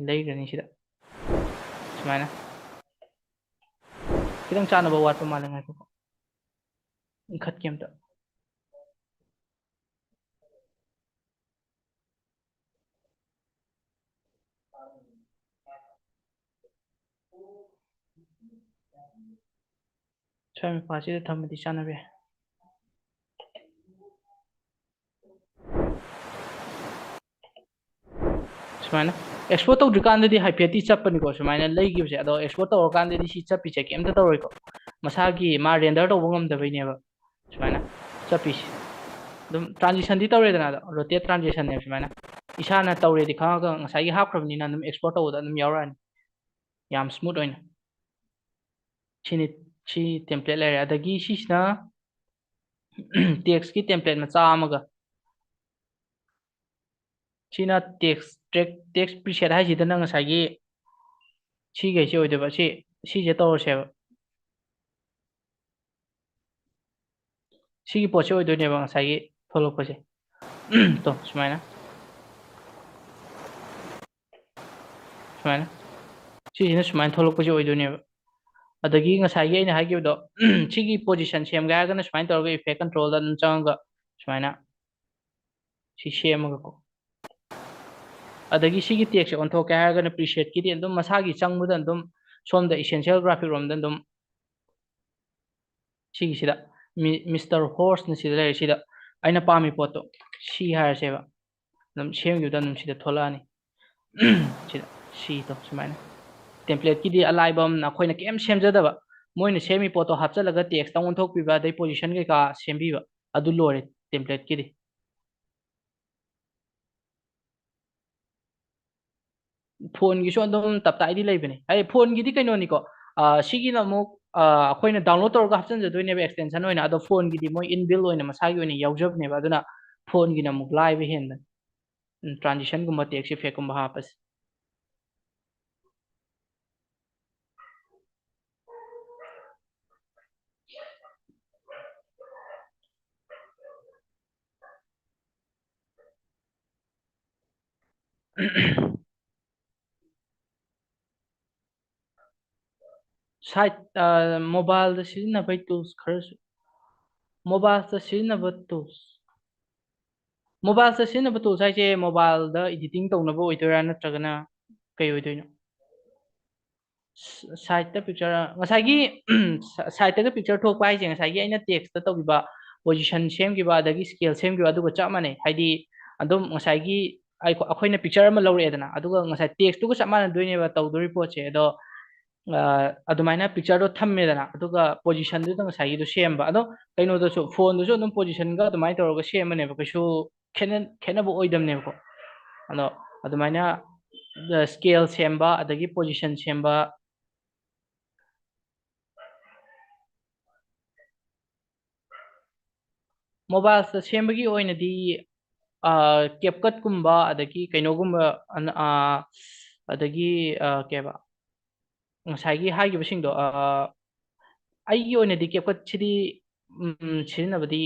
ꯂꯩꯈ꯭ꯔꯅꯤ ꯁꯤꯗ꯫ ꯁꯨꯃꯥꯏꯅ꯫ ꯈꯤꯇꯪ ꯆꯥꯟꯅꯕ ꯋꯥꯠꯄ ꯃꯥꯜꯂꯦ, ꯉꯥꯏꯈꯣꯀꯣ꯫ ꯏꯟꯈꯠꯀꯦ ꯑꯝꯇ꯫ ꯁ꯭ꯋꯥꯏ ꯃꯄꯥꯁꯤꯗ ꯊꯝꯃꯗꯤ ꯆꯥꯟꯅꯕ ꯌꯥꯏ꯫ ꯁꯨꯃꯥꯏꯅ ꯑꯦꯛꯁꯄꯣꯔꯠ ꯇꯧꯗ꯭ꯔꯤꯀꯥꯟꯗꯗꯤ ꯍꯥꯏꯐꯦꯠꯇꯤ ꯆꯠꯄꯅꯤꯀꯣ, ꯁꯨꯃꯥꯏꯅ ꯂꯩꯈꯤꯕꯁꯦ꯫ ꯑꯗꯣ ꯑꯦꯛꯁꯄꯣꯔꯠ ꯇꯧꯔꯀꯥꯟꯗꯗꯤ ꯁꯤ ꯆꯠꯄꯤꯁꯦ ꯀꯩꯝꯇ ꯇꯧꯔꯣꯏꯀꯣ, ꯃꯁꯥꯒꯤ ꯃꯥ ꯔꯦꯟꯗꯔ ꯇꯧꯕ ꯉꯝꯗꯕꯩꯅꯦꯕ ꯁꯨꯃꯥꯏꯅ ꯆꯠꯄꯤꯁꯦ꯫ ꯑꯗꯨꯝ ꯇ꯭ꯔꯥꯟꯖꯤꯁꯟꯗꯤ ꯇꯧꯔꯦꯗꯅ, ꯑꯗꯣ ꯔꯣꯇꯦꯠ ꯇ꯭ꯔꯥꯟꯖꯤꯁꯟꯅꯦꯕ ꯁꯨꯃꯥꯏꯅ꯫ ꯏꯁꯥꯅ ꯇꯧꯔꯦꯗꯤ ꯈꯪꯉꯒ ꯉꯁꯥꯏꯒꯤ ꯍꯥꯞꯈ꯭ꯔꯕꯅꯤꯅ ꯑꯗꯨꯝ ꯑꯦꯛꯁꯄꯣꯔꯠ ꯇꯧꯕꯗ ꯑꯗꯨꯝ ꯌꯥꯎꯔꯛꯑꯅꯤ꯫ ꯌꯥꯝ ꯁ꯭ꯃꯨꯠ ꯑꯣꯏꯅ꯫ ꯁꯤꯅꯤ, ꯁꯤ ꯇꯦꯝꯄ꯭ꯂꯦꯠ ꯂꯩꯔꯦ꯫ ꯑꯗꯒꯤ ꯁꯤꯁꯤꯅ ꯇꯦꯛꯁꯀꯤ ꯇꯦꯝꯄ꯭ꯂꯦꯠ ꯃꯆꯥ ꯑꯃꯒ, ꯁꯤꯅ ꯇꯦꯛꯁ ꯇ꯭ꯔꯦꯛ, ꯇꯦꯛꯁ ꯄ꯭ꯔꯤꯁꯦꯠ ꯍꯥꯏꯁꯤꯗꯅ ꯉꯁꯥꯏꯒꯤ ꯁꯤꯈꯩꯁꯤ ꯑꯣꯏꯗꯣꯏꯕ꯫ ꯁꯤ, ꯁꯤꯁꯦ ꯇꯧꯔꯁꯦꯕ꯫ ꯁꯤꯒꯤ ꯄꯣꯠꯁꯦ ꯑꯣꯏꯗꯣꯏꯅꯦꯕ ꯉꯁꯥꯏꯒꯤ ꯊꯣꯛꯂꯛꯄꯁꯦ꯫ ꯇꯣ, ꯁꯨꯃꯥꯏꯅ꯫ ꯁꯨꯃꯥꯏꯅ꯫ ꯁꯤꯁꯤꯅ ꯁꯨꯃꯥꯏꯅ ꯊꯣꯛꯂꯛꯄꯁꯦ ꯑꯣꯏꯗꯣꯏꯅꯦꯕ꯫ ꯑꯗꯒꯤ ꯉꯁꯥꯏꯒꯤ ꯑꯩꯅ ꯍꯥꯏꯈꯤꯕꯗꯣ, ꯁꯤꯒꯤ ꯄꯣꯖꯤꯁꯟ ꯁꯦꯝꯒꯦ ꯍꯥꯏꯔꯒꯅ ꯁꯨꯃꯥꯏꯅ ꯇꯧꯔꯒ ꯏꯐꯦꯛ ꯀꯟꯇ꯭ꯔꯣꯜꯗ ꯑꯗꯨꯝ ꯆꯪꯉꯒ ꯁꯨꯃꯥꯏꯅ ꯁꯤ ꯁꯦꯝꯃꯒꯀꯣ꯫ ꯑꯗꯒꯤ ꯁꯤꯒꯤ ꯇꯦꯛꯁꯁꯦ ꯑꯣꯟꯊꯣꯛꯀꯦ ꯍꯥꯏꯔꯒꯅ ꯄ꯭ꯔꯤꯁꯦꯠꯀꯤꯗꯤ ꯑꯗꯨꯝ ꯃꯁꯥꯒꯤ ꯆꯪꯕꯗ ꯑꯗꯨꯝ ꯁꯣꯝꯗ ꯏꯁꯦꯟꯁꯤꯌꯦꯜ ꯒ꯭ꯔꯥꯐꯤꯛ ꯔꯣꯝꯗ ꯑꯗꯨꯝ ꯁꯤꯒꯤꯁꯤꯗ ꯃꯤ-, ꯃꯤꯁꯇꯔ ꯍꯣꯔꯁꯅ ꯁꯤꯗ ꯂꯩꯔꯦ꯫ ꯁꯤꯗ ꯑꯩꯅ ꯄꯥꯝꯃꯤ ꯄꯣꯠꯇꯣ ꯁꯤ ꯍꯥꯏꯔꯁꯦꯕ꯫ ꯑꯗꯨꯝ ꯁꯦꯝꯈꯤꯕꯗ ꯑꯗꯨꯝ ꯁꯤꯗ ꯊꯣꯛꯂꯛꯑꯅꯤ꯫ ꯁꯤꯗ ꯁꯤꯗꯣ ꯁꯨꯃꯥꯏꯅ꯫ ꯇꯦꯝꯄ꯭ꯂꯦꯠꯀꯤꯗꯤ ꯑꯂꯥꯏꯕ ꯑꯃꯅ ꯑꯩꯈꯣꯏꯅ ꯀꯩꯝ ꯁꯦꯝꯖꯗꯕ, ꯃꯣꯏꯅ ꯁꯦꯝꯃꯤ ꯄꯣꯠꯇꯣ ꯍꯥꯞꯆꯤꯜꯂꯒ ꯇꯦꯛꯁꯇ ꯑꯣꯟꯊꯣꯛꯄꯤꯕ, ꯑꯗꯩ ꯄꯣꯖꯤꯁꯟ ꯀꯩꯀꯥ ꯁꯦꯝꯕꯤꯕ, ꯑꯗꯨ ꯂꯣꯏꯔꯦ ꯇꯦꯝꯄ꯭ꯂꯦꯠꯀꯤꯗꯤ꯫ ꯐꯣꯟꯒꯤꯁꯨ ꯑꯗꯨꯝ ꯇꯞꯇꯥꯏꯗꯤ ꯂꯩꯕꯅꯦ꯫ ꯍꯥꯏꯗꯤ ꯐꯣꯟꯒꯤꯗꯤ ꯀꯩꯅꯣꯅꯤꯀꯣ, ꯑ, ꯁꯤꯒꯤꯅ ꯑꯃꯨꯛ, ꯑ, ꯑꯩꯈꯣꯏꯅ ꯗꯥꯎꯟꯂꯣꯗ ꯇꯧꯔꯒ ꯍꯥꯞꯆꯤꯟꯖꯗꯣꯏꯅꯦꯕ ꯑꯦꯛꯁꯇꯦꯟꯁꯟ ꯑꯣꯏꯅ, ꯑꯗꯣ ꯐꯣꯟꯒꯤꯗꯤ ꯃꯣꯏ ꯏꯟꯕꯤꯜ ꯑꯣꯏꯅ ꯃꯁꯥꯒꯤ ꯑꯣꯏꯅ ꯌꯥꯎꯖꯕꯅꯦꯕ, ꯑꯗꯨꯅ ꯐꯣꯟꯒꯤꯅ ꯑꯃꯨꯛ ꯂꯥꯏꯕ ꯍꯦꯟꯕꯅꯤ꯫ ꯎꯝ, ꯇ꯭ꯔꯥꯟꯖꯤꯁꯟꯒꯨꯝꯕ ꯇꯦꯛꯁ ꯏꯐꯦꯛꯀꯨꯝꯕ ꯍꯥꯞꯄꯁꯦ꯫ ꯁꯥꯏꯠ, ꯑ, ꯃꯣꯕꯥꯏꯜꯗ ꯁꯤꯖꯤꯟꯅꯕꯩ ꯇꯨꯜꯁ ꯈꯔꯁꯨ, ꯃꯣꯕꯥꯏꯜꯗ ꯁꯤꯖꯤꯟꯅꯕ ꯇꯨꯜꯁ, ꯃꯣꯕꯥꯏꯜꯗ ꯁꯤꯖꯤꯟꯅꯕ ꯇꯨꯜꯁ ꯍꯥꯏꯁꯦ ꯃꯣꯕꯥꯏꯜꯗ ꯏꯗꯤꯇꯤꯡ ꯇꯧꯅꯕ ꯑꯣꯏꯗꯣꯏꯔꯥ ꯅꯠꯇ꯭ꯔꯒꯅ ꯀꯩ ꯑꯣꯏꯗꯣꯏꯅꯣ? ꯁꯥꯏꯠꯇ ꯄꯤꯛꯆꯔ ꯉꯁꯥꯏꯒꯤ ꯁꯥꯏꯠꯇꯒ ꯄꯤꯛꯆꯔ ꯊꯣꯛꯄ ꯍꯥꯏꯁꯦ ꯉꯁꯥꯏꯒꯤ ꯑꯩꯅ ꯇꯦꯛꯁꯇ ꯇꯧꯈꯤꯕ ꯄꯣꯖꯤꯁꯟ ꯁꯦꯝꯈꯤꯕ ꯑꯗꯒꯤ ꯁ꯭ꯀꯦꯜ ꯁꯦꯝꯈꯤꯕ ꯑꯗꯨꯒ ꯆꯞ ꯃꯥꯟꯅꯩ꯫ ꯍꯥꯏꯗꯤ ꯑꯗꯨꯝ ꯉꯁꯥꯏꯒꯤ ꯑꯩꯈꯣ- ꯑꯩꯈꯣꯏꯅ ꯄꯤꯛꯆꯔ ꯑꯃ ꯂꯧꯔꯛꯑꯦꯗꯅ, ꯑꯗꯨꯒ ꯉꯁꯥꯏ ꯇꯦꯛꯁꯇꯨꯒ ꯆꯞ ꯃꯥꯟꯅꯗꯣꯏꯅꯦꯕ ꯇꯧꯗꯣꯔꯤ ꯄꯣꯠꯁꯦ꯫ ꯑꯗꯣ ꯑ, ꯑꯗꯨꯃꯥꯏꯅ ꯄꯤꯛꯆꯔꯗꯣ ꯊꯝꯃꯦꯗꯅ, ꯑꯗꯨꯒ ꯄꯣꯖꯤꯁꯟꯗꯨꯗ ꯉꯁꯥꯏꯒꯤꯗꯣ ꯁꯦꯝꯕ꯫ ꯑꯗꯣ ꯀꯩꯅꯣꯗꯁꯨ, ꯐꯣꯟꯗꯁꯨ ꯑꯗꯨꯝ ꯄꯣꯖꯤꯁꯟꯒ ꯑꯗꯨꯃꯥꯏꯅ ꯇꯧꯔꯒ ꯁꯦꯝꯕꯅꯦꯕ, ꯀꯩꯁꯨ ꯈꯦꯠꯅ ꯈꯦꯠꯅꯕ ꯑꯣꯏꯗꯕꯅꯦꯕꯀꯣ꯫ ꯑꯗꯣ ꯑꯗꯨꯃꯥꯏꯅ ꯁ꯭ꯀꯦꯜ ꯁꯦꯝꯕ ꯑꯗꯒꯤ ꯄꯣꯖꯤꯁꯟ ꯁꯦꯝꯕ ꯃꯣꯕꯥꯏꯜꯁꯇ ꯁꯦꯝꯕꯒꯤ ꯑꯣꯏꯅꯗꯤ ꯀꯦꯞꯀꯠꯀꯨꯝꯕ ꯑꯗꯒꯤ ꯀꯩꯅꯣꯒꯨꯝꯕ ꯑꯗꯒꯤ ꯀꯩꯕ ꯉꯁꯥꯏꯒꯤ ꯍꯥꯏꯈꯤꯕꯁꯤꯡꯗꯣ ꯑꯩꯒꯤ ꯑꯣꯏꯅꯗꯤ ꯀꯦꯞꯀꯠꯁꯤꯗꯤ ꯁꯤꯖꯤꯟꯅꯕꯗꯤ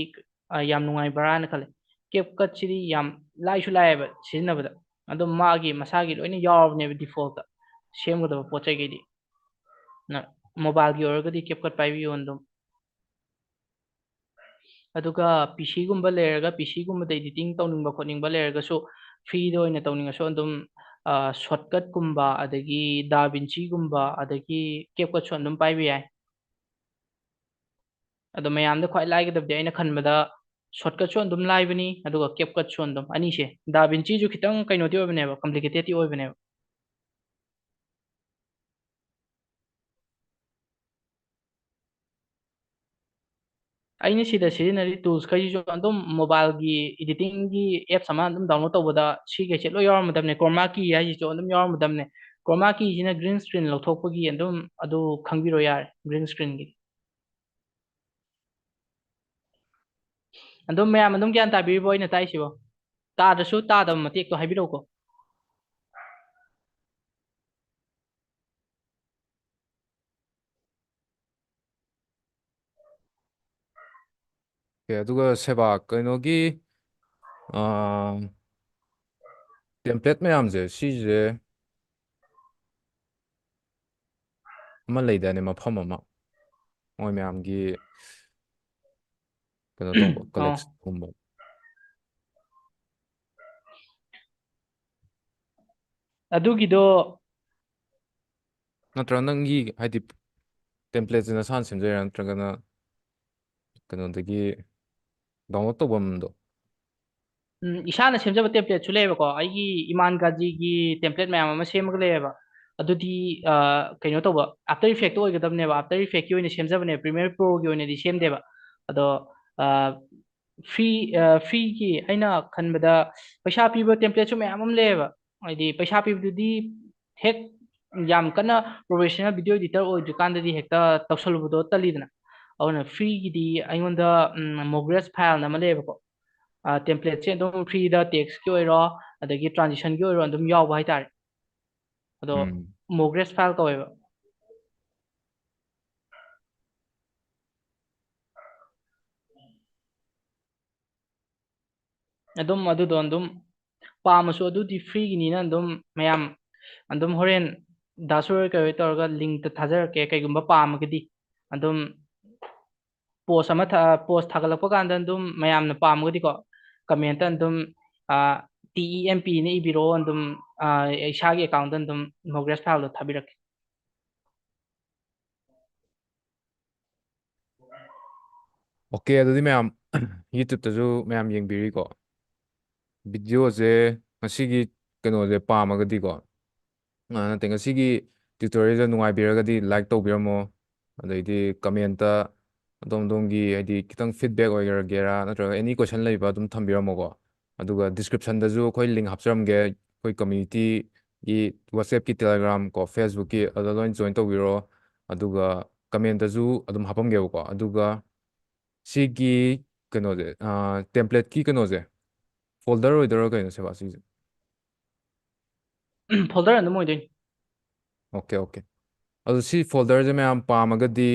ꯌꯥꯝ ꯅꯨꯡꯉꯥꯏꯕ꯭ꯔꯥꯅ ꯈꯜꯂꯦ꯫ ꯀꯦꯞꯀꯠꯁꯤꯗꯤ ꯌꯥꯝ ꯂꯥꯏꯁꯨ ꯂꯥꯏꯌꯦꯕ ꯁꯤꯖꯤꯟꯅꯕꯗ꯫ ꯑꯗꯨꯝ ꯃꯥꯒꯤ ꯃꯁꯥꯒꯤ ꯂꯣꯏꯅ ꯌꯥꯎꯔꯕꯅꯦꯕ ꯗꯤꯐꯣꯜꯠꯇ ꯁꯦꯝꯒꯗꯕ ꯄꯣꯠ ꯆꯩꯈꯩꯗꯤ꯫ ꯃꯣꯕꯥꯏꯜꯒꯤ ꯑꯣꯏꯔꯒꯗꯤ ꯀꯦꯞꯀꯠ ꯄꯥꯏꯕꯤꯌꯣ ꯑꯗꯨꯝ꯫ ꯑꯗꯨꯒ ꯄꯤ ꯁꯤꯒꯨꯝꯕ ꯂꯩꯔꯒ ꯄꯤ ꯁꯤꯒꯨꯝꯕꯗ ꯏꯗꯤꯇꯤꯡ ꯇꯧꯅꯤꯡꯕ ꯈꯣꯠꯅꯤꯡꯕ ꯂꯩꯔꯒꯁꯨ ꯐ꯭ꯔꯤꯗ ꯑꯣꯏꯅ ꯇꯧꯅꯤꯡꯉꯁꯨ ꯑꯗꯨꯝ ꯁꯣꯔꯠꯀꯠꯀꯨꯝꯕ ꯑꯗꯒꯤ ꯗꯥ ꯚꯤꯟꯆꯤꯒꯨꯝꯕ ꯑꯗꯒꯤ ꯀꯦꯞꯀꯠꯁꯨ ꯑꯗꯨꯝ ꯄꯥꯏꯕ ꯌꯥꯏ꯫ ꯑꯗꯣ ꯃꯌꯥꯝꯗ ꯈ꯭ꯋꯥꯏ ꯂꯥꯏꯒꯗꯕꯗꯤ ꯑꯩꯅ ꯈꯟꯕꯗ ꯁꯣꯔꯠꯀꯠꯁꯨ ꯑꯗꯨꯝ ꯂꯥꯏꯕꯅꯤ ꯑꯗꯨꯒ ꯀꯦꯞꯀꯠꯁꯨ ꯑꯗꯨꯝ ꯑꯅꯤꯁꯦ꯫ ꯗꯥ ꯚꯤꯟꯆꯤꯁꯨ ꯈꯤꯇꯪ ꯀꯩꯅꯣꯗꯤ ꯑꯣꯏꯕꯅꯦꯕ, ꯀꯝꯄ꯭ꯂꯤꯀꯦꯇꯦꯠꯇꯤ ꯑꯣꯏꯕꯅꯦꯕ꯫ ꯑꯩꯅ ꯁꯤꯗ ꯁꯤꯖꯤꯟꯅꯔꯤ ꯇꯨꯜꯁꯈꯩꯁꯤꯁꯨ ꯑꯗꯨꯝ ꯃꯣꯕꯥꯏꯜꯒꯤ ꯏꯗꯤꯇꯤꯡꯒꯤ ꯑꯦꯞꯁ ꯑꯃ ꯑꯗꯨꯝ ꯗꯥꯎꯟꯂꯣꯗ ꯇꯧꯕꯗ ꯁꯤꯈꯩꯁꯦ ꯂꯣꯏ ꯌꯥꯎꯔꯝꯃꯗꯕꯅꯦ꯫ ꯀ꯭ꯔꯣꯃꯥ ꯀꯤ ꯍꯥꯏꯁꯤꯁꯨ ꯑꯗꯨꯝ ꯌꯥꯎꯔꯝꯃꯗꯕꯅꯦ꯫ ꯀ꯭ꯔꯣꯃꯥ ꯀꯤꯁꯤꯅ ꯒ꯭ꯔꯤꯟ ꯁ꯭ꯀ꯭ꯔꯤꯟ ꯂꯧꯊꯣꯛꯄꯒꯤ ꯑꯗꯨꯝ ꯑꯗꯨ ꯈꯪꯕꯤꯔꯣ ꯌꯥꯔꯦ, ꯒ꯭ꯔꯤꯟ ꯁ꯭ꯀ꯭ꯔꯤꯟꯒꯤ꯫ ꯑꯗꯨꯝ ꯃꯌꯥꯝ ꯑꯗꯨꯝ ꯒ꯭ꯌꯥꯟ ꯇꯥꯕꯤꯔꯤꯕꯣ ꯑꯩꯅ ꯇꯥꯛꯏꯁꯤꯕꯣ? ꯇꯥꯗ꯭ꯔꯁꯨ ꯇꯥꯗꯕ ꯃꯇꯦꯛꯇꯣ ꯍꯥꯏꯕꯤꯔꯛꯎꯀꯣ꯫ ꯑꯣꯀꯦ, ꯑꯗꯨꯒ ꯁꯦꯕꯥ ꯀꯩꯅꯣꯒꯤ ꯇꯦꯝꯄ꯭ꯂꯦꯠ ꯃꯌꯥꯝꯁꯦ ꯁꯤꯁꯦ ꯑꯃ ꯂꯩꯗꯥꯏꯅꯦ, ꯃꯐꯝ ꯑꯃ ꯃꯣꯏ ꯃꯌꯥꯝꯒꯤ ꯀꯩꯅꯣ ꯇꯧꯕ, ꯀꯂꯦꯛꯁꯟꯒꯨꯝꯕ꯫ ꯑꯗꯨꯒꯤꯗꯣ ꯅꯠꯇ꯭ꯔꯒ ꯅꯪꯒꯤ ꯍꯥꯏꯗꯤ templateꯁꯦ ꯅꯁꯥꯅ ꯁꯦꯝꯖꯩꯔꯥ, ꯅꯠꯇ꯭ꯔꯒꯅ ꯀꯩꯅꯣꯗꯒꯤ download ꯇꯧꯐꯝꯗꯣ? ꯎꯝ, ꯏꯁꯥꯅ ꯁꯦꯝꯖꯕ templateꯁꯨ ꯂꯩꯌꯦꯕꯀꯣ꯫ ꯑꯩꯒꯤ ꯏꯃꯥꯟ ꯒꯥꯖꯤꯒꯤ template ꯃꯌꯥꯝ ꯑꯃ ꯁꯦꯝꯃꯒ ꯂꯩꯌꯦꯕ꯫ ꯑꯗꯨꯗꯤ ꯑ, ꯀꯩꯅꯣ ꯇꯧꯕ, After Effectꯇ ꯑꯣꯏꯒꯗꯕꯅꯦꯕ꯫ After Effectꯀꯤ ꯑꯣꯏꯅ ꯁꯦꯝꯖꯕꯅꯦ, Premiere Proꯒꯤ ꯑꯣꯏꯅꯗꯤ ꯁꯦꯝꯗꯦꯕ꯫ ꯑꯗꯣ ꯑ, free ꯑ, freeꯒꯤ ꯑꯩꯅ ꯈꯟꯕꯗ ꯄꯩꯁꯥ ꯄꯤꯕ templateꯁꯨ ꯃꯌꯥꯝ ꯑꯃ ꯂꯩꯌꯦꯕ꯫ ꯍꯥꯏꯗꯤ ꯄꯩꯁꯥ ꯄꯤꯕꯗꯨꯗꯤ ꯍꯦꯛ ꯌꯥꯝ ꯀꯟꯅ professional video editor ꯑꯣꯏꯗ꯭ꯔꯤꯀꯥꯟꯗꯗꯤ ꯍꯦꯛꯇ ꯇꯧꯁꯜꯂꯨꯕꯗꯣ ꯇꯜꯂꯤꯗꯅ꯫ ꯑꯗꯨꯅ freeꯒꯤꯗꯤ ꯑꯩꯉꯣꯟꯗ ꯎꯝ, Mograss Fileꯅ ꯑꯃ ꯂꯩꯌꯦꯕꯀꯣ꯫ ꯑ, templateꯁꯦ ꯑꯗꯨꯝ freeꯗ textꯀꯤ ꯑꯣꯏꯔꯣ, ꯑꯗꯒꯤ transitionꯒꯤ ꯑꯣꯏꯔꯣ, ꯑꯗꯨꯝ ꯌꯥꯎꯕ ꯍꯥꯏꯇꯥꯔꯦ꯫ ꯑꯗꯣ ꯎꯝ. Mograss File ꯀꯧꯋꯦꯕ꯫ ꯑꯗꯨꯝ ꯑꯗꯨꯗꯣ ꯑꯗꯨꯝ ꯄꯥꯝꯃꯁꯨ, ꯑꯗꯨꯗꯤ freeꯒꯤꯅꯤꯅ ꯑꯗꯨꯝ ꯃꯌꯥꯝ ꯑꯗꯨꯝ ꯍꯣꯔꯦꯟ ꯗꯥꯁꯨꯔ ꯀꯩ ꯍꯣꯏ ꯇꯧꯔꯒ linkꯇ ꯊꯥꯖꯔꯛꯀꯦ, ꯀꯩꯒꯨꯝꯕ ꯄꯥꯝꯃꯒꯗꯤ꯫ ꯑꯗꯨꯝ post ꯑꯃ ꯊꯥ-, post ꯊꯥꯒꯠꯂꯛꯄ ꯀꯥꯟꯗ ꯑꯗꯨꯝ ꯃꯌꯥꯝꯅ ꯄꯥꯝꯃꯒꯗꯤꯀꯣ, commentꯇ ꯑꯗꯨꯝ ꯑ, TEMPꯅ ꯏꯕꯤꯔꯛꯑꯣ, ꯑꯗꯨꯝ ꯑ, ꯏꯁꯥꯒꯤ accountꯇ ꯑꯗꯨꯝ Mograss Fileꯗꯣ ꯊꯥꯕꯤꯔꯛꯀꯦ꯫ OK, ꯑꯗꯨꯗꯤ ꯃꯌꯥꯝ YouTubeꯇꯁꯨ ꯃꯌꯥꯝ ꯌꯦꯡꯕꯤꯔꯤꯀꯣ, videoꯁꯦ ꯉꯁꯤꯒꯤ ꯀꯩꯅꯣꯁꯦ ꯄꯥꯝꯃꯒꯗꯤꯀꯣ, ꯑ, ꯅꯠꯇꯦ, ꯉꯁꯤꯒꯤ tutorialꯁꯦ ꯅꯨꯡꯉꯥꯏꯕꯤꯔꯒꯗꯤ like ꯇꯧꯕꯤꯔꯝꯃꯣ, ꯑꯗꯩꯗꯤ commentꯇ ꯑꯗꯣꯝ ꯑꯗꯣꯝꯒꯤ ꯍꯥꯏꯗꯤ ꯈꯤꯇꯪ feedback ꯑꯣꯏꯒꯦꯔꯥ, ꯅꯠꯇ꯭ꯔꯒ any question ꯂꯩꯕ ꯑꯗꯨꯝ ꯊꯝꯕꯤꯔꯝꯃꯣꯀꯣ꯫ ꯑꯗꯨꯒ descriptionꯗꯁꯨ ꯑꯩꯈꯣꯏ link ꯍꯥꯞꯆꯔꯝꯒꯦ, ꯑꯩꯈꯣꯏ communityꯒꯤ WhatsAppꯀꯤ, Telegram ꯀꯣ, Facebookꯀꯤ, ꯑꯗꯨꯗ ꯂꯣꯏ join ꯇꯧꯕꯤꯔꯣ꯫ ꯑꯗꯨꯒ commentꯇꯁꯨ ꯑꯗꯨꯝ ꯍꯥꯞꯄꯝꯒꯦꯕꯀꯣ꯫ ꯑꯗꯨꯒ ꯁꯤꯒꯤ ꯀꯩꯅꯣꯁꯦ, ꯑ, templateꯀꯤ ꯀꯩꯅꯣꯁꯦ folder ꯑꯣꯏꯗꯣꯏꯔꯣ ꯀꯩꯅꯣ ꯁꯦꯕꯥ ꯁꯤꯁꯦ? Folder ꯑꯗꯨꯝ ꯑꯣꯏꯗꯣꯏꯅꯤ꯫ OK, OK. ꯑꯗꯨ ꯁꯤ folderꯁꯦ ꯃꯌꯥꯝ ꯄꯥꯝꯃꯒꯗꯤ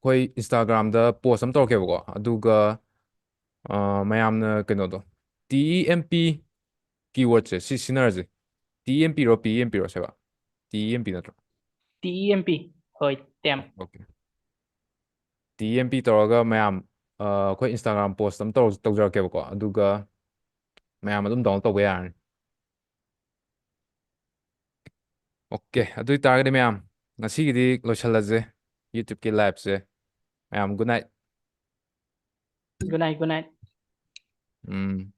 ꯑꯩꯈꯣꯏ Instagramꯗ post ꯑꯃ ꯇꯧꯔꯛꯀꯦꯕꯀꯣ, ꯑꯗꯨꯒ ꯑ, ꯃꯌꯥꯝꯅ ꯀꯩꯅꯣꯗꯣ, TEMP keywordꯁꯦ ꯁꯤ ꯁꯤꯖꯤꯟꯅꯔꯁꯦ꯫ TEMPꯔꯣ, PEMPꯔꯣ ꯁꯦꯕꯥ? TEMP ꯅꯠꯇ꯭ꯔꯣ? TEMP, ꯍꯣꯏ, temp. OK. TEMP ꯇꯧꯔꯒ ꯃꯌꯥꯝ, ꯑ, ꯑꯩꯈꯣꯏ Instagram post ꯑꯃ ꯇꯧ-, ꯇꯧꯖꯔꯛꯀꯦꯕꯀꯣ, ꯑꯗꯨꯒ ꯃꯌꯥꯝ ꯑꯗꯨꯝ download ꯇꯧꯕ ꯌꯥꯔꯅꯤ꯫ OK, ꯑꯗꯨ ꯑꯣꯏꯇꯥꯔꯒꯗꯤ ꯃꯌꯥꯝ ꯉꯁꯤꯒꯤꯗꯤ ꯂꯣꯏꯁꯤꯜꯂꯁꯦ YouTube-ꯀꯤ live-ꯁꯦ꯫ ꯃꯌꯥꯝ good night꯫ Good night, good night. ꯎꯝ꯫